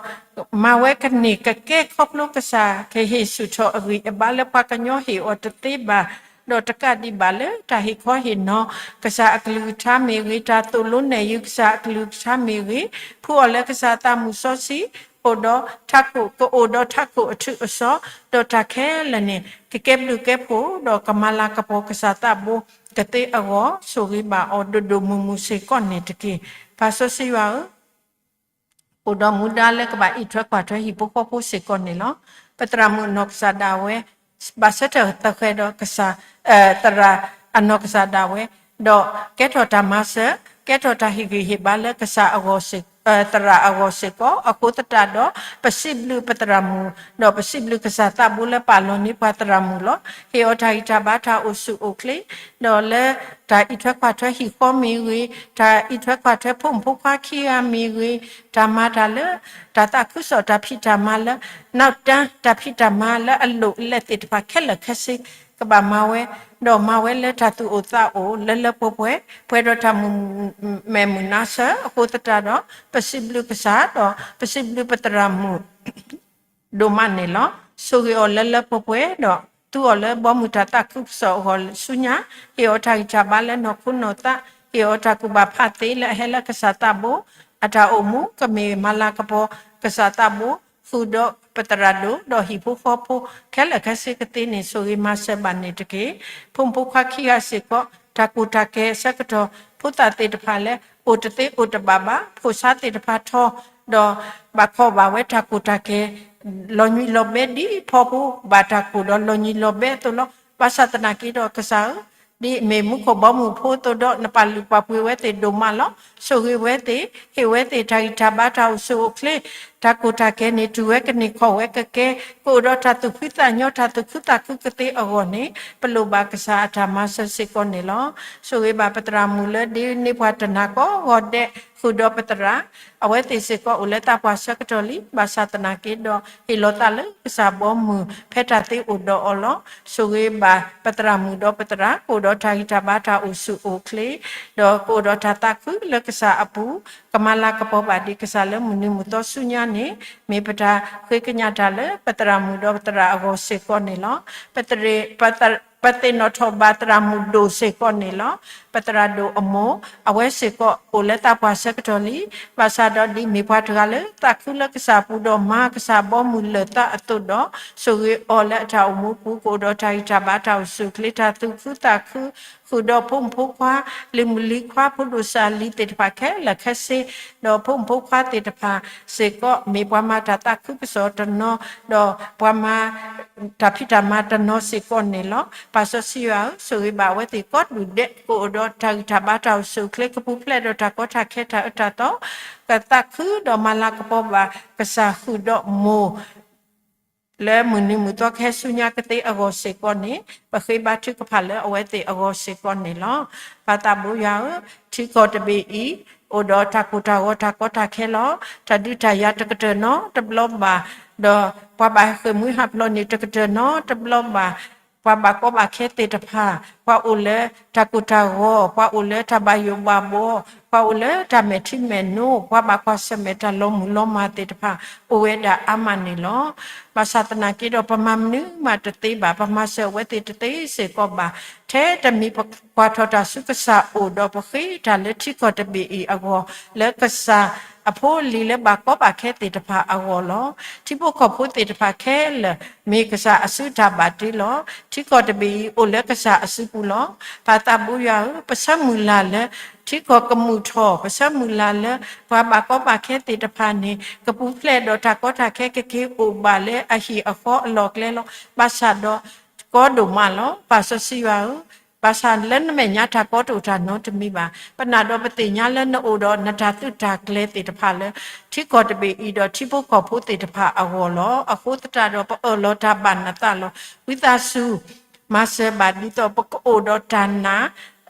မၤဝဲကန့ၢ်ကကဲခီဖျိကစၢ်ကဟ့ၣ်ဆူၣ်ထီၣ်အဂံၢ်အဘါလၢပှၤကညီဟ့ၣ်အီၤတသ့ဘၣ်, ဒီးတကးဒံးဘၣ်လၢတၢ်ဟ့ၣ်ခီဟ့ၣ်နီၤ ကစၢ်အကလုၢ်ကထါမ့ၢ်ဂ့ၤ, တၢ်သိၣ်လိနဲၣ်ယုာ်ကစၢ်အကလုၢ်ကထါမ့ၢ်ဂ့ၤ, ဖှူအီၤလၢကစၢ်သးမုၢ်စီဆှံ, အိၣ်ဒီးထးခိၣ်, ကအိၣ်ဒီးထးခိၣ်အထူးအစီ, ဒီးတၢ်ခဲလၢာ်န့ၣ် ကကဲဘျုးကဲဖှိၣ် ဒီးကမၤလၤကပီၤကစၢ်သးဘိကသ့အဂီၢ် ဆိၣ်ဂ့ၤဘၣ်အီၤဒိၣ်ဒိၣ်မုၢ်မုၢ်စ့ၢ်ကီးန့ၣ်တက့ၢ်. ပၢ်စီဆှံယွၤဧၢ, အိၣ်ဒီးမူဒါလၢကဘၣ်အံးထွဲကွၢ်ထွဲဟံၣ်ဖိဃီဖိစ့ၢ်ကီးန့ၣ်လီၤ. ပသရၣ်မုၣ်အနီၢ်ကစၢ်ဒၣ်ဝဲ ဘၣ်ဆၢထၢၣ်သဃဲၤဒီးကစၢ် သရၣ်အနီၢ်ကစၢ်ဒၣ်ဝဲ, ဒီးကဲထီၣ်တၢ်မၤစၢၤ, ကဲထီၣ်တၢ်ဟ့ၣ်ဂံၢ်ဟ့ၣ်ဘါလၢကစၢ်အဂီၢ်စ့ၢ်, သရၣ်အဂီၢ်စ့ၢ်ကီး, အဃိသတးဒီး ပစံးဘျုးပသရၣ်မုၣ်, ဒီးပစံးဘျုးကစၢ်သးဘိလၢပာ်လီၤန့ၢ်ပှၤသရၣ်မုၣ်လီၤ. ဟ့ၣ်အီၤတၢ်ဂံၢ်တၢ်ဘါတၢ်အိၣ်ဆူၣ်အိၣ်ချ့, ဒီးလၢတၢ်အံးထွဲကွၢ်ထွဲဟံၣ်ဃီမ့ၢ်ဂ့ၤ, တၢ်အံးထွဲကွၢ်ထွဲဖိမုၣ်ဖိခွါခံဂၤမ့ၢ်ဂ့ၤ, တၢ်မၤတၢ်လၢ တၢ်သးခုကစီၣ်တၢ်ဖံးတၢ်မၤလၢ နောက်တန်း တၢ်ဖံးတၢ်မၤလၢအလိၣ်အလဲသ့ၣ်တဖၣ်ခဲလၢာ်ခဲဆ့ ကဘၣ်မၤဝဲ, ဒီးမၤဝဲလၢတၢ်သူၣ်အိၣ်သးအိၣ်လၢလၢပှဲၤပှဲၤ, ပှဲၤဒီးတၢ်မုာ်မဲာ်မုာ်နါစၢၤအဃိသတးဒီး ပစံးဘျုးကစၢ်ဒီး ပစံးဘျုးပသရၣ်မုၣ် ဒိၣ်မးန့ၣ်လီၤ. ဆိၣ်ဂ့ၤအီၤလၢလၢပှဲၤပှဲၤဒီး သူအီၤလၢဘီမုၢ်တၢ်သးခုကစီၣ်အဂီၢ်ဆူညါ, ဟ့ၣ်အီၤတၢ်ဂံၢ်တၢ်ဘါလၢနီၢ်ခိနီၢ်သး, ဟ့ၣ်အီၤတၢ်ကူၣ်ဘၣ်ဖးသ့လၢအဟဲလၢကစၢ်သးဘိ, အတၢ်အိၣ်မူကမ့ၢ်မၤလၤကပီၤကစၢ်သးဘိ, ဃုာ်ဒီးပသရၣ်ဒိၣ် ဒီးဟံၣ်ဖိဃီဖိခဲလၢာ်ခဲဆ့ကသ့န့ၣ် ဆိၣ်ဂ့ၤမၤစၢၤဘၣ်န့ၣ်တက့ၢ်. ဖိမုၣ်ဖိခွါခံဂၤစ့ၢ်ကီး တၢ်ကူၣ်တၢ်ကဲအဆၢကတီၢ် ဖိသၣ်သ့ၣ်တဖၣ်လၢ အိၣ်တသ့အိၣ်တဘၣ်ဘၣ် ဖိၣ်ဆါသ့ၣ်တဖၣ်ထီ ဒီးဘၣ်ခီၣ်ဘၣ်ဝဲတၢ်ကူၣ်တၢ်ကဲ လီၤညွံးလီၤဘဲဒ်ဖီဖိဘၣ်တၢ်ကူၣ်ဒီးလီၤညွံးလီၤဘဲအသိးလီၤ. ဘၣ်ဆၣ်သနာ်က့ဒီးကစၢ်ဧၢ, ဒ်မ့ၢ်မူခိၣ်ဘီမုၢ်ဖိအသိးဒီး နပာ်လုၢ်ပာ်ပှ့ၤဝဲသ့ၣ်ဒိၣ်မးလီၤ. ဆိၣ်ဂ့ၤဝဲသ့ၣ်, ဟ့ၣ်ဝဲသ့ၣ်တၢ်ဂံၢ်တၢ်ဘါတၢ်အိၣ်ဆူၣ်အိၣ်ချ့ တၢ်ကိၢ်တၢ်ဂီၤန့ၣ် တူၢ်ဝဲကန့ၢ်ခီၣ်ဝဲကကဲ, ကအိၣ်ဒီးတၢ်သူၣ်ဖှံသးညီ တၢ်သူၣ်ခုသးခုကသ့အဂီၢ်န့ၣ် ပလိၣ်ဘၣ်ကစၢ်အတၢ်မၤစၢၤစ့ၢ်ကီးန့ၣ်လီၤ. ဆိၣ်ဂ့ၤဘၣ်ပသရၣ်မုၣ်လၢဒ်န့ၢ်ပှၤတနၤကိးဂီၤဒဲး ဃုာ်ဒီးပသရၣ်, အဝဲသ့ၣ်စ့ၢ်ကီးအိၣ်လၢသးပှၢ်ဆၢကတီၢ်လံ, ဘၣ်ဆၣ်သနာ်က့ဒီး ဟ့ၣ်လီၤသးလၢကစၢ်ဘီမုၢ် ဖဲတၢ်သ့အိၣ်ဒီးအီၤလီၤ. ဆိၣ်ဂ့ၤဘၣ်ပသရၣ်မုၣ်ဒီးပသရၣ် ကအိၣ်ဒီးတၢ်ဂံၢ်တၢ်ဘါ တၢ်အိၣ်ဆူၣ်အိၣ်ချ့ ဒီးကအိၣ်ဒီးတၢ်သးခုလၢကစၢ်အပူၤ, ကမၤလၤကပီၤဘၣ်ဒံးကစၢ်လၢမုၢ်နံၤမုၢ်သီဆူညါန့ၣ် မ့ၢ်ပတၢ်ဃ့ကညးတၢ်လၢပသရၣ်မုၣ်ဒီးပသရၣ်အဂီၢ်စ့ၢ်ကီးန့ၣ်လီၤ. ပသရ့ၣ် ပသရ့ၣ် ပသ့ၣ်နီၣ်ထီၣ်ဘၣ်သရၣ်မုၣ်ဒိၣ်စ့ၢ်ကီးန့ၣ်လီၤ. ပသရၣ်ဒိၣ်အမိၢ် အဝဲစ့ၢ်ကီးအိၣ်လၢသးပှၢ်ဆၢကတီၢ်လံ, ဘၣ်ဆၣ်ဒီးဒ်မ့ၢ်ပှၤတဂၤလၢသးခုလၢကစၢ်အပူၤဒီးမၤကစၢ်ဘီမုၢ်လၢာ်သးအသိးဒီး ဆိၣ်ဂ့ၤအီၤလၢအတၢ်အိၣ်မူပူၤ ကအိၣ်ဒီးတၢ်ဂံၢ်တၢ်ဘါ တၢ်အိၣ်ဆူၣ်အိၣ်ချ့ တၢ်သူၣ်ခုသးခု ဃုာ်ဒီးဖိမုၣ်ဖိခွါ လံၤမုၣ်လံၤခွါ ဖိဒိၣ်စၢ်လံၤသ့ၣ်တဖၣ်ခဲလၢာ်ခဲဆ့ ဒီးဖိမုၣ်ဖိခွါသ့ၣ်တဖၣ်စ့ၢ်ကီး မ့ၢ်ပှၤမၤတၢ်သးခုကစီၣ်တနီၤ ဒီးပှၤမၤတၢ်ဖံးတၢ်မၤတနီၤစ့ၢ်ကီးန့ၣ်လီၤ. ပၢ်စီဆှံယွၤဧၢ, ဆိၣ်ဂ့ၤဘၣ်အဝဲသ့ၣ်ကိးဒူၣ်ဒဲး ကအိၣ်ဒီးတၢ်ဂံၢ်တၢ်ဘါ တၢ်အိၣ်ဆူၣ်အိၣ်ချ့ ကပူၤဖျဲးဒီးတၢ်ကီတၢ်ခဲ တၢ်အၢတၢ်သီ ကသးခုဒီးမၤလၤကပီၤဘၣ်ကစၢ်ဃုာ်ဒီးမိၢ် လၢမုၢ်နံၤမုၢ်သီကဟဲဆူညါကသ့အဂီၢ်စ့ၢ်ကီးန့ၣ် ပဃ့ဘါထုကဖၣ်လၢအဝဲသ့ၣ်အဂီၢ်စ့ၢ်ကီးန့ၣ်လီၤ. ပၢ်သးဘိယွၤဧၢ, ထံကီၢ်တဘ့ၣ်အံၤ အိၣ်ဒီးတၢ်ကိၢ်တၢ်ဂီၤ တၢ်ကီတၢ်ခဲလီၤ. တၢ်ဒုးတၢ်ယၤတကတၢၢ်နီတဘျီဘၣ်, ဒီးပှၤဘၣ်ဃ့ၢ်မှံဟးဖျိးန့ၣ်တကတၢၢ်နီတဘျီဘၣ်. ပှၤဘၣ်ကီဘၣ်ခဲသ့ၣ်တဖၣ်, ပှၤအိၣ်လၢတၢ်ကိၢ်တၢ်ဂီၤ, ပှၤအိၣ်လၢတၢ်ဘၣ်ယိၣ်ဘၣ်ဘှီ, ပှၤအိၣ်လၢတၢ်မဲာ်ထံမဲာ်နိ, ပှၤဘၣ်ကွၢ်ဆၢၣ်မဲာ်တၢ်လီၤမုၢ်လီၤမၢ်သ့ၣ်တဖၣ် အိၣ်ဝဲဒၣ်အါမးန့ၣ်လီၤ. ဘၣ်ဆၣ်သနာ်က့ဒီး ပမၤမနုၤမးတသ့ဘၣ်, ပမၤစၢၤအဝဲသ့ၣ်တသ့စ့ၢ်ကီးဘၣ်. ထဲတမံၤပကွၢ်ထီၣ်တၢ်ဆူကစၢ်အိၣ်ဒီး ပဃ့တၢ်လၢထံကီၢ်တဘ့ၣ်အံၤအဂီၢ် လၢကစၢ်အဖိအလံၤလၢဘၣ်ကီဘၣ်ခဲသ့ၣ်တဖၣ်အဂီၢ်လီၤ. ထံဖိကီၢ်ဖိသ့ၣ်တဖၣ်ခဲလၢာ် မ့ၢ်ကစၢ်အစုတၢ်ဘၣ်တ့လီၤ. ထံကီၢ်တဘ့ၣ်အံၤအိၣ်လၢကစၢ်အစုပူၤလီၤ. ပၢ်သးဘိယွၤဧၢ, ပဆၢမုၢ်လၢ်လၢ ထံကီၢ်ကမုာ်ထီၣ်, ပဆၢမုၢ်လၢ်လၢ ပှၤဘၣ်ကီဘၣ်ခဲသ့ၣ်တဖၣ်န့ၣ် ကပူၤဖျဲးဒီးတၢ်ကီတၢ်ခဲ ကက့ၤအိၣ်ဘၣ်လၢအဟံၣ်အဃီအလီၢ်အကျဲလီၤ. ဘၣ်ဆၣ်ဒီး ကီဒိၣ်မးလီၤ. ပၢ်စီဆှံယွၤဧၢ, ဘၣ်ဆၣ်လၢနမဲာ်ညါတၢ်ကီတအိၣ်တၢ်နီတမံၤဘၣ်. ပနာ်ဒီးပသ့ၣ်ညါလၢနအိၣ်ဒီးနတၢ်သုးတၢ်ကျဲၤသ့ၣ်တဖၣ်လၢ ထံကီၢ်တဘ့ၣ်အံၤဒီးထံဖိကီၢ်ဖိသ့ၣ်တဖၣ်အဂီၢ်လီၤ. အဃိသတးဒီးပအၢၣ်လီၤတၢ်ဘၣ်နသးလီၤ. ဝံသးစူၤ မၤစၢၤဘၣ်ဒ်သိး ပကအိၣ်ဒီးတၢ်နာ်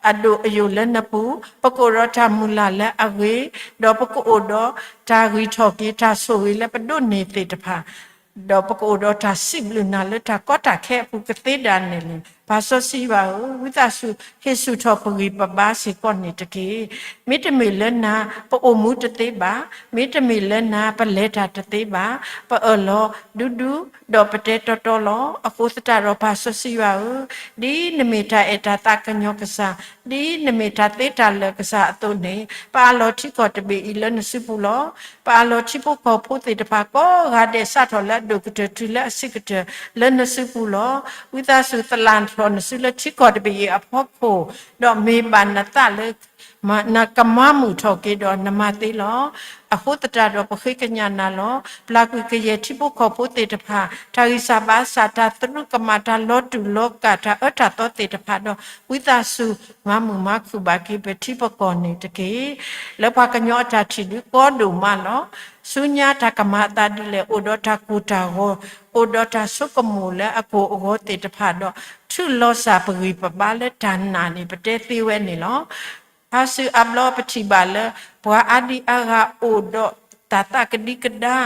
အဒိၣ်အယိာ်လၢနပူၤ, ပကအိၣ်ဒီးတၢ်မုၢ်လၢ်လၢအဂ့ၤ, ဒီးပကအိၣ်ဒီးတၢ်ဂံၢ်ထီၣ်က့ၤတၢ်ဆိၣ်ဂ့ၤလၢပဒိးန့ၢ်သ့ၣ်တဖၣ်, ဒီးပကအိၣ်ဒီးတၢ်စံးဘျုးနၤလၢတၢ်ကီတၢ်ခဲအပူၤကသ့ဒၣ်နဲၣ်လဲၣ်. ပၢ်စီဆှံယွၤဧၢ, ဝံသးစူၤ ဟ့ၣ်ဆူၣ်ထီၣ်ပဂံၢ်ပဘါစ့ၢ်ကီးန့ၣ်တက့ၢ်. မ့တမ့ၢ်လၢနၤ ပအိၣ်မူတသ့ဘၣ်. မ့တမ့ၢ်လၢနၤ ပလဲၤတၢ်တသ့ဘၣ်. ပအၢၣ်လီၤဒူဒူ ဒီးပတဲတီတီလီၤ. အဃိသတးဒီးပၢ်စီဆှံယွၤဧၢ, ဒ်နမ့ၢ်တၢ်အဲၣ်တၢ်သးကညီၤကစၢ်, ဒ်နမ့ၢ်တၢ်သ့တၢ်လၢာ်ကစၢ်အသိးန့ၣ်, ပအးလီၤထံကီၢ်တဘ့ၣ်အံၤလၢနစုပူၤလီၤ. ပအးလီၤထံဖိကီၢ်ဖိသ့ၣ်တဖၣ်ကိးဂၤဒဲး စးထီၣ်လၢအဒိၣ်ကတၢၢ်တုၤလၢအဆံးကတၢၢ် လၢနစုပူၤလီၤ. ဝံသးစူၤသလၣ်ထီၣ်နစုလၢထံကီၢ်တဘ့ၣ်အံၤအဖီခိၣ်, ဒီးမ့ၢ်ဘၣ်နသးလၢ နကမၤမုာ်ထီၣ်က့ၤဒီးနမၤသ့လီၤ. အဃိသတးဒီးပဃ့ကညးနၤလီၤ. ပျၢ်ကွံာ်ကယဲၢ်ထံဖိကီၢ်ဖိသ့ၣ်တဖၣ် တၢ်ဂံၢ်စၢ်ဘါစၢ် တၢ်သရူးကမၣ် တၢ်လီၤတူာ်လီၤကာ် တၢ်အၢတၢ်သီသ့ၣ်တဖၣ်ဒီး ဝံသးစူၤမၤမုာ်မၤခုၣ်ဘၣ်က့ၤပထံပကီၢ်န့ၣ်တက့ၢ်. လၢပှၤကညီအတၢ်ထံၣ်ဒုးကီဒိၣ်မးလီၤ. ဆူညါတၢ်ကမၤအသးဒ်လဲၣ် အိၣ်ဒီးတၢ်ကိၢ်တၢ်ဂီၤ, အိၣ်ဒီးတၢ်ဆိကမိၣ်လၢအကိၢ်အဂီၤသ့ၣ်တဖၣ်ဒီး ထုးလီၤစၢ်ပဂံၢ်ပဘါလၢတၢ်နာ်န့ၣ် ပတဲသ့ဝဲန့ၣ်လီၤ. ဖါစုအါဘျီပထံၣ်ဘၣ်လၢ ပှၤအါဒံအါဂၤအိၣ်ဒီးတၢ်သးကဒံကဒါ,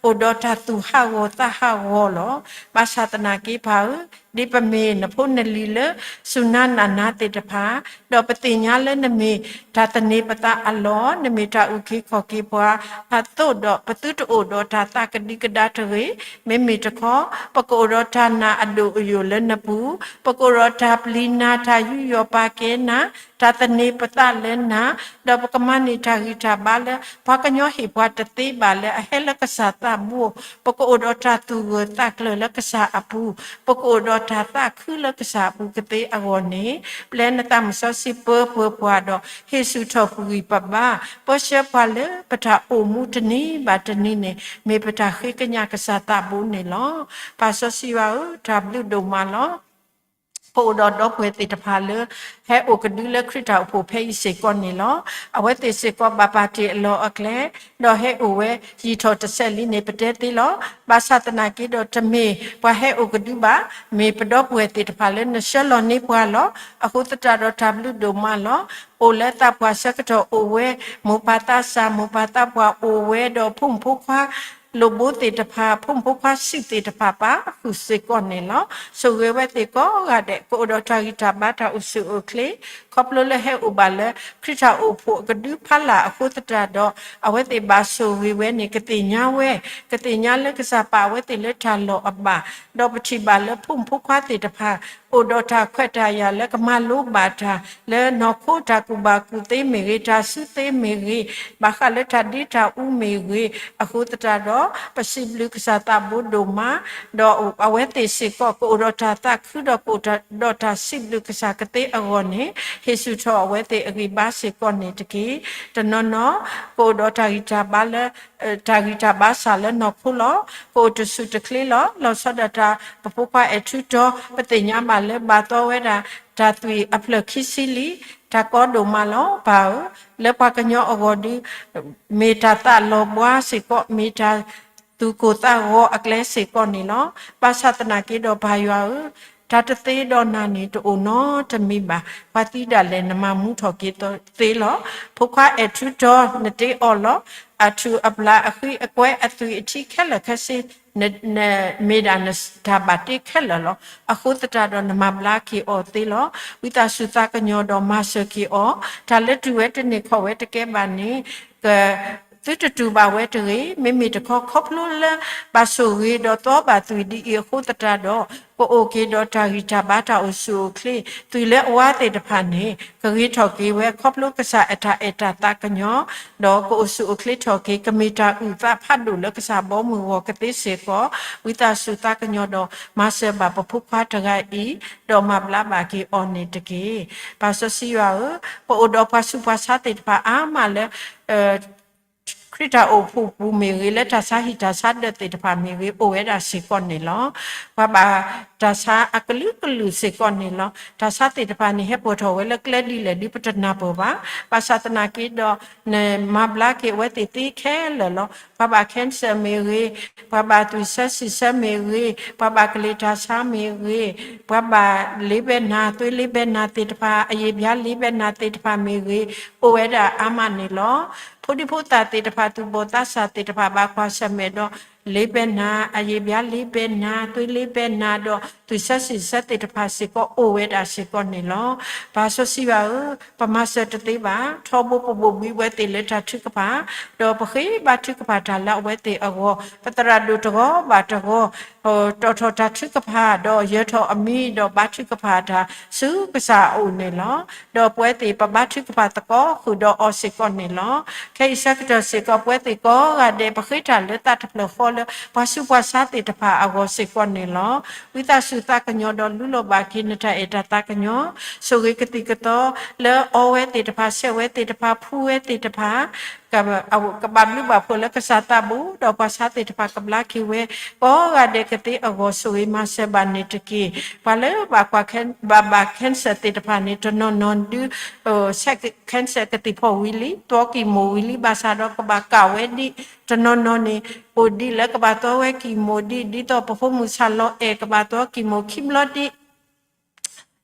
အိၣ်ဒီးတၢ်သူၣ်ဟးဂီၤသးဟးဂီၤလီၤ. ဘၣ်ဆၣ်သနာ်က့ပၢ်ဧၢ, ဒ်ပမ့ၢ်နဖိနလံၤလၢ စူၢ်နါနာ်နၤသ့ၣ်တဖၣ်, ဒီးပသ့ၣ်ညါလၢနမ့ၢ်တၢ်သန့ၤပသးအလီၢ်, နမ့ၢ်တၢ်အုၣ်က့ၤခီၣ်က့ၤပှၤအသိးဒီး ပသုတအိၣ်ဒီးတၢ်သးကဒံကဒါတဂ့ၤ. မ့မ့ၢ်တခီ, ပကအိၣ်ဒီးတၢ်နာ်အဒိၣ်အယိာ်လၢနပူၤ, ပကအိၣ်ဒီးတၢ်ပျံၤနၤ, တၢ်ယူးယီၣ်ပာ်ကဲနၤ, တၢ်သန့ၤပသးလၢနၤ, ဒီးပကမၤန့ၢ်တၢ်ဂံၢ်တၢ်ဘါလၢ ပှၤကညီဟ့ၣ်ပှၤတသ့ဘၣ်လၢအဟဲလၢကစၢ်သးဘိ, ပကအိၣ်ဒီးတၢ်သူၣ်ဂၢၢ်သးကျၢၤလၢကစၢ်အပူၤ, ပကအိၣ်ဒီးတၢ်သးခုလၢကစၢ်အပူၤကသ့အဂီၢ်န့ၣ်, ပျဲနသးမုၢ်စီဆှံပၢပှဲၤပှၤဒီး ဟ့ၣ်ဆူၣ်ထီၣ်ပဂံၢ်ပဘါ, ပၢဆှၢပှၤလၢပတၢ်အိၣ်မူတနံၤဘၣ်တနံၤန့ၣ် မ့ၢ်ပတၢ်ဃ့ကညးကစၢ်သးဘိန့ၣ်လီၤ. ပၢ်စီဆှံယွၤဧၢ, တၢ်ဘျုးဒိၣ်မးလီၤ. ပအိၣ်ဒီးဒီပုၢ်ဝဲၢ်သ့ၣ်တဖၣ်လၢ ဟဲအိၣ်ကဒုလၢခရံာ်တၢ်အိၣ်ဖှိၣ်ဖဲအံၤစ့ၢ်ကီးန့ၣ်လီၤ. အဝဲသ့ၣ်စ့ၢ်ကီးဘၣ်ပာ်တ့ၢ်အလီၢ်အကျဲ ဒီးဟဲအိၣ်ဝဲယံာ်ထီၣ်တစဲးလံန့ၣ် ပတဲသ့လီၤ. ဘၣ်ဆၣ်သနာ်က့ဒီးတမ့ၢ်ပှၤဟဲအိၣ်ကဒုဘၣ်, မ့ၢ်ပဒီပုၢ်ဝဲၢ်သ့ၣ်တဖၣ်လၢနဆှၢလီၤန့ၢ်ပှၤလီၤ. အဃိသတးဒီးတၢ်ဘျုးဒိၣ်မးလီၤ. အိၣ်လၢသးပှၢ်ဆၢကတီၢ်အိၣ်ဝဲ, မိၢ်ပၢ်သးစၢ် မိၢ်ပၢ်သးပှၢ်အိၣ်ဝဲဒီးဖိမုၣ်ဖိခွါ လိၣ်ဘိသ့ၣ်တဖၣ် ဖိမုၣ်ဖိခွါစုၣ်သ့ၣ်တဖၣ်ပာ်ဃုာ်စ့ၢ်ကီးန့ၣ်လီၤ. ဆိၣ်ဂ့ၤဝဲသ့ၣ်ကိးဂၤဒဲး ကအိၣ်ဒီးတၢ်ဂံၢ်တၢ်ဘါတၢ်အိၣ်ဆူၣ်အိၣ်ချ့ ခီဖျိလၢဟဲအိၣ်ဘၣ်လၢ ခရံာ်တၢ်အိၣ်ဖှိၣ်အကဒုဖးလၢ်အဃိသတးဒီး အဝဲသ့ၣ်ဘၣ်ဆိၣ်ဂ့ၤဝဲန့ၣ် ကသ့ၣ်ညါဝဲ, ကသ့ၣ်ညါလၢကစၢ်ပာ်အဝဲသ့ၣ်လၢတၢ်လီၢ်အဘၣ်, ဒီးပထံၣ်ဘၣ်လၢဖိမုၣ်ဖိခွါသ့ၣ်တဖၣ် အိၣ်ဒီးတၢ်ခွဲးတၢ်ယာ်လၢကမၤလိဘၣ်တၢ် လၢနီၢ်ခိတၢ်ကူၣ်ဘၣ်ကူၣ်သ့မ့ၢ်ဂ့ၤ တၢ်စုသ့မ့ၢ်ဂ့ၤ, ဘၣ်ဃးလၢတၢ်ဒ့တၢ်အူမ့ၢ်ဂ့ၤ, အဃိသတးဒီး ပစံးဘျုးကစၢ်သးဘိဒိၣ်မး, ဒီးအဝဲသ့ၣ်စ့ၢ်ကီး ကအိၣ်ဒီးတၢ်သးခုဒီးကအိၣ်ဒီးတၢ်စံးဘျုးကစၢ်ကသ့အဂီၢ်န့ၣ် ဟ့ၣ်ဆူၣ်ထီၣ်အဝဲသ့ၣ်အဂံၢ်ဘါစ့ၢ်ကီးန့ၣ်တက့ၢ်. တနီၤနီၤ ကအိၣ်ဒီးတၢ်ဂံၢ်တၢ်ဘါလၢ တၢ်ဂံၢ်တၢ်ဘါစၢ်လၢနီၢ်ခိလီၤ. ကအိၣ်တဆူၣ်တချ့လီၤ. လီၤဆီဒၣ်တၢ် ပဖိခွါအဲၣ်ထူတီ ပသ့ၣ်ညါဘၣ်လၢဘၣ်သီဝဲဒၣ် တၢ်သွံၣ်အဖျၢၣ်ခံဆံလံ, တၢ်ကီဒိၣ်မးလီၤ. ပၢ်ဧၢ, လၢပှၤကညီအဂီၢ်ဒုး မ့ၢ်တၢ်သးလီၤဘှါစ့ၢ်ကီး, မ့ၢ်တၢ်သူၣ်ကိၢ်သးဂီၤအကျဲစ့ၢ်ကီးန့ၣ်လီၤ. ဘၣ်ဆၣ်သနာ်က့ဒီးပၢ်ယွၤဧၢ, တၢ်တသ့ဒီးနၤန့ၣ် တအိၣ်နီတမံၤဘၣ်. ပှၤသံဒၣ်လဲာ် နမၤမူထီၣ်က့ၤသ့လီၤ. ဖိခွါအဲၣ်ထူတီ နတ့အီၤလီၤ. အထူၣ်အပျၢ်အဃံအကွဲ အသွံၣ်အထံခဲလၢာ်ခဲဆ့ မ့ၢ်ဒၣ်နတၢ်ဘၣ်တ့ခဲလၢာ်လီၤ. အဃိသတးဒီးနမၤဘျါက့ၤအီၤသ့လီၤ. ဝံသးစူၤသးကညီၤဒီးမၤစၢၤက့ၤအီၤ, တၢ်လၢတုၤဝဲတန့ၢ်ခီၣ်ဝဲတကဲဘၣ်န့ၣ် သုတတူၢ်ဘၣ်ဝဲတဂ့ၤ. မ့မ့ၢ်တခီ ခီဖျိလၢဘၣ်ဆိၣ်ဂ့ၤဒီးသီဘၣ်သွံၣ်ဒ်အံၤအဃိသတးဒီး ကအိၣ်က့ၤဒီးတၢ်ဂံၢ်တၢ်ဘါတၢ်အိၣ်ဆူၣ်အိၣ်ချ့, သွံၣ်လၢအဝါသ့ၣ်တဖၣ်န့ၣ် ကဂ့ၤထီၣ်က့ၤဝဲ ခီဖျိကစၢ်အတၢ်အဲၣ်တၢ်သးကညီၤ, ဒီးကအိၣ်ဆူၣ်အိၣ်ချ့ထီၣ်က့ၤ ကမ့ၢ်တၢ်အုၣ်သးဖးဒိၣ်လၢကစၢ်ဘီမုၢ်ဂီၤကသ့စ့ၢ်ကီး, ဝံသးစူၤသးကညီၤဒီးမၤစၢၤဘၣ်ပဖိခွါတဂၤအံၤ, ဒီးမၤဘျါဘၣ်က့ၤအီၤန့ၣ်တက့ၢ်. ပၢ်စီဆှံယွၤဧၢ, ပအိၣ်ဒီးပှၤဆူးပှၤဆါသ့ၣ်တဖၣ်အါမးလၢ ခရံာ်တၢ်အိၣ်ဖှိၣ်ပူၤမ့ၢ်ဂ့ၤ, လၢတၢ်ဆါဟံၣ်တၢ်ဆါဒၢးသ့ၣ်တဖၣ်မ့ၢ်ဂ့ၤ, အိၣ်ဝဲဒၣ်စ့ၢ်ကီးန့ၣ်လီၤ. ပှၤဘၣ်တၢ်ဆါအကလုာ်ကလုာ်စ့ၢ်ကီးန့ၣ်လီၤ. တၢ်ဆါသ့ၣ်တဖၣ်န့ၣ် ဟဲပိာ်ထီၣ်ဝဲလၢကျဲဒ်လဲၣ်ဒ်ပတနၢ်ပၢၢ်ဘၣ်. ဘၣ်ဆၣ်သနာ်က့ဒီး နမၤဘျါက့ၤအဝဲသ့ၣ်သ့ခဲလၢာ်လီၤ. ပှၤဘၣ် cancer မ့ၢ်ဂ့ၤ, ပှၤဘၣ်သွံၣ်ဆၢစံၣ်ဆၢမ့ၢ်ဂ့ၤ, ပှၤဘၣ်ကလံၤတၢ်ဆါမ့ၢ်ဂ့ၤ, ပှၤဘၣ်လ့ဘဲနၤ, သွေးလ့ဘဲနၤသ့ၣ်တဖၣ်, အရေပြားလ့ဘဲနၤသ့ၣ်တဖၣ်မ့ၢ်ဂ့ၤ, အိၣ်ဝဲဒၣ်အါမးန့ၣ်လီၤ. ဖိဒံဖိသၣ်သ့ၣ်တဖၣ်, သူၣ်ဘီၣ်သးစၢ်သ့ၣ်တဖၣ် ဘၣ်ကွၢ်ဆၢၣ်မဲာ်ဒီး လ့ဘဲနၤ, အရေပြားလ့ဘဲနၤ, သွေးလ့ဘဲနၤ, ဒီးသွံၣ်ဆၢစံၣ်ဆၢသ့ၣ်တဖၣ် စ့ၢ်ကီးအိၣ်ဝဲဒၣ်စ့ၢ်ကီးန့ၣ်လီၤ. ပၢ်စီဆှံယွၤဧၢ, ပမၤစၢၤတသ့ဘၣ်. ထီဘိပဘိၣ်ဘံအဝဲသ့ၣ်လၢတၢ်ထုကဖၣ်, ဒီးပဃ့ဘါထုကဖၣ်တၢ်လၢအဝဲသ့ၣ်အဂီၢ်, ပသရၣ်ဒိၣ်တဂီၤဘၣ်တဂီၤ တီၣ်ထီၣ်တၢ်ထုကဖၣ်, ဒီးယၢၤထီၣ်အမံၤ, ဒီးဘါထုကဖၣ်တၢ်ဆူကစၢ်အအိၣ်န့ၣ်လီၤ. ဒီးပဝဲသ့ၣ်ပဘါထုကဖၣ်သကိးဃုာ်ဒီးအီၤစ့ၢ်ကီးန့ၣ်လီၤ. ခဲအံၤဆၢကတီၢ်စ့ၢ်ကီး ပဝဲသ့ၣ်ကိးဂၤဒဲး ပဃ့တၢ်လၢသးတဖျၢၣ်ဃီလၢ ပှၤဆူးပှၤဆါသ့ၣ်တဖၣ်အဂီၢ်စ့ၢ်ကီးန့ၣ်လီၤ. ဝံသးစူၤသးကညီၤဒီးလူလီၤဘၣ်က့ၤနတၢ်အဲၣ်တၢ်သးကညီၤ, ဆိၣ်ဂ့ၤကသံၣ်ကသီလၢအီဝဲသ့ၣ်တဖၣ်, ဆဲးဝဲသ့ၣ်တဖၣ်, ဖှူဝဲသ့ၣ်တဖၣ်, ကဘၣ်ဘျုးဘၣ်ဖှိၣ်လၢကစၢ်သးဘိ, ဒီးပှၤဆါသ့ၣ်တဖၣ်ကဘျါက့ၤဝဲ, ကိးဂၤဒဲးကသ့အဂီၢ် ဆိၣ်ဂ့ၤမၤစၢၤဘၣ်န့ၣ်တက့ၢ်. ပှၤလၢဘၣ်ကွၢ်ခဲ, ဘၣ်ဘၣ် cancer သ့ၣ်တဖၣ်န့ၣ် တနီၤနီၤဒုး ဆဲး cancer ကသံၣ်ဖီၣ်ဝံၤလံ, သီကံၢ်မိၣ်ဝံၤလံ, ဘၣ်ဆၣ်ဒီးကဘၣ်ကးဝဲဒံး, တနီၤနီၤန့ၣ် အိၣ်ဒံးလၢကဘၣ်သီဝဲကံၢ်မိၣ်ဒံး, ဒ်သိးပဖိမုၣ်ဆၣ်လီၤအဲၣ် ကဘၣ်သီကံၢ်မိၣ်ခံဘျီ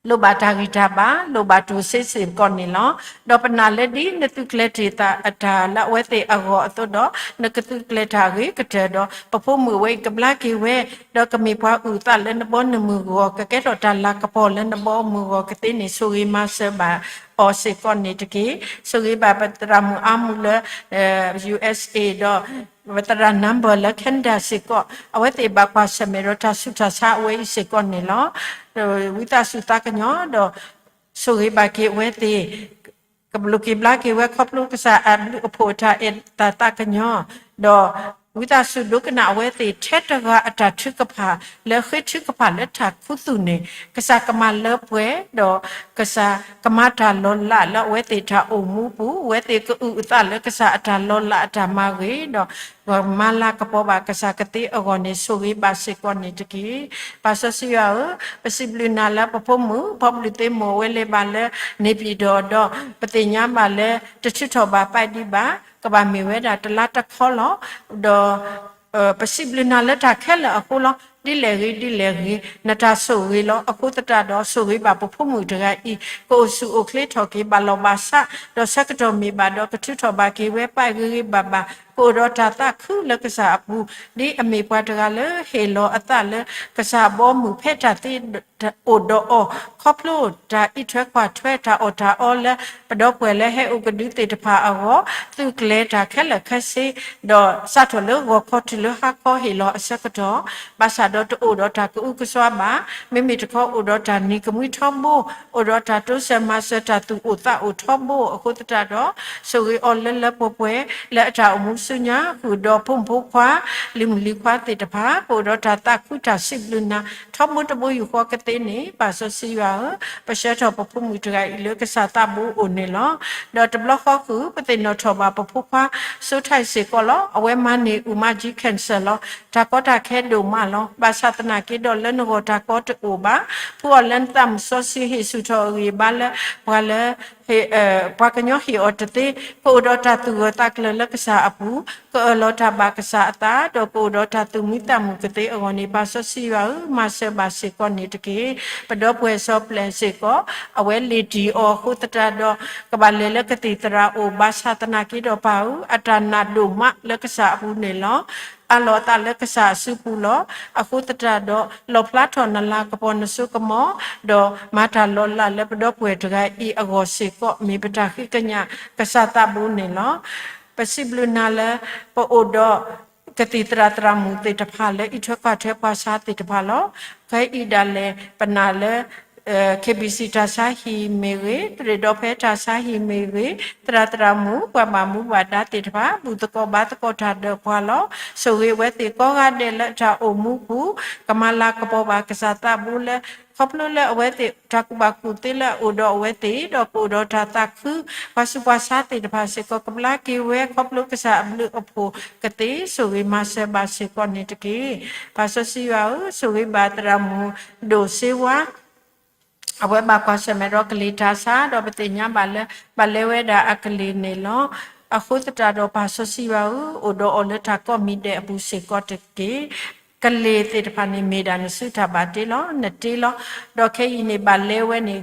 ဒံး လိၣ်ဘၣ်တၢ်ဂံၢ်တၢ်ဘါ, လိၣ်ဘၣ်တိၢ်စ့စ့ၢ်ကီးန့ၣ်လီၤ. ဒီးပနာ်လၢဒ်နသုးကျဲၤတ့ၢ်တၢ်လၢအဝဲသ့ၣ်အဂီၢ်အသိးဒီး, နကသုးကျဲၤတၢ်အဂ့ၤကတၢၢ်ဒီး, ပဖိမုၣ်ဝဲအံၤကဘျါက့ၤဝဲ, ဒီးကမ့ၢ်ပှၤအုၣ်အသးလၢနဘီနမုၢ်ဂီၢ်, ကကဲထီၣ်တၢ်လၤကပီၤလၢနဘီမုၢ်ဂီၢ်ကသ့န့ၣ် ဆိၣ်ဂ့ၤမၤစၢၤဘၣ်အီၤစ့ၢ်ကီးန့ၣ်တက့ၢ်. ဆိၣ်ဂ့ၤဘၣ်ပသရၣ်မုၣ်အါမူးလၢ USA ဒီး ပသရၣ် Number လၢ Canada စ့ၢ်ကီး, အဝဲသ့ၣ်ဘၣ်ကွၢ်ဆၢၣ်မဲာ်ဒီးတၢ်ဆူးတၢ်ဆါအဝဲအံၤစ့ၢ်ကီးန့ၣ်လီၤ. ဝံသးစူၤသးကညီၤဒီး ဆိၣ်ဂ့ၤဘၣ်က့ၤအဝဲသ့ၣ်, ကလိၣ်က့ၤဘျါက့ၤဝဲခီဖျိကစၢ်အဘျုးအဖှိၣ်အတၢ်အဲၣ်တၢ်သးကညီၤ, ဒီး ဝံသးစူၤဒိကနၣ်အဝဲသ့ၣ်ထဲတဂၤအတၢ်ထုကဖၣ် လၢဃ့ထုကဖၣ်လၢတၢ်ခူသူၣ်န့ၣ် ကစၢ်ကမၤလၢပှဲၤ ဒီးကစၢ်ကမၤတၢ်လီၤလးလၢအဝဲသ့ၣ်တၢ်အိၣ်မူပူၤ အဝဲသ့ၣ်ကအုၣ်အသးလၢကစၢ်အတၢ်လီၤလးအတၢ်မၤဂ့ၤ ဒီးမၤလၤကပီၤဘၣ်ကစၢ်ကသ့အဂီၢ်န့ၣ် ဆိၣ်ဂ့ၤဘၣ်စ့ၢ်ကီးန့ၣ်တက့ၢ်. ပၢ်စီဆှံယွၤဧၢ, ပစံးဘျုးနၤလၢပဖိမုၣ် ဖီဘျုးသ့မိၢ် အဝဲလဲၤဘၣ်လၢ နေပြည်တော် ဒီး ပသ့ၣ်ညါဘၣ်လၢ တထုးထီၣ်ဘၣ်ပဲဒံးဘၣ် ကဘၣ်မ့ၢ်ဝဲဒၣ်တလါတခီလီၤ. ဒီး ပစံးဘျုးနၤလၢတၢ်ခဲလၢာ်အဃိလီၤ. ဒ်လဲၣ်ဂ့ၤ ဒ်လဲၣ်ဂ့ၤ နတၢ်ဆိၣ်ဂ့ၤလီၤ. အဃိသတးဒီး ဆိၣ်ဂ့ၤဘၣ်ပဖိမုၣ်တဂၤအံၤ ကအိၣ်ဆူၣ်အိၣ်ချ့ထီၣ်က့ၤ ဘၣ်လီၢ်ဘၣ်စး ဒီးဆၢကတီၢ်မ့ၢ်ဘၣ်ဒီး ကထုးထီၣ်ဘၣ်က့ၤဝဲ ပာ်ဂ့ၤဂ့ၤဘၣ်ဘၣ် ကအိၣ်ဒီးတၢ်သးခုလၢကစၢ်အပူၤ ဒ်အမ့ၢ်ပှၤတဂၤလၢဟ့ၣ်လီၤအသးလၢ ကစၢ်ဘီမုၢ်ဖဲတၢ်သ့ အိၣ်ဒီးအီၤ ခီဖျိတၢ်အံးထွဲကွၢ်ထွဲ တၢ်အီၣ်တၢ်အီလၢ ပဒီပုၢ်ဝဲၢ်လၢဟဲအိၣ်ကဒုသ့ၣ်တဖၣ်အဂီၢ် သုးကျဲၤတၢ်ခဲလၢာ်ခဲဆ့ ဒီးစးထီၣ်လၢဂီၤခီတုၤလၢဟါခီဟ့ၣ်လီၤအဆၢကတီၢ် ဘၣ်ဆၣ်ဒီးတအိၣ်ဒီးတၢ်ကအုကစွါဘၣ်, မ့မ့ၢ်တခီအိၣ်ဒီးတၢ်နံၤကမှံထီဘိ, အိၣ်ဒီးတၢ်တိစၢၤမၤစၢၤတၢ်သူၣ်အိၣ်သးအိၣ်ထီဘိအဃိသတးဒီး ဆိၣ်ဂ့ၤအီၤလၢလၢပှဲၤပှဲၤ လၢအတၢ်အိၣ်မူဆူညါ ဃုာ်ဒီးဖိမုၣ်ဖိခွါ လံၤမုၣ်လံၤခွါသ့ၣ်တဖၣ် ကအိၣ်ဒီးတၢ်သးခုတၢ်စံးဘျုးနၤထီဘိတဘိယူၢ်ဃီကသ့န့ၣ် ပၢ်စီဆှံယွၤဧၢ, ပဆှၢထီၣ်ပဖိမုၣ်တဂၤအံၤလၢကစၢ်သးဘိအိၣ်န့ၣ်လီၤ. ဒီးတဘျီဃီဃုာ် ပသ့ၣ်နီၣ်ထီၣ်ဘၣ်ပဖိခွါ စိထၢၣ်စ့ၢ်ကီးလီၤ. အဝဲမၤန့ၢ်အူၣ်မး cancer လီၤ. တၢ်ကီတၢ်ခဲဒိၣ်မးလီၤ. ဘၣ်ဆၣ်သနာ်က့ဒီးလၢနဂီၢ်တၢ်ကီတအိၣ်ဘၣ်. ဖှူအီၤလၢနသးမုၣ်စီဆှံ ဟ့ၣ်ဆူၣ်ထီၣ်အဂံၢ်အဘါလၢ ပှၤလၢ ပှၤကညီဟ့ၣ်အီၤတသ့, ကအိၣ်ဒီးတၢ်သူၣ်ဂၢၢ်သးကျၢၤလၢကစၢ်အပူၤ, ကအၢၣ်လီၤတၢ်ဘၣ်ကစၢ်အသး, ဒီးကအိၣ်ဒီးတၢ်သူၣ်မံသးမုာ်ကသ့အဂီၢ်န့ၣ် ပၢ်စီဆှံယွၤဧၢ, မၤစၢၤဘၣ်စ့ၢ်ကီးန့ၣ်တက့ၢ်. ပဒီပုၢ်ဝဲၢ်စီၤပျဲၢ်စ့ၢ်ကီး အဝဲလ့ၤတံၢ်အီၤအဃိသတးဒီး ကဘၣ်လဲၤလၢကသံၣ်သရၣ်အိၣ် ဘၣ်ဆၣ်သနာ်က့ဒီးပၢ်ဧၢ, အတၢ်နာ်ဒိၣ်မးလၢကစၢ်အပူၤန့ၣ်လီၤ. အးလီၤအသးလၢကစၢ်အစုပူၤလီၤ. အဃိသတးဒီး လီၣ်ဖျါထီၣ်နလၤကပီၤနစိကမီၤ, ဒီးမၤတၢ်လီၤလးလၢပဒီပုၢ်ဝဲၢ်တဂၤအံၤအဂီၢ်စ့ၢ်ကီး မ့ၢ်ပတၢ်ဃ့ကညးကစၢ်သးဘိန့ၣ်လီၤ. ပစံးဘျုးနၤလၢ ပအိၣ်ဒီး ကသံၣ်သရၣ်သရၣ်မုၣ်သ့ၣ်တဖၣ်လၢ အံးထွဲကွၢ်ထွဲပှၤဆါသ့ၣ်တဖၣ်လီၤ. ခဲအံၤဒၣ်လဲာ် ပနာ်လၢ KBC တၢ်ဆါဟံၣ်မ့ၢ်ဂ့ၤ, သရ့ၣ်ဒီဖဲတၢ်ဆါဟံၣ်မ့ၢ်ဂ့ၤ, သရၣ်သရၣ်မုၣ် ပှၤဘၣ်မူဘၣ်ဒါသ့ၣ်တဖၣ် ဘူၣ်သကိးဘါသကိးတၢ်ဒီးပှၤလီၤ. ဆိၣ်ဂ့ၤအဝဲသ့ၣ်ကိးဂၤဒဲးလၢတၢ်အိၣ်မူပူၤ, ကမၤလၤကပီၤဘၣ်ကစၢ်သးဘိလၢ ခီဖျိလၢအဝဲသ့ၣ် တၢ်ကူၣ်ဘၣ်ကူၣ်သ့လၢအအိၣ်ဒီးအဝဲသ့ၣ် ဒီးကအိၣ်ဒီးတၢ်သးခု, ပှၤဆူးပှၤဆါသ့ၣ်တဖၣ်စ့ၢ်ကီး ကဘျါက့ၤဝဲ ခီဖျိကစၢ်အဘျုးအဖှိၣ်ကသ့ ဆိၣ်ဂ့ၤမၤစၢၤဘၣ်စ့ၢ်ကီးန့ၣ်တက့ၢ်. ပၢ်စီဆှံယွၤဧၢ, ဆိၣ်ဂ့ၤဘၣ်သရၣ်မုၣ် ဒိၣ်စ့ဝါ အဝဲဘၣ်ကွၢ်ဆၢၣ်မဲာ်ဒီးကလံၤတၢ်ဆါ ဒီးပသ့ၣ်ညါဘၣ်လၢ ဘၣ်လဲၤဝဲဒၣ်အကလံၤန့ၣ်လီၤ. အဃိသတးဒီးပၢ်စီဆှံယွၤဧၢ, အိၣ်ဒီးအီၤလၢတၢ်ကိးမံၤဒဲးအပူၤစ့ၢ်ကီးတက့ၢ်. ကလံၤသ့ၣ်တဖၣ်န့ၣ် မ့ၢ်ဒၣ်နစုတၢ်ဘၣ်တ့လီၤ, နတ့လီၤ. ဒီးခဲအံၤန့ၣ် ဘၣ်လဲၤဝဲန့ၣ်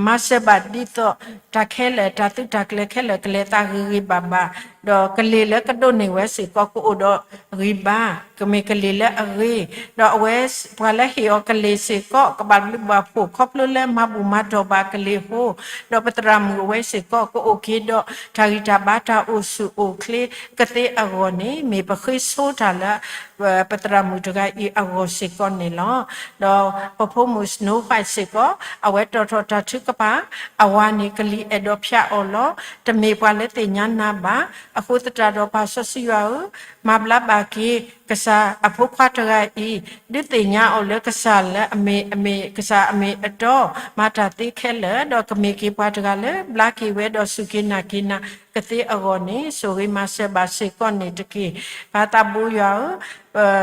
မၤစၢၤဘၣ်ဒ်သိး တၢ်ခဲလၢာ် တၢ်သုးတၢ်ကျဲၤခဲလၢာ် ကလဲၤသးဂ့ၤဂ့ၤဘၣ်ဘၣ်, ဒီးကလံၤလၢကဒိးန့ၢ်ဝဲစ့ၢ်ကီး ကအိၣ်ဒီးဂံၢ်ဘါ, ကမ့ၢ်ကလံၤလၢအဂ့ၤ, ဒီးအဝဲပှၤလၢဟ့ၣ်အီၤကလံၤစ့ၢ်ကီး ကဘၣ်ဘျုးဘၣ်ဖှိၣ် ခီဖျိလၢမၤဘူၣ်မၤတီၢ်ဘၣ်ကလံၤအဃိ, ဒီးပသရၣ်မုၣ်အဝဲစ့ၢ်ကီး ကအိၣ်က့ၤဒီးတၢ်ဂံၢ်တၢ်ဘါ တၢ်အိၣ်ဆူၣ်အိၣ်ချ့ကသ့အဂီၢ်န့ၣ် မ့ၢ်ပဃ့ဆိတၢ်လၢ ပသရၣ်မုၣ်တဂၤအံၤအဂီၢ်စ့ၢ်ကီးန့ၣ်လီၤ. ဒီးပဖိမုၣ် Snow White စ့ၢ်ကီး အဝဲတီၣ်ထီၣ်တၢ်ထုကဖၣ်, အဝၤန့ၣ် ကလံၤအဲၣ်ဒိးဖျါအီၤလီၤ. တမ့ၢ်ပှၤလၢသ့ၣ်ညါနၤဘၣ်. အဃိသတးဒီးပၢ်စီဆှံယွၤဧၢ, မၤဘျါဘၣ်က့ၤ ကစၢ်အဖိခွါတဂၤအံၤ, ဒုးသ့ၣ်ညါအီၤလၢကစၢ်လၢအမ့ၢ်, အမ့ၢ်ကစၢ်အမ့ၢ်အတီ, မၤတၢ်သ့ခဲလၢာ်, ဒီးကမ့ၢ်က့ၤပှၤတဂၤလၢ ဘျါက့ၤဝဲဒီးစူၢ်က့ၤနာ်က့ၤနၤကသ့အဂီၢ်န့ၣ် ဆိၣ်ဂ့ၤမၤစၢၤဘၣ်စ့ၢ်ကီးန့ၣ်တက့ၢ်. ပၢ်သးဘိယွၤဧၢ,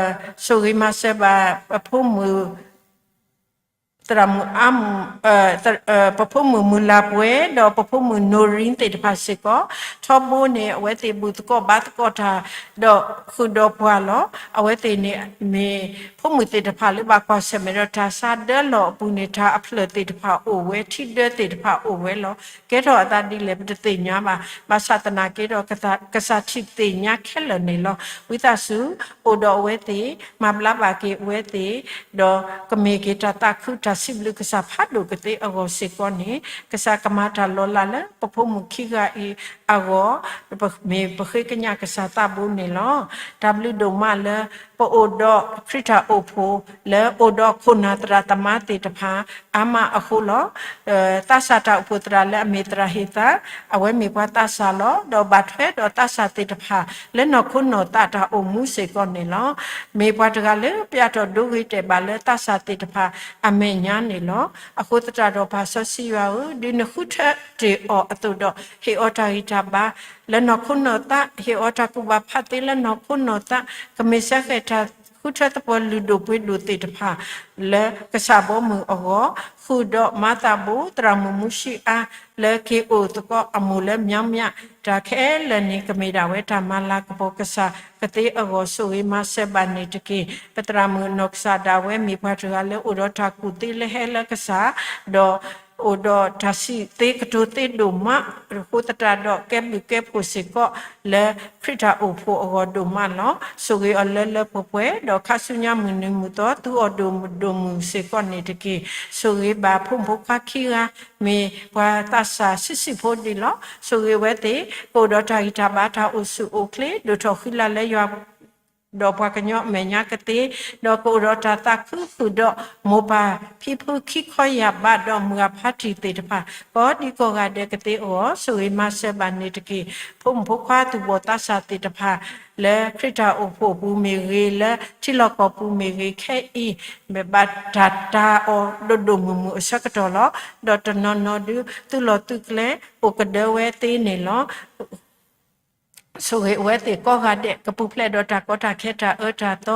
ဆိၣ်ဂ့ၤမၤစၢၤဘၣ်ပဖိမုၣ် သရၣ်မုၣ်အါမူး, ပဖိမုၣ်မုၢ်လၢ်ပှဲၤ ဒီးပဖိမုၣ် Noreen သ့ၣ်တဖၣ်စ့ၢ်ကီး, ထီဘိန့ၣ် အဝဲသ့ၣ်ဘူၣ်သကိးဘါသကိးတၢ် ဒီးဃုာ်ဒီးပှၤလီၤ. အဝဲသ့ၣ်န့ၣ်မ့ၢ် ဖိမုၣ်သ့ၣ်တဖၣ်လၢဘၣ်ကွၢ်ဆၢၣ်မဲာ်ဒီးတၢ်ဆါဒၢလီၢ်အပူၤန့ၣ် တၢ်အဖျၢၣ်သ့ၣ်တဖၣ်အိၣ်ဝဲ, ထံဒၢသ့ၣ်တဖၣ်အိၣ်ဝဲလီၤ. ကဲထီၣ်အသးဒ်လဲၣ် ပတသ့ၣ်ညါဘၣ်. ဘၣ်ဆၣ်သနာ်က့ဒီး ကစၢ်ထံၣ်သ့ၣ်ညါခဲလၢာ်န့ၣ်လီၤ. ဝံသးစူၤ အိၣ်ဒီးအဝဲသ့ၣ်, မၤဘျါဘၣ်က့ၤအဝဲသ့ၣ်, ဒီးကမ့ၢ်က့ၤတၢ်သးခုတၢ်စံးဘျုးကစၢ်ဖးဒိၣ်ကသ့အဂီၢ်စ့ၢ်ကီးန့ၣ်, ကစၢ်ကမၤတၢ်လီၤလးလၢပဖိမုၣ်ခံဂၤအံၤအဂီၢ်, မ့ၢ်ပဃ့ကညးကစၢ်သးဘိန့ၣ်လီၤ. တၢ်ဘျုးဒိၣ်မးလၢ ပအိၣ်ဒီးခရံာ်တၢ်အိၣ်ဖှိၣ်လၢအိၣ်ဒီးခိၣ်နၢ်သရၣ်သမါသ့ၣ်တဖၣ်အါမးအဃိလီၤ. သးစၢ်တၢ်အိၣ်ဖှိၣ်သရၣ်လၢအမ့ၢ်သရၣ်ဟ့ၣ်သး အဝဲမ့ၢ်ပှၤသးစၢ်လီၤ. ဒီးဘၣ်ထွဲဒီးသးစၢ်သ့ၣ်တဖၣ်လၢနီၢ်ခိနီၢ်သးတၢ်အိၣ်မူစ့ၢ်ကီးန့ၣ်လီၤ. မ့ၢ်ပှၤတဂၤလၢပျၢ်ထီၣ်ဒိဂ့ၤတဲာ်ဘၣ်လၢသးစၢ်သ့ၣ်တဖၣ်အမဲာ်ညါန့ၣ်လီၤ. အဃိသတးဒီးပၢ်စီဆှံယွၤဧၢ, ဒုးနဃုထၢတ့ၢ်အီၤအသိးဒီး ဟ့ၣ်အီၤတၢ်ဂံၢ်တၢ်ဘါလၢနီၢ်ခိနီၢ်သး, ဟ့ၣ်အီၤတၢ်ကူၣ်ဘၣ်ဖးသ့လၢနီၢ်ခိနီၢ်သး, ကမ့ၢ်စ့ၢ်ကီးတၢ်ဃုထၢသပှၢ်လုၢ်ဒိၣ်ပှ့ၤဒိၣ်သ့ၣ်တဖၣ် လၢကစၢ်ဘီမုၢ်အဂီၢ်, ဃုာ်ဒီးမၤသးဘိသရၣ်မုၣ်မူၡံအါ လၢက့ၤအိၣ်သကိးအမိၢ်လၢမၠီမၠး, တၢ်ခဲလၢာ်န့ၣ် ကမ့ၢ်ဒၣ်ဝဲတၢ်မၤလၤကပီၤကစၢ်ကသ့အဂီၢ် ဆိၣ်ဂ့ၤမၤစၢၤဘၣ်န့ၣ်တက့ၢ်. ပသရၣ်မုၣ်နီၢ်ကစၢ်ဒၣ်ဝဲမ့ၢ်ပှၤတဂၤလၢအိၣ်ဒီးတၢ်ကူၣ်သ့လၢဟဲလၢကစၢ်, ဒီးအိၣ်ဒီးတၢ်စံးသ့ကတိၤသ့ဒိၣ်မး, အဃိသတးဒီးကဲဘျုးကဲဖှိၣ်စ့ၢ်ကီးလၢခရံာ်တၢ်အိၣ်ဖှိၣ်အဂီၢ်ဒိၣ်မးလီၤ. ဆိၣ်ဂ့ၤအီၤလၢလၢပှဲၤပှဲၤ, ဒီးခါဆူညါမုၢ်နံၤမုၢ်သီ သုအိၣ်ဒိၣ်မုၢ်ဒိၣ်မုၢ်စ့ၢ်ကီးန့ၣ်တက့ၢ်. ဆိၣ်ဂ့ၤဘၣ်ဖိမုၣ်ဖိခွါခံဂၤ မ့ၢ်ပှၤသးစၢ်ဆံးဆံးဖိဒံးလီၤ. ဆိၣ်ဂ့ၤဝဲသ့ၣ် ကအိၣ်ဒီးတၢ်ဂံၢ်တၢ်ဘါတၢ်အိၣ်ဆူၣ်အိၣ်ချ့ ဒိၣ်ထီၣ်ဃံလၤလၢယွၤ ဒီးပှၤကညီအမဲာ်ညါကသ့, ဒီးကအိၣ်ဒီးတၢ်သးခုဃုာ်ဒီးမိၢ်ပၢ်ဖံဖုခံခီယာ်ဘးဒီးမုၢ်အဖါတံၢ်သ့ၣ်တဖၣ် ကိးဒံကိးဂၤဒဲးကသ့အဂီၢ် ဆိၣ်ဂ့ၤမၤစၢၤဘၣ်န့ၣ်တက့ၢ်. ဖိမုၣ်ဖိခွါသူၣ်ဘီၣ်သးစၢ်သ့ၣ်တဖၣ် လၢခရံာ်တၢ်အိၣ်ဖှိၣ်အပူၤမ့ၢ်ဂ့ၤ လၢထံလီၢ်ကီၢ်ပူၤမ့ၢ်ဂ့ၤ ခဲအံၤ ဘၣ်တၢ်တာ်အီၤဒိၣ်ဒိၣ်မုၢ်မုၢ်အဆၢကတီၢ်လီၤ. ဒီးတနီၤနီၤဒုး သုးလီၢ်သုးကျဲ အိၣ်ကဒၢဝဲသ့န့ၣ်လီၤ. ဆိၣ်ဂ့ၤအဝဲသ့ၣ်ကိးဂၤဒဲး ကပူၤဖျဲးဒီးတၢ်ကီတၢ်ခဲတၢ်အၢတၢ်သီ,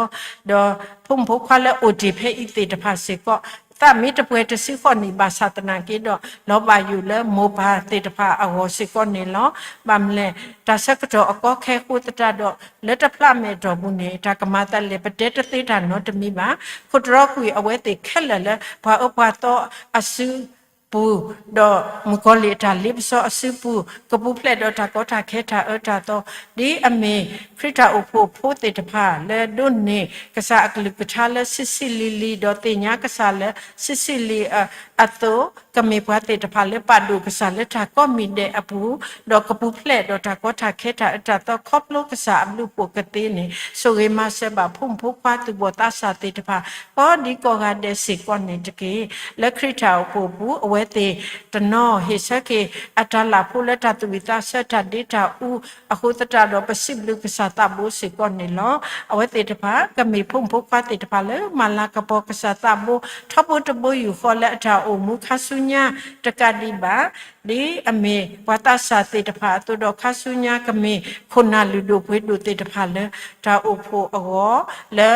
ဒီးဖိမုၣ်ဖိခွါလၢအိၣ်တ့ၢ်ဖဲအံၤသ့ၣ်တဖၣ်စ့ၢ်ကီး, သးမ့ၢ်တပှဲၤတစုဃီန့ၣ် ဘၣ်ဆၣ်သနာ်က့ဒီး လီၤဘၣ်ယိၣ်လၢမိၢ်ပၢ်သ့ၣ်တဖၣ်အဂီၢ်စ့ၢ်ကီးန့ၣ်လီၤ. ဘၣ်မနုၤလဲၣ် တၢ်ဆၢကတီၢ်အကီခဲအဃိသတးဒီး လၢတဖျးမဲာ်တီၢ်ပူၤန့ၣ် တၢ်ကမၤသးလဲၣ် ပတဲတသ့တၢ်နီတမံၤဘၣ်. ခိၣ်တရီကွံာ်အဝဲသ့ၣ်ခဲလၢာ်လၢ ပှၤအၢပှၤသီအစု ပူၤ, ဒီးမုၣ်ကီၤလံၢ်အတၢ်လ့ပစီအစုပူၤ, ကပူၤဖျဲးဒီးတၢ်ကီတၢ်ခဲတၢ်အၢတၢ်သီ, ဒ်အမ့ၢ်ခရံာ်တၢ်အိၣ်ဖှိၣ်ဖိသ့ၣ်တဖၣ် လၢဒိးန့ၢ်ကစၢ်အကလုၢ်ကထါလၢဆံးဆံးလံၤလံၤ, ဒီးသ့ၣ်ညါကစၢ်လၢဆံးဆံးလံၤအသိး, ကမ့ၢ်ပှၤသ့ၣ်တဖၣ်လၢပာ်ဒိၣ်ကစၢ်လၢတၢ်ကိးမံၤဒဲးအပူၤ, ဒီးကပူၤဖျဲးဒီးတၢ်ကီတၢ်ခဲတၢ်အၢတၢ်သီ ခီဖျိကစၢ်အဘျုးအဖှိၣ်ကသ့န့ၣ် ဆိၣ်ဂ့ၤမၤစၢၤဘၣ်ဖိမုၣ်ဖိခွါသူၣ်ဘီၣ်သးစၢ်သ့ၣ်တဖၣ် ကိးဒံကိးဂၤဒဲးစ့ၢ်ကီးန့ၣ်တက့ၢ်. လၢခရံာ်တၢ်အိၣ်ဖှိၣ်အပူၤ အဝဲသ့ၣ်တနီၤဟ့ၣ်ဆၢက့ၤ အတၢ်လၢ်ဖိလၢတၢ်သူၣ်ဝံၣ်သးဆၢတၢ်ဒ့တၢ်အူအဃိသတးဒီး ပစံးဘျုးကစၢ်သးဘိစ့ၢ်ကီးန့ၣ်လီၤ. အဝဲသ့ၣ်တဖၣ် ကမ့ၢ်ဖိမုၣ်ဖိခွါသ့ၣ်တဖၣ်လၢ မၤလၤကပီၤကစၢ်သးဘိ ထီဘိတဘိယူၢ်ဃီလၢအတၢ်အိၣ်မူခါဆူညါတကးဒံးဘၣ် ဒ်အမ့ၢ်ပှၤသးစၢ်သ့ၣ်တဖၣ်အသိးဒီး ခါဆူညါကမ့ၢ်ခိၣ်နၢ်လုၢ်ဒိၣ်ပှ့ၤဒိၣ်သ့ၣ်တဖၣ်လၢ တၢ်အိၣ်ဖှိၣ်အဂီၢ် လၢ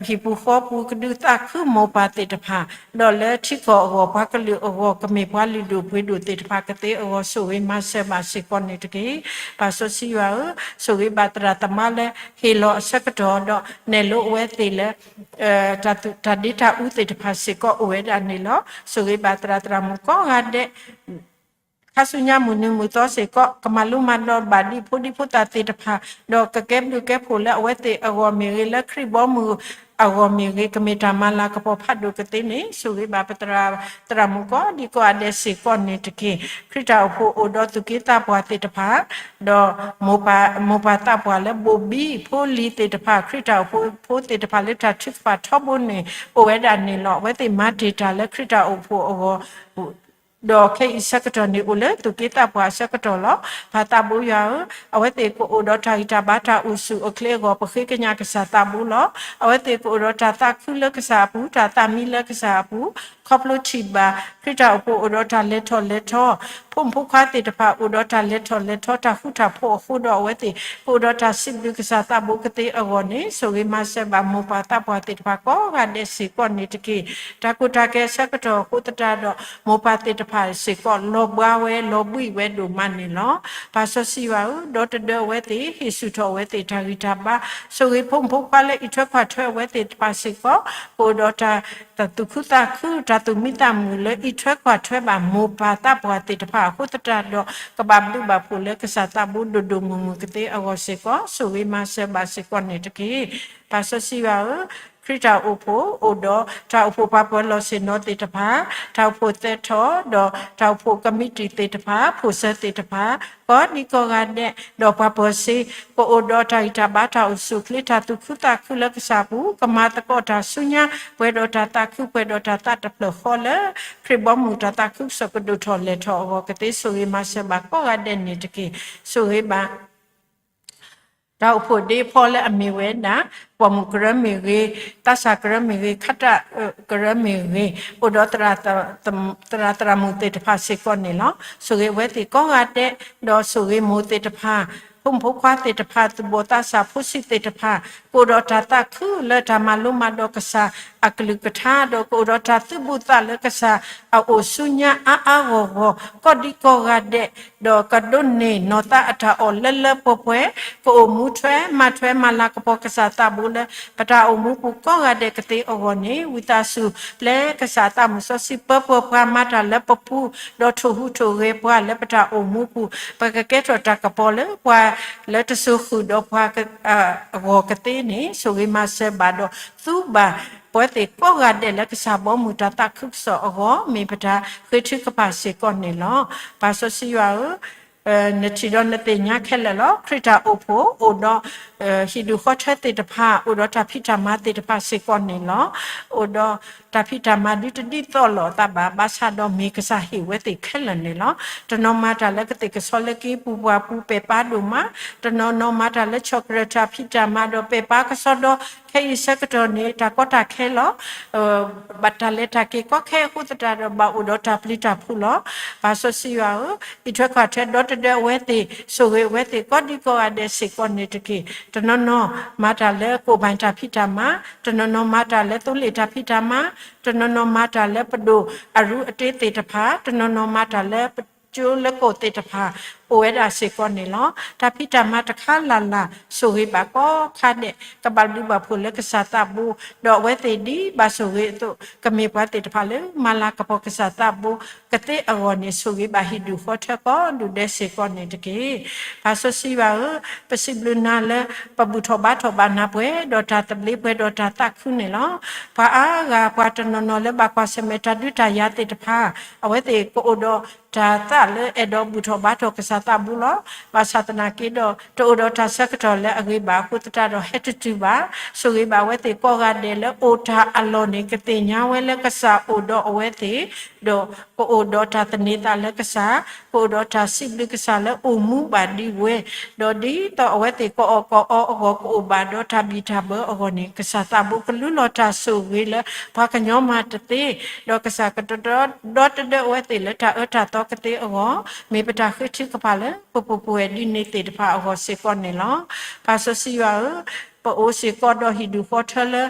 ဟံၣ်ပူၤဃီပူၤကဒုးသးခုမိၢ်ပၢ်သ့ၣ်တဖၣ်, ဒီးလၢထံကီၢ်အဂီၢ် ပှၤကလုာ်အဂီၢ် ကမ့ၢ်ပှၤလုၢ်ဒိၣ်ပှ့ၤဒိၣ်သ့ၣ်တဖၣ်ကသ့အဂီၢ် ဆိၣ်ဂ့ၤမၤစၢၤဘၣ်စ့ၢ်ကီးန့ၣ်တက့ၢ်. ပၢ်စီဆှံယွၤဧၢ, ဆိၣ်ဂ့ၤဘၣ်သရၣ်သမါလၢဟ့ၣ်လီၤအဆၢကတီၢ်ဒီး နဲၣ်လိအဝဲသ့ၣ်လၢ တၢ်ဒ့တၢ်အူသ့ၣ်တဖၣ်စ့ၢ်ကီးအိၣ်ဝဲဒၣ်န့ၣ်လီၤ. ဆိၣ်ဂ့ၤဘၣ်သရၣ်သရၣ်မုၣ်ကိးဂၤဒဲး ခါဆူညါမုၢ်နံၤမုၢ်သီစ့ၢ်ကီး ကမၤလိမၤဒိးဘၣ်ဒံးဖိဒံဖိသၣ်သ့ၣ်တဖၣ်, ဒီးကကဲဘျုးကဲဖှိၣ်လၢအဝဲသ့ၣ်အဂီၢ်မ့ၢ်ဂ့ၤ, လၢခရံာ်ဘီမုၢ်အဂီၢ်မ့ၢ်ဂ့ၤ, ကမ့ၢ်တၢ်မၤလၤကပီၤဖးဒိၣ်ကသ့န့ၣ် ဆိၣ်ဂ့ၤဘၣ်ပသရၣ်သရၣ်မုၣ်ကိးဒံကိးဂၤဒဲးစ့ၢ်ကီးန့ၣ်တက့ၢ်. ခရံာ်တၢ်အိၣ်ဖှိၣ်အိၣ်ဒီးသူၣ်က့သးပှၢ်သ့ၣ်တဖၣ် ဒီးမိၢ်ပၢ်သးပှၢ်လၢဘိၣ်ဘံဖိလံၤသ့ၣ်တဖၣ်, ခရံာ်တၢ်အိၣ်ဖှိၣ်ဖိသ့ၣ်တဖၣ်လၢတၢ်ထုကဖၣ်ထီဘိန့ၣ် အိၣ်ဝဲဒၣ်န့ၣ်လီၤ. အဝဲသ့ၣ်မၤတ့ၢ်တၢ်လၢခရံာ်တၢ်အိၣ်ဖှိၣ်အဂီၢ် ဒီးခဲအံၤဆၢကတီၢ်န့ၣ် အိၣ်လၢသူၣ်က့သးပှၢ်အဆၢကတီၢ်လီၤ. ပၢ်သးဘိယွၤဧၢ, အဝဲသ့ၣ်ကအိၣ်ဒီးတၢ်ဂံၢ်တၢ်ဘါတၢ်အိၣ်ဆူၣ်အိၣ်ချ့အဂီၢ် ပဃ့ကညးကစၢ်သးဘိလီၤ. အဝဲသ့ၣ်ကအိၣ်ဒီးတၢ်သးခုလၢကစၢ်အပူၤ, တၢ်သးမံလၢကစၢ်အပူၤ, ခီဖျိထံၣ်ဘၣ် ခရံာ်တၢ်အိၣ်ဖှိၣ်အိၣ်ဒီးတၢ်လဲၤထီၣ်လဲၤထီ, ဖိမုၣ်ဖိခွါသ့ၣ်တဖၣ်အိၣ်ဒီးတၢ်လဲၤထီၣ်လဲၤထီ တၢ်ဃူတၢ်ဖိးအဃိဒီး အဝဲသ့ၣ်ကအိၣ်ဒီးတၢ်စံးဘျုးကစၢ်သးဘိကသ့အဂီၢ်န့ၣ် ဆိၣ်ဂ့ၤမၤစၢၤဘၣ်မိၢ်ပၢ်သးပှၢ်သ့ၣ်တဖၣ်ကိးဂၤဒဲးစ့ၢ်ကီးန့ၣ်တက့ၢ်. တၢ်ကူၣ်တၢ်ကဲအဆၢကတီၢ်အဃိသတးဒီး မိၢ်ပၢ်သ့ၣ်တဖၣ်စ့ၢ်ကီး လီၤဘှါဝဲလီၤဘှံးဝဲဒိၣ်မးန့ၣ်လီၤ. ပၢ်စီဆှံယွၤဧၢ, ဒီတဒၢအဝဲသ့ၣ် ဟ့ၣ်ဆူၣ်ထီၣ်အဝဲသ့ၣ်တၢ်ဂံၢ်တၢ်ဘါ, ဆိၣ်ဂ့ၤဖိမုၣ်ဖိခွါလၢအံးထွဲကွၢ်ထွဲအဝဲသ့ၣ်တဖၣ်စ့ၢ်ကီး ကအိၣ်ဒီးတၢ် တၢ်သူၣ်ခုသးခု တၢ်သူၣ်မံသးမုာ်လၢအံးထွဲကွၢ်ထွဲဘၣ်မိၢ်ပၢ်သးပှၢ်သ့ၣ်တဖၣ်အဃိသတးဒီး ကဘၣ်ဘျုးဘၣ်ဖှိၣ်လၢကစၢ်သးဘိဒိၣ်ဒိၣ်မုၢ်မုၢ်ကသ့အဂီၢ်စ့ၢ်ကီး ဆိၣ်ဂ့ၤမၤစၢၤဘၣ်စ့ၢ်ကီးန့ၣ်တက့ၢ်. ပၢ်စီဆှံယွၤဧၢ, ခရံာ်တၢ်အိၣ်ဖှိၣ်အိၣ်ဒီး တၢ်အိၣ်ဖှိၣ်ပှၤပၢၤလီၢ်ဆ့ၣ်နီၤသ့ၣ်တဖၣ်, တၢ်အိၣ်ဖှိၣ်သဲထီၣ် ဒီးတၢ်အိၣ်ဖှိၣ်ကမံးတံာ်သ့ၣ်တဖၣ်, ဖိၣ်စၢၤသ့ၣ်တဖၣ်, ကိးဒံကိးဂၤဒဲး, ဒီးပှၤပၢၤစ့ ကအိၣ်ဒီးတၢ်ဂံၢ်တၢ်ဘါ တၢ်အိၣ်ဆူၣ်အိၣ်ချ့ တၢ်သူၣ်ခုသးခုလၢကစၢ်ပူၤ, ကမၤသကိးတၢ်ဆူညါ ပှဲၤဒီးတၢ်သးခု ပှဲၤဒီးတၢ်သးတဖျၢၣ်ဃီလၢ ခရံာ်ဘီမုၢ်တၢ်သးခုကစီၣ်ကဒိၣ်ထီၣ်လဲၢ်ထီၣ်အဂီၢ်ကသ့ ဆိၣ်ဂ့ၤမၤစၢၤဘၣ်ကိးဂၤဒဲးန့ၣ်တက့ၢ်. ဆိၣ်ဂ့ၤဘၣ် တၢ်အိၣ်ဖှိၣ်ဒ့ဖီလၢအမ့ၢ်ဝဲဒၣ် ပိာ်မုၣ်ကရၢမ့ၢ်ဂ့ၤ, သးစၢ်ကရၢမ့ၢ်ဂ့ၤ, ခးတၢ်ကရၢမ့ၢ်ဂ့ၤ, အိၣ်ဒီးသရၣ်သရၣ်မုၣ်သ့ၣ်တဖၣ်စ့ၢ်ကီးန့ၣ်လီၤ. ဆိၣ်ဂ့ၤအဝဲသ့ၣ်ကိးဂၤဒဲး, ဒီးဆိၣ်ဂ့ၤမိၢ်သ့ၣ်တဖၣ်, ဖိမုၣ်ဖိခွါသ့ၣ်တဖၣ်, သူၣ်ဘီၣ်သးစၢ်ဖိဆံးသ့ၣ်တဖၣ်, ကအိၣ်ဒီးတၢ်သးခုလၢတၢ်မၤလိမၤဒိးကစၢ်အကလုၢ်ကထါ, ဒီးကအိၣ်ဒီးတၢ်သုးဘူးသးလၢကစၢ်အအိၣ်ဆူညါအါအါဂီၢ်ဂီၢ် ကိးဒံကိးဂၤဒဲး, ဒီးကဒိးန့ၢ်နီၢ်သးအတၢ်အီၣ်လၢလၢပှဲၤပှဲၤ, ကအိၣ်မူထွဲမၤထွဲ မၤလၤကပီၤကစၢ်သးဘိလၢ ပတၢ်အိၣ်မူပူၤကိးဂၤဒဲးကသ့အဂီၢ်န့ၣ်, ဝံသးစူၤ ပျဲကစၢ်သးမုၢ်စီဆှံ ပၢပှဲၤပှၤ မၤတၢ်လၢပပူၤ, ဒီးထိၣ်ဟူးထိၣ်ဂဲၤပှၤလၢပတၢ်အိၣ်မူပူၤ, ပကကဲထီၣ်တၢ်ကပီၤလၢပှၤလၢတစိၤဃုာ်ဒီးပှၤအဂီၢ်ကသ့န့ၣ်, ဆိၣ်ဂ့ၤမၤစၢၤဘၣ်ဒီးသူဘၣ် ပဝဲသ့ၣ်ကိးဂၤဒဲးလၢကစၢ်ဘီမုၢ်တၢ်သးခုကစီၣ်အဂီၢ် မ့ၢ်ပတၢ်ဃ့ထုကဖၣ်စ့ၢ်ကီးန့ၣ်လီၤ. ပၢ်စီဆှံယွၤဧၢ, နထံၣ်ဒီးနသ့ၣ်ညါခဲလၢာ်လီၤ. ခရံာ်တၢ်အိၣ်ဖှိၣ်အိၣ်ဒီး ဟံၣ်ဒူၣ်ဃီထၢသ့ၣ်တဖၣ်, အိၣ်ဒီးတၢ်ဖံးတၢ်မၤသ့ၣ်တဖၣ်စ့ၢ်ကီးန့ၣ်လီၤ. အိၣ်ဒီးတၢ်ဖံးတၢ်မၤဒုးတဒ်သိးလိာ်အသးဘၣ်, ဘၣ်ဆၣ်ဒီးမ့ၢ်ကစၢ်ဟ့ၣ်ဝဲသ့ၣ်ခဲလၢာ်န့ၣ်လီၤ. တနီၤမၤတၢ်လၢကသ့ၣ်ကဆီလၢက့ၤပူၤပှၢ်ပူၤ ပဲာ်ပၢ်ဒိၣ်မး, တနီၤနီၤမၤတၢ်လၢဆီၣ်ကရၢၢ်တၢ်ဖံးတၢ်မၤဒီးပဲာ်ပၢ်ကစီဒီ ခဲအံၤဆၢကတီၢ်န့ၣ် တၢ်ကီတၢ်ခဲလီၤ. ဘၣ်တၢ်လဲၤတၢ်က့ၤကီခဲအဃိသတးဒီး ဘၣ်အိၣ်ဒီးတၢ်ပျံၤတၢ်ဖုးလီၤ. ပၢ်စီဆှံယွၤဧၢ, အံးထွဲကွၢ်ထွဲဒီတဒၢအဝဲသ့ၣ်, ဆိၣ်ဂ့ၤအဝဲသ့ၣ်ကိးဒံကိးဂၤဒဲးစ့ၢ်ကီးန့ၣ်တက့ၢ်. တနီၤနီၤမၤတၢ်လၢကိၣ်ဘၣ်တၢ်ဖံးတၢ်မၤ, တနီၤနီၤမၤတၢ်လၢသိလ့ၣ်တၢ်ဖံးတၢ်မၤ, တနီၤနီၤမၤတၢ်လၢပဒိၣ်အရူအတ့သ့ၣ်တဖၣ်, တနီၤနီၤမၤတၢ်လၢပကၠိလၢကိၣ်သ့ၣ်တဖၣ် အိၣ်ဝဲဒၣ်စ့ၢ်ကီးန့ၣ်လီၤ. တၢ်ဖံးတၢ်မၤတခါလၢ်လၢ် ဆိၣ်ဂ့ၤဘၣ်ကိးခါဒဲး ကဘၣ်ဘျုးဘၣ်ဖှိၣ်လၢကစၢ်သးဘိ, ဒီးအဝဲသ့ၣ်ဒ်ဘၣ်ဆိၣ်ဂ့ၤအသိး ကမ့ၢ်ပှၤသ့ၣ်တဖၣ်လၢမၤလၤကပီၤကစၢ်သးဘိကသ့အဂီၢ်န့ၣ်, ဆိၣ်ဂ့ၤဘၣ်ဟံၣ်ဒူၣ်ဃီထၢကိးဒူၣ်ဒဲးစ့ၢ်ကီးန့ၣ်တက့ၢ်. ပၢ်စီဆှံယွၤဧၢ, ပစံးဘျုးနၤလၢ ပဘူၣ်ထီၣ်ဘါထီၣ်ဘၣ်နၤပှဲၤ, ဒီးတၢ်သဘျ့ပှဲၤဒီးတၢ်သးခုန့ၣ်လီၤ. ပှၤအါဂၤ ပှၤတနီၤနီၤလၢဘၣ်ကွၢ်ဆၢၣ်မဲာ်တၢ်ဒုးတၢ်ယၤသ့ၣ်တဖၣ်, အဝဲသ့ၣ်ကအိၣ်ဒီးတၢ်သးလၢအဲၣ်ဒိးဘူၣ်ထီၣ်ဘါထီၣ်ကစၢ်သးဘိလီၤ. ဘၣ်ဆၣ်သနာ်က့ဒီး တအိၣ်ဒီးတၢ်ဆၢကတီၢ်လၢအဂ့ၤဘၣ်အဃိသတးဒီး ဟဲတတုၤဘၣ်. ဆိၣ်ဂ့ၤဘၣ်အဝဲသ့ၣ်ကိးဂၤဒဲးလၢအိၣ်တၢ်အလီၢ်န့ၣ် ကသ့ၣ်ညါဝဲလၢကစၢ်အိၣ်ဒီးအဝဲသ့ၣ်, ဒီးကအိၣ်ဒီးတၢ်သန့ၤသးလၢကစၢ်, ကအိၣ်ဒီးတၢ်စံးဘျုးကစၢ်လၢအိၣ်မူဘၣ်ဒံးဝဲ, ဒီးဒ်သိးအဝဲသ့ၣ်ကအီၣ်ကအီအဂီၢ် ကအိၣ်ဘၣ်ဒီးတၢ်ဘံၣ်တၢ်ဘၢအဂီၢ်န့ၣ်, ကစၢ်သးဘိကလူလီၤတၢ်ဆိၣ်ဂ့ၤလၢပှၤကညီမၤတသ့, ဒီးကစၢ်ကဒီဒီတဒၢအဝဲသ့ၣ်လၢတၢ်အၢတၢ်သီကသ့အဂီၢ်, မ့ၢ်ပတၢ်ဃ့ထုကဖၣ်လၢပပှဲၤပှဲၤဒ်န့ၣ်သ့ၣ်တဖၣ်အဂီၢ်စ့ၢ်ကီးန့ၣ်လီၤ. ပၢ်စီဆှံယွၤဧၢ, ပအိၣ်စ့ၢ်ကီးဒီးဟံၣ်ဒူၣ်ဃီထၢလၢ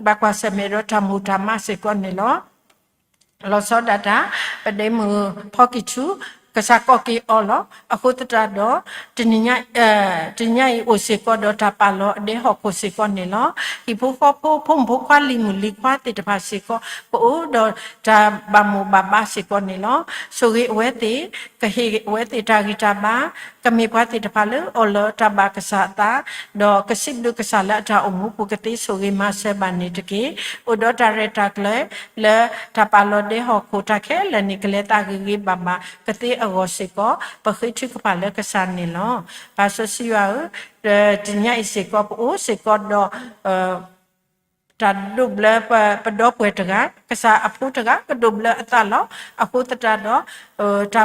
ဘၣ်ကွၢ်ဆၢၣ်မဲာ်ဒီးတၢ်မိၢ်တၢ်မးစ့ၢ်ကီးန့ၣ်လီၤ. လီၤဆီဒၣ်တၢ် ပဒဲမုၢ်ဖီကံၢ်ထူၣ် ကစၢ်ကိးက့ၤအီၤလီၤ. အဃိသတးဒီး တနံၤညါ တနံၤညါအံၤအိၣ်စ့ၢ်ကီးဒီးတၢ်ပာ်လီၤအဒဲဟီၣ်ခိၣ်စ့ၢ်ကီးန့ၣ်လီၤ. ဟံၣ်ဖိဃီဖိ ဖိမုၣ်ဖိခွါ လံၤမုၣ်လံၤခွါသ့ၣ်တဖၣ်စ့ၢ်ကီး ကအိၣ်ဒီးတၢ်ဘၣ်မိၢ်ဘၣ်ပၢ်စ့ၢ်ကီးန့ၣ်လီၤ. ဆိၣ်ဂ့ၤအဝဲသ့ၣ်, ကဟ့ၣ်အဝဲသ့ၣ်တၢ်ဂံၢ်တၢ်ဘါ, ကမ့ၢ်ပှၤသ့ၣ်တဖၣ်လၢအီၣ်လီၤတၢ်ဘၣ်ကစၢ်အသး, ဒီးကစံးဘျုးကစၢ်လၢအတၢ်အိၣ်မူပူၤကသ့ ဆိၣ်ဂ့ၤမၤစၢၤဘၣ်န့ၣ်တက့ၢ်. အိၣ်ဒီးတၢ်ရဲၣ်တၢ်ကျဲၤ လၢတၢ်ပာ်လီၤဒဲဟီၣ်ခိၣ်တၢ်ခဲလၢာ်န့ၣ် ကလဲၤသးဂ့ၤဂ့ၤဘၣ်ဘၣ်ကသ့အဂီၢ်စ့ၢ်ကီး ပဃ့ထုကဖၣ်လၢကစၢ်န့ၣ်လီၤ. ပၢ်စီဆှံယွၤဧၢ, တနံၤညါအံၤစ့ၢ်ကီး ပအိၣ်စ့ၢ်ကီးဒီး တၢ်ဒိးဘျၢပဒီပုၢ်ဝဲၢ်တဂၤ, ကစၢ်အဖိတဂၤ ကဒိးဘျၢအသးလီၤ. အဃိသတးဒီး ဂီ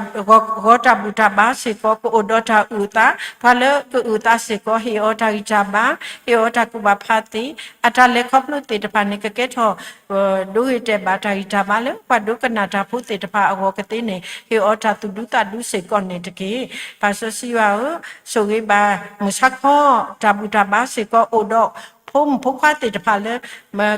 ၤတၢ်ဘူၣ်တၢ်ဘါစ့ၢ်ကီး ကအိၣ်ဒီးတၢ်အုၣ်အသး, ပှၤလၢကအုၣ်အသးစ့ၢ်ကီး ဟ့ၣ်အီၤတၢ်ဂံၢ်တၢ်ဘါ, ဟ့ၣ်အီၤတၢ်ကူၣ်ဘၣ်ဖးသ့, အတၢ်လဲၤခီဖျိသ့ၣ်တဖၣ်န့ၣ် ကကဲထီၣ် ဒိဂ့ၤတဲာ်ဘၣ်တၢ်ဂံၢ်တၢ်ဘါလၢ ပှၤဒိကနၣ်တၢ်ဖိသ့ၣ်တဖၣ်အဂီၢ်ကသ့န့ၣ် ဟ့ၣ်အီၤတၢ်သူၣ်ဒူသးဒူစ့ၢ်ကီးန့ၣ်တက့ၢ်. ပၢ်စီဆှံယွၤဧၢ, ဆိၣ်ဂ့ၤဘၣ်မုၢ်ဆါခီ တၢ်ဘူၣ်တၢ်ဘါစ့ၢ်ကီး အိၣ်ဒီးဖိမုၣ်ဖိခွါသ့ၣ်တဖၣ်လၢ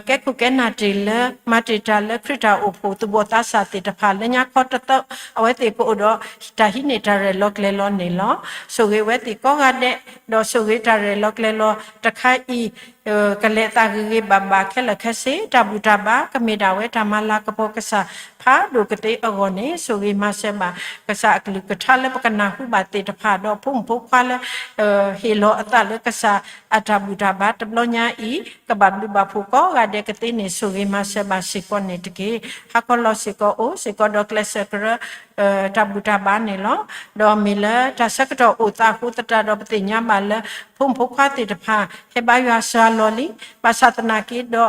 ကဲခိၣ်ကဲနၢ်တ့ၢ်လၢ မၤတ့ၢ်တၢ်လၢခရံာ်တၢ်အိၣ်ဖှိၣ် သူၣ်ဘီၣ်သးစၢ်သ့ၣ်တဖၣ်လၢညါခီတသီ အဝဲသ့ၣ်ကအိၣ်ဒီးတၢ်ဟံးန့ၢ်တၢ်ရဲၣ်လီၤကျဲၤလီၤန့ၣ်လီၤ. ဆိၣ်ဂ့ၤဝဲသ့ၣ်ကိးဂၤဒဲး, ဒီးဆိၣ်ဂ့ၤတၢ်ရဲၣ်လီၤကျဲၤလီၤတခါအံၤ ကလဲၤအသးဂ့ၤဂ့ၤဘၣ်ဘၣ်ခဲလၢာ်ခဲဆ့, တၢ်ဘူၣ်တၢ်ဘါ ကမ့ၢ်ဒၣ်ဝဲတၢ်မၤလၤကပီၤကစၢ်ဖးဒိၣ်ကသ့အဂီၢ်န့ၣ် ဆိၣ်ဂ့ၤမၤစၢၤဘၣ်ကစၢ်အကလုၢ်ကထါလၢပကနၢ်ဟူဘၣ်သ့ၣ်တဖၣ် ဒီးဖိမုၣ်ဖိခွါလၢ ဟ့ၣ်လီၤအသးလၢကစၢ်အတၢ်ဘူၣ်တၢ်ဘါတဘျီညါအံၤ ကဘၣ်ဘျုးဘၣ်ဖှိၣ်ကိးဂၤဒဲးကသ့န့ၣ် ဆိၣ်ဂ့ၤမၤစၢၤဘၣ်စ့ၢ်ကီးန့ၣ်တက့ၢ်. ဟါခီလီၤစ့ၢ်ကီးအိၣ်စ့ၢ်ကီးဒီးကျဲးစၢးကရၢ တၢ်ဘူၣ်တၢ်ဘါန့ၣ်လီၤ. ဒီးမ့ၢ်လၢတၢ်ဆၢကတီၢ်အိၣ်သးအဃိသတးဒီး ပသ့ၣ်ညါဘၣ်လၢ ဖိမုၣ်ဖိခွါသ့ၣ်တဖၣ် ဟဲဘါယွၤစှၤလီၤလံ, ဘၣ်ဆၣ်သနာ်က့ဒီး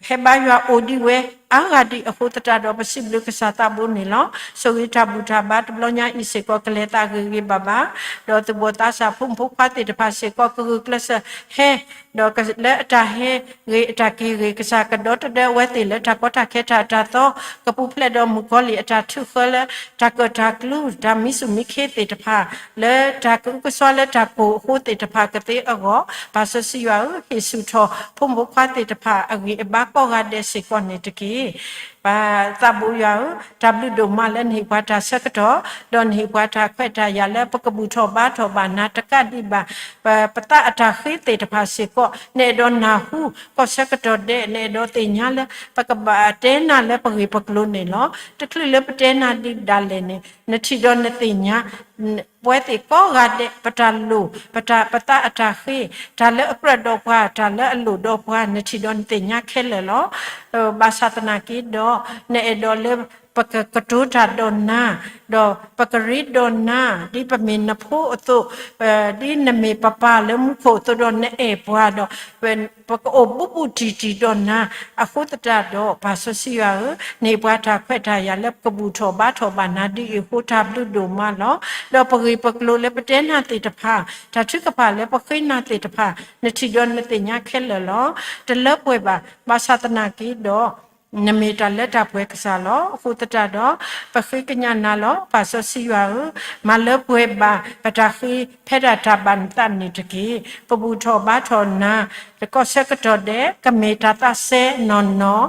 ဟဲဘါယွၤအိၣ်ဒံးဝဲ အါဂၤဒံးအဃိသတးဒီး ပစံးဘျုးကစၢ်သးဘိန့ၣ်လီၤ. ဆိၣ်ဂ့ၤတၢ်ဘူၣ်တၢ်ဘါတဘျီညါအံၤစ့ၢ်ကီး ကလဲၤသးဂ့ၤဂ့ၤဘၣ်ဘၣ်, ဒီးသူၣ်ဘီၣ်သးစၢ်ဖိမုၣ်ဖိခွါသ့ၣ်တဖၣ်စ့ၢ်ကီး ကဂုာ်ကျဲးစၢးဟဲ ဒီးလၢအတၢ်ဟဲဂ့ၤအတၢ်က့ၤဂ့ၤ ကစၢ်ကဒီတဒၢဝဲသ့ၣ်လၢတၢ်ကီတၢ်ခဲတၢ်တၢ်သီ, ကပူၤဖျဲးဒီးမုၣ်ကီၤလံၢ်အတၢ်ထုးဃၢလၢ တၢ်ကၢၣ်တၢ်ကျူ တၢ်မံဆူၣ်မံခ့သ့ၣ်တဖၣ် လၢတၢ်ကအုကစွါလၢတၢ်ကိၢ်အဃိသ့ၣ်တဖၣ်ကသ့အဂီၢ်, ပၢ်စီဆှံယွၤဧၢ, ဟ့ၣ်ဆူၣ်ထီၣ်ဖိမုၣ်ဖိခွါသ့ၣ်တဖၣ်အဂံၢ်အဘါကိးဂၤဒဲးစ့ၢ်ကီးန့ၣ်တက့ၢ်. ပၢ်သးဘိယွၤဧၢ, တၢ်ဘျုးဒိၣ်မးလၢနဟ့ၣ်ပှၤတၢ်ဆၢကတီၢ်, ဒီးနဟ့ၣ်ပှၤတၢ်ခွဲးတၢ်ယာ်လၢပကဘူၣ်ထီၣ်ဘါထီၣ်ဘၣ်နၤတကးဒံးဘၣ် ပသးအတၢ်ဃ့သ့ၣ်တဖၣ်စ့ၢ်ကီး, နအဲၣ်ဒိးနၢ်ဟူ ကီၢ်ဆၢကတီၢ်ဒဲး နအဲၣ်ဒိးသ့ၣ်ညါလၢ ပကဘၣ်တဲနၤလၢပဂ့ၢ်ပကျိၤန့ၣ်လီၤ. တချုးလၢပတဲနၤဒ်ဒၣ်လဲာ်န့ၣ် နထံၣ်ဒီးနသ့ၣ်ညါ ပဝဲသ့ၣ်ကိးဂၤဒဲး ပတၢ်လိၣ် ပတၢ် ပသးအတၢ်ဃ့ တၢ်လၢအကြၢးဒီးပှၤ တၢ်လၢအလိၣ်ဒီးပှၤ နထံၣ်ဒီးနသ့ၣ်ညါခဲလၢာ်လီၤ. ဘၣ်ဆၣ်သနာ်က့ဒီး နအဲၣ်ဒိးလၢ ပကကတိၤတၢ်ဒီးနၤ ဒီးပကရ့ဒီးနၤ ဒ်ပမ့ၢ်နဖိအသိး, ဒ်နမ့ၢ်ပပၢ်လၢမူခိၣ်အသိးဒီးနအဲၣ်ပှၤဒီး ပကအိၣ်ဘူးဘူးတံၢ်တံၢ်ဒီးနၤ အဃိသတးဒီး ပၢ်စီဆှံယွၤဧၢ, နဟ့ၣ်ပှၤတၢ်ခွဲးတၢ်ယာ်လၢပကဘူၣ်ထီၣ်ဘါထီၣ်ဘၣ်နၤဒ်အံၤအဃိ တၢ်ဘျုးဒိၣ်မးလီၤ. ဒီးပဂ့ၢ်ပကျိၤလၢပတဲနၤသ့ၣ်တဖၣ်, တၢ်ထုကဖၣ်လၢပဃ့နၤသ့ၣ်တဖၣ်, နထံၣ်ဒီးနသ့ၣ်ညါခဲလၢာ်လီၤ. တလၢပှဲၤဘၣ်, ဘၣ်ဆၣ်သနာ်က့ဒီး နမ့ၢ်တၢ်လၢတၢ်ပှဲၤကစၢ်လီၤ. အဃိသတးဒီး ပဃ့ကညးနၤလီၤ. ပၢ်စီဆှံယွၤဧၢ, မၤလၢပှဲၤဘၣ် ပတၢ်ဃ့ဖဲဒၣ်တၢ်ဘၣ်နသးန့ၣ်တက့ၢ်. ပဘူၣ်ထီၣ်ဘါထီၣ်နၤ တကီၢ်ဆၢကတီၢ်ဒဲး ကမ့ၢ်တၢ်သးစဲနီၢ်နီၢ်,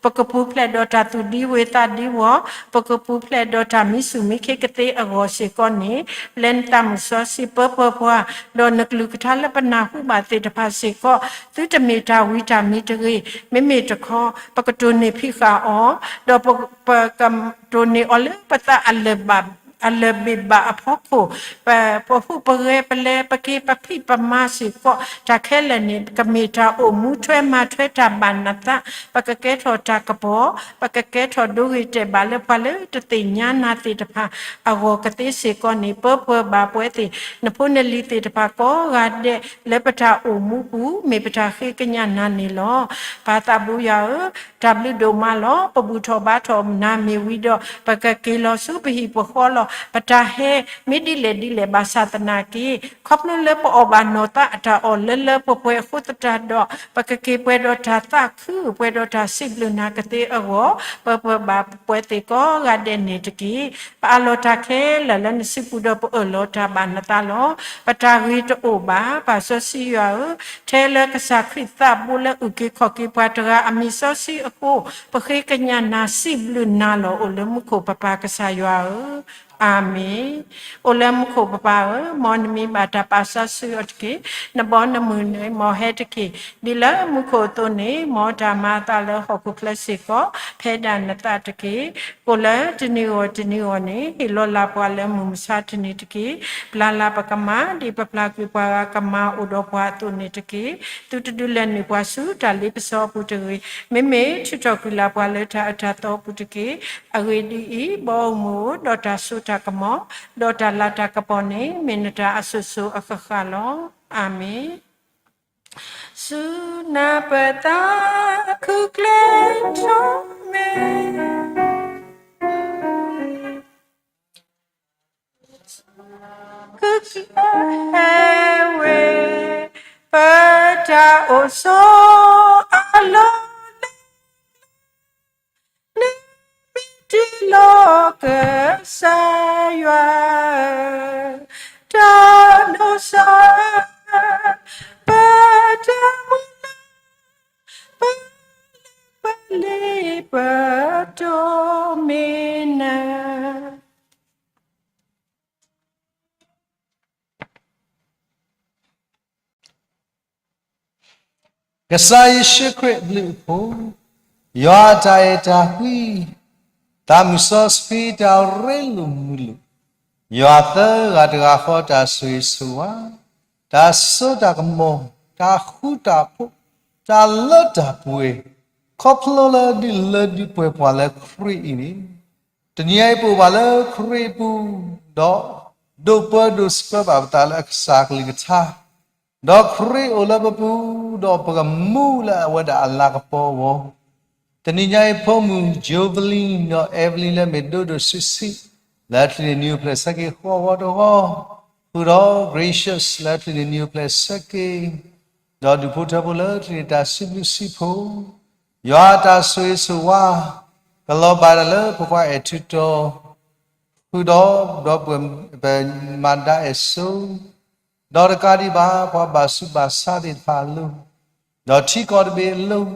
ပကပူၤဖျဲးဒီးတၢ်သူၣ်ဒံဝၢ်သးဒံဝီၤ, ပကပူၤဖျဲးဒီးတၢ်မံဆူၣ်မံခ့ကသ့အဂီၢ်စ့ၢ်ကီးန့ၣ်, လၢနသးမုၢ်စီဆှံပၢပၢပှၤ, ဒီးနကလုၢ်ကထါလၢပနၢ်ဟူဘၣ်သ့ၣ်တဖၣ်စ့ၢ်ကီး, သုတမ့ၢ်တၢ်ဝံတၢ်မံတဂ့ၤ, မ့မ့ၢ်တခီ ပကတိၢ်န့ၢ်ဖံးဃာ်အီၤ, ဒီးပကတိၢ်န့ၢ်အီၤလၢပသးအလၢၢ်ဘၣ် အလၢၢ်ဘ့ၣ်ဘၣ်အဖီခိၣ်, ပ ပဟူးပဂဲၤပလဲၤပက့ၤပဖံးပမၤစ့ၢ်ကီး တၢ်ခဲလၢာ်န့ၣ် ကမ့ၢ်တၢ်အိၣ်မူထွဲမၤထွဲတၢ်ဘၣ်နသး, ပကကဲထီၣ်တၢ်ကပီၤ, ပကကဲထီၣ်ဒိဂ့ၤတဲာ်ဘၣ်လၢပှၤလၢတသ့ၣ်ညါနၤသ့ၣ်တဖၣ်အဂီၢ်ကသ့စ့ၢ်ကီးန့ၣ် ပၢပၢဘၣ်ပဝဲသ့ၣ် နဖိနလံၤသ့ၣ်တဖၣ်ကိးဂၤဒဲး လၢပတၢ်အိၣ်မူပူၤ မ့ၢ်ပတၢ်ဃ့ကညးနၤန့ၣ်လီၤ. ပၢ်သးဘိယွၤဧၢ, တၢ်ဘျုးဒိၣ်မးလီၤ. ပဘူၣ်ထီၣ်ဘါထီၣ်နၤမ့ၢ်ဝံၤဒီး ပကက့ၤလီၤဆူပဟံၣ်ပဃီလီၤ. ပတၢ်ဟဲမ့ၢ်ဒ်လဲၣ်ဒ်လဲၣ်ဘၣ်ဆၣ်သနာ်က့ ခီဖျိလၢပအီၣ်ဘၣ်နီၢ်သးအတၢ်အီၣ်လၢလၢပှဲၤပှဲၤအဃိသတးဒီး ပကက့ၤပှဲၤဒီးတၢ်သးခု ပှဲၤဒီးတၢ်စံးဘျုးနၤကသ့အဂီၢ် ပၢပၢဘၣ်ပဝဲသ့ၣ်ကိးဂၤဒဲးန့ၣ်တက့ၢ်. ပအးလီၤတၢ်ခဲလၢာ်လၢနစုပူၤဒီးပအၢၣ်လီၤတၢ်ဘၣ်နသးလီၤ. ပတၢ်ဂ့ၤတအိၣ်ဘၣ်. ပၢ်စီဆှံယွၤဧၢ, ထဲလၢကစၢ်ခရံာ်သးဘိလၢအုၣ်က့ၤခီၣ်က့ၤပှၤတဂၤအမံၤစီဆှံအဃိ ပဃ့ကညးနၤစံးဘျုးနၤလီၤ. အိၣ်လၢမူခိၣ်ပပၢ်ကစၢ်ယွၤဧၢ, အၤမ့ၣ်. အိၣ်လၢမူခိၣ်ပပၢ်ဧၢ, မ်နမံၤဘၣ်တၢ်ပာ်စီဆှံအီၤတက့ၢ်. နဘီနမုၢ်န့ၣ် မ်ဟဲတက့ၢ်. ဒ်လၢမူခိၣ်အသိးန့ၣ် မ်တၢ်မၤအသးလၢဟီၣ်ခိၣ်ချၢစ့ၢ်ကီး ဖဲဒၣ်နသးတက့ၢ်. ကိၣ်လၢတနံၤဂီၢ်တနံၤဂီၢ်န့ၣ် ဟ့ၣ်လီၤလၢ်ပှၤလၢမုၢ်မဆါတနံၤတက့ၢ်. ပျၢ်လၢ်ပကမၤ ဒ်ပပျၢ်ကွံာ်ပှၤဂၤကမၤအိၣ်ဒီးပှၤအသိးန့ၣ်တက့ၢ်. သုတဒုးလဲၤနုာ်ပှၤဆူတၢ်လ့ပစီအပူၤတဂ့ၤ. မ့မ့ၢ်ထုးထီၣ်ကွံာ်လၢ်ပှၤလၢတၢ်အၢတၢ်သီအပူၤတက့ၢ်. အဂ့ၢ်ဒ်အံၤ, ဘီမုၢ်အိၣ်ဒီးတၢ်စိတၢ်ကမီၤ, ဒီးတၢ်လၤတၢ်ကပီၤန့ၣ် မ့ၢ်နတၢ်အစိၤစိၤအဃၣ်ဃၣ်လီၤ. အၤမ့ၣ်. ဆူနၢ်ပၢၢ်သးခုကျဲထီၣ်မဲာ် ခုကျဲဟဲဝဲ ပတၢ်အိၣ်ဆိးအလီၢ်လၢ နမ့ၢ်တ့လီၤကစၢ်ယွၤ တၢ်ဒိၣ်စၢ် ပတၢ်မုၢ်လၢ် ပလၢပလ့ပတိၢ်မ့ၢ်နၤ. ကစၢ်ယ့ၣ်ၡူးခရံာ်အဘျုးအဖှိၣ်, ယွၤအတၢ်အဲၣ်တၢ်ကွံ, သးမုၢ်စီဆှံတၢ်ရ့လိာ်မုာ်လိာ်, ယွၤသၢဂၤတဂၤဃီတၢ်ဆိၣ်ဂ့ၤဆိၣ်ဝါ, တၢ်စိတၢ်ကမီၤ, တၢ်ဃူတၢ်ဖိး, တၢ်လၢတၢ်ပှဲၤ, ခီဖျိလၢဒုးလၢဒုးပှဲၤပှၤလၢခရံာ်အံၤန့ၣ်, တနံၤအံၤပအိၣ်ဘၣ်လၢခရံာ်အပူၤ, ဒီးဒိးပၢဒိးဆှၢဘၣ်ပသးလၢအကစၢ်ကလုၢ်ကထါ, ဒီးခရံာ်အိၣ်လၢပပူၤ, ဒီးပကမူလၢအဝဲဒၣ်အလၤကပီၤအဂီၢ်, တနံၤညါအံၤဖိမုၣ် Jovelyn ဒီး Evelyn လၢမ့ၢ်ဒိၣ်ဒိၣ်ဆံးဆံး, လၢချံန့ၣ်နံၣ်အိၣ်ဖျဲၣ်ဆၢက့ၤဃီဂီၤတဂီၤ, ဃုာ်ဒီး Gracious လၢချံန့ၣ်နံၣ်အိၣ်ဖျဲၣ်ဆၢက့ၤ, ဒီးဒူၣ်ဖိထၢဖိလၢချံန့ၣ်တၢ်စံးဘျုးစံးဖှိၣ်, ယွၤအတၢ်ဆိၣ်ဂ့ၤဆိၣ်ဝါ, ကလီၤဘၣ်ဒၣ်လၢပပှၤအဲၣ်ထူးတီၤ, ဃုာ်ဒီး ဒီးပမၤဒါအဲၣ်စိ ဒီးတကးဒံးဘၣ် ပှၤဘၣ်ဆူးဘၣ်ဆါသ့ၣ်တဖၣ်အလိၤ, ဒီးထံကီၢ်တဘ့ၣ်အလိၤ,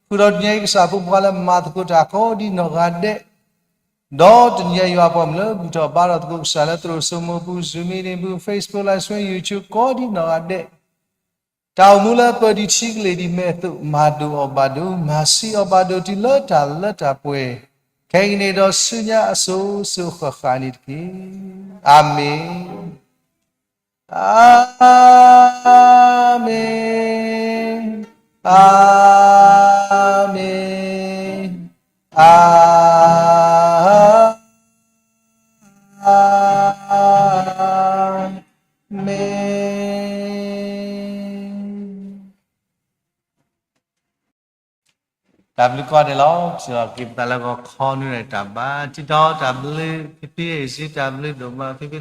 ဃုာ်ဒီးတနံၤအံၤကစၢ်ဖိခွါလၢမၤသကိးတၢ်ကိးဒံနီၢ်ဂၤဒဲး, ဒီးတနံၤအံၤယွၤပှၤမုၢ်လၢဘူၣ်ထီၣ်ဘါထီၣ်သကိးကစၢ်လၢသရိာ်စိမိၤပူၤ Zoom meeting ပူၤ Facebook live stream YouTube ကိးဒံနီၢ်ဂၤဒဲး, တၢ်အိၣ်မူလၢပၢၤဒံးထံကလ့ၤဒံးမဲာ်အသိး မၤဒိၣ်အီၤဘၣ်ဒိၣ် မၤဆံးအီၤဘၣ်ဒိၣ်တုၤလၢတၢ်လၢတၢ်ပှဲၤ, ခဲကနံၣ်ဒီးဆူညါအစိၤစိၤဃၣ်ဃၣ်န့ၣ်တက့ၢ်. အၤမ့ၣ်. အၤမ့ၣ်, အၤမ့ၣ်, အၤမ့ၣ်. တၢ်ဘျုးကိးဂၤဒဲးလီၤ. ပစံးလီၤက့ၤပသးလၢဂီၤခီနွံနၣ်ရံၣ်တၢ်ဘါ တံထီၣ်တၢ်ဘျုးဖံဖံ အ့ၣ်စံတၢ်ဘျုးဒိၣ်မးဖံဖံ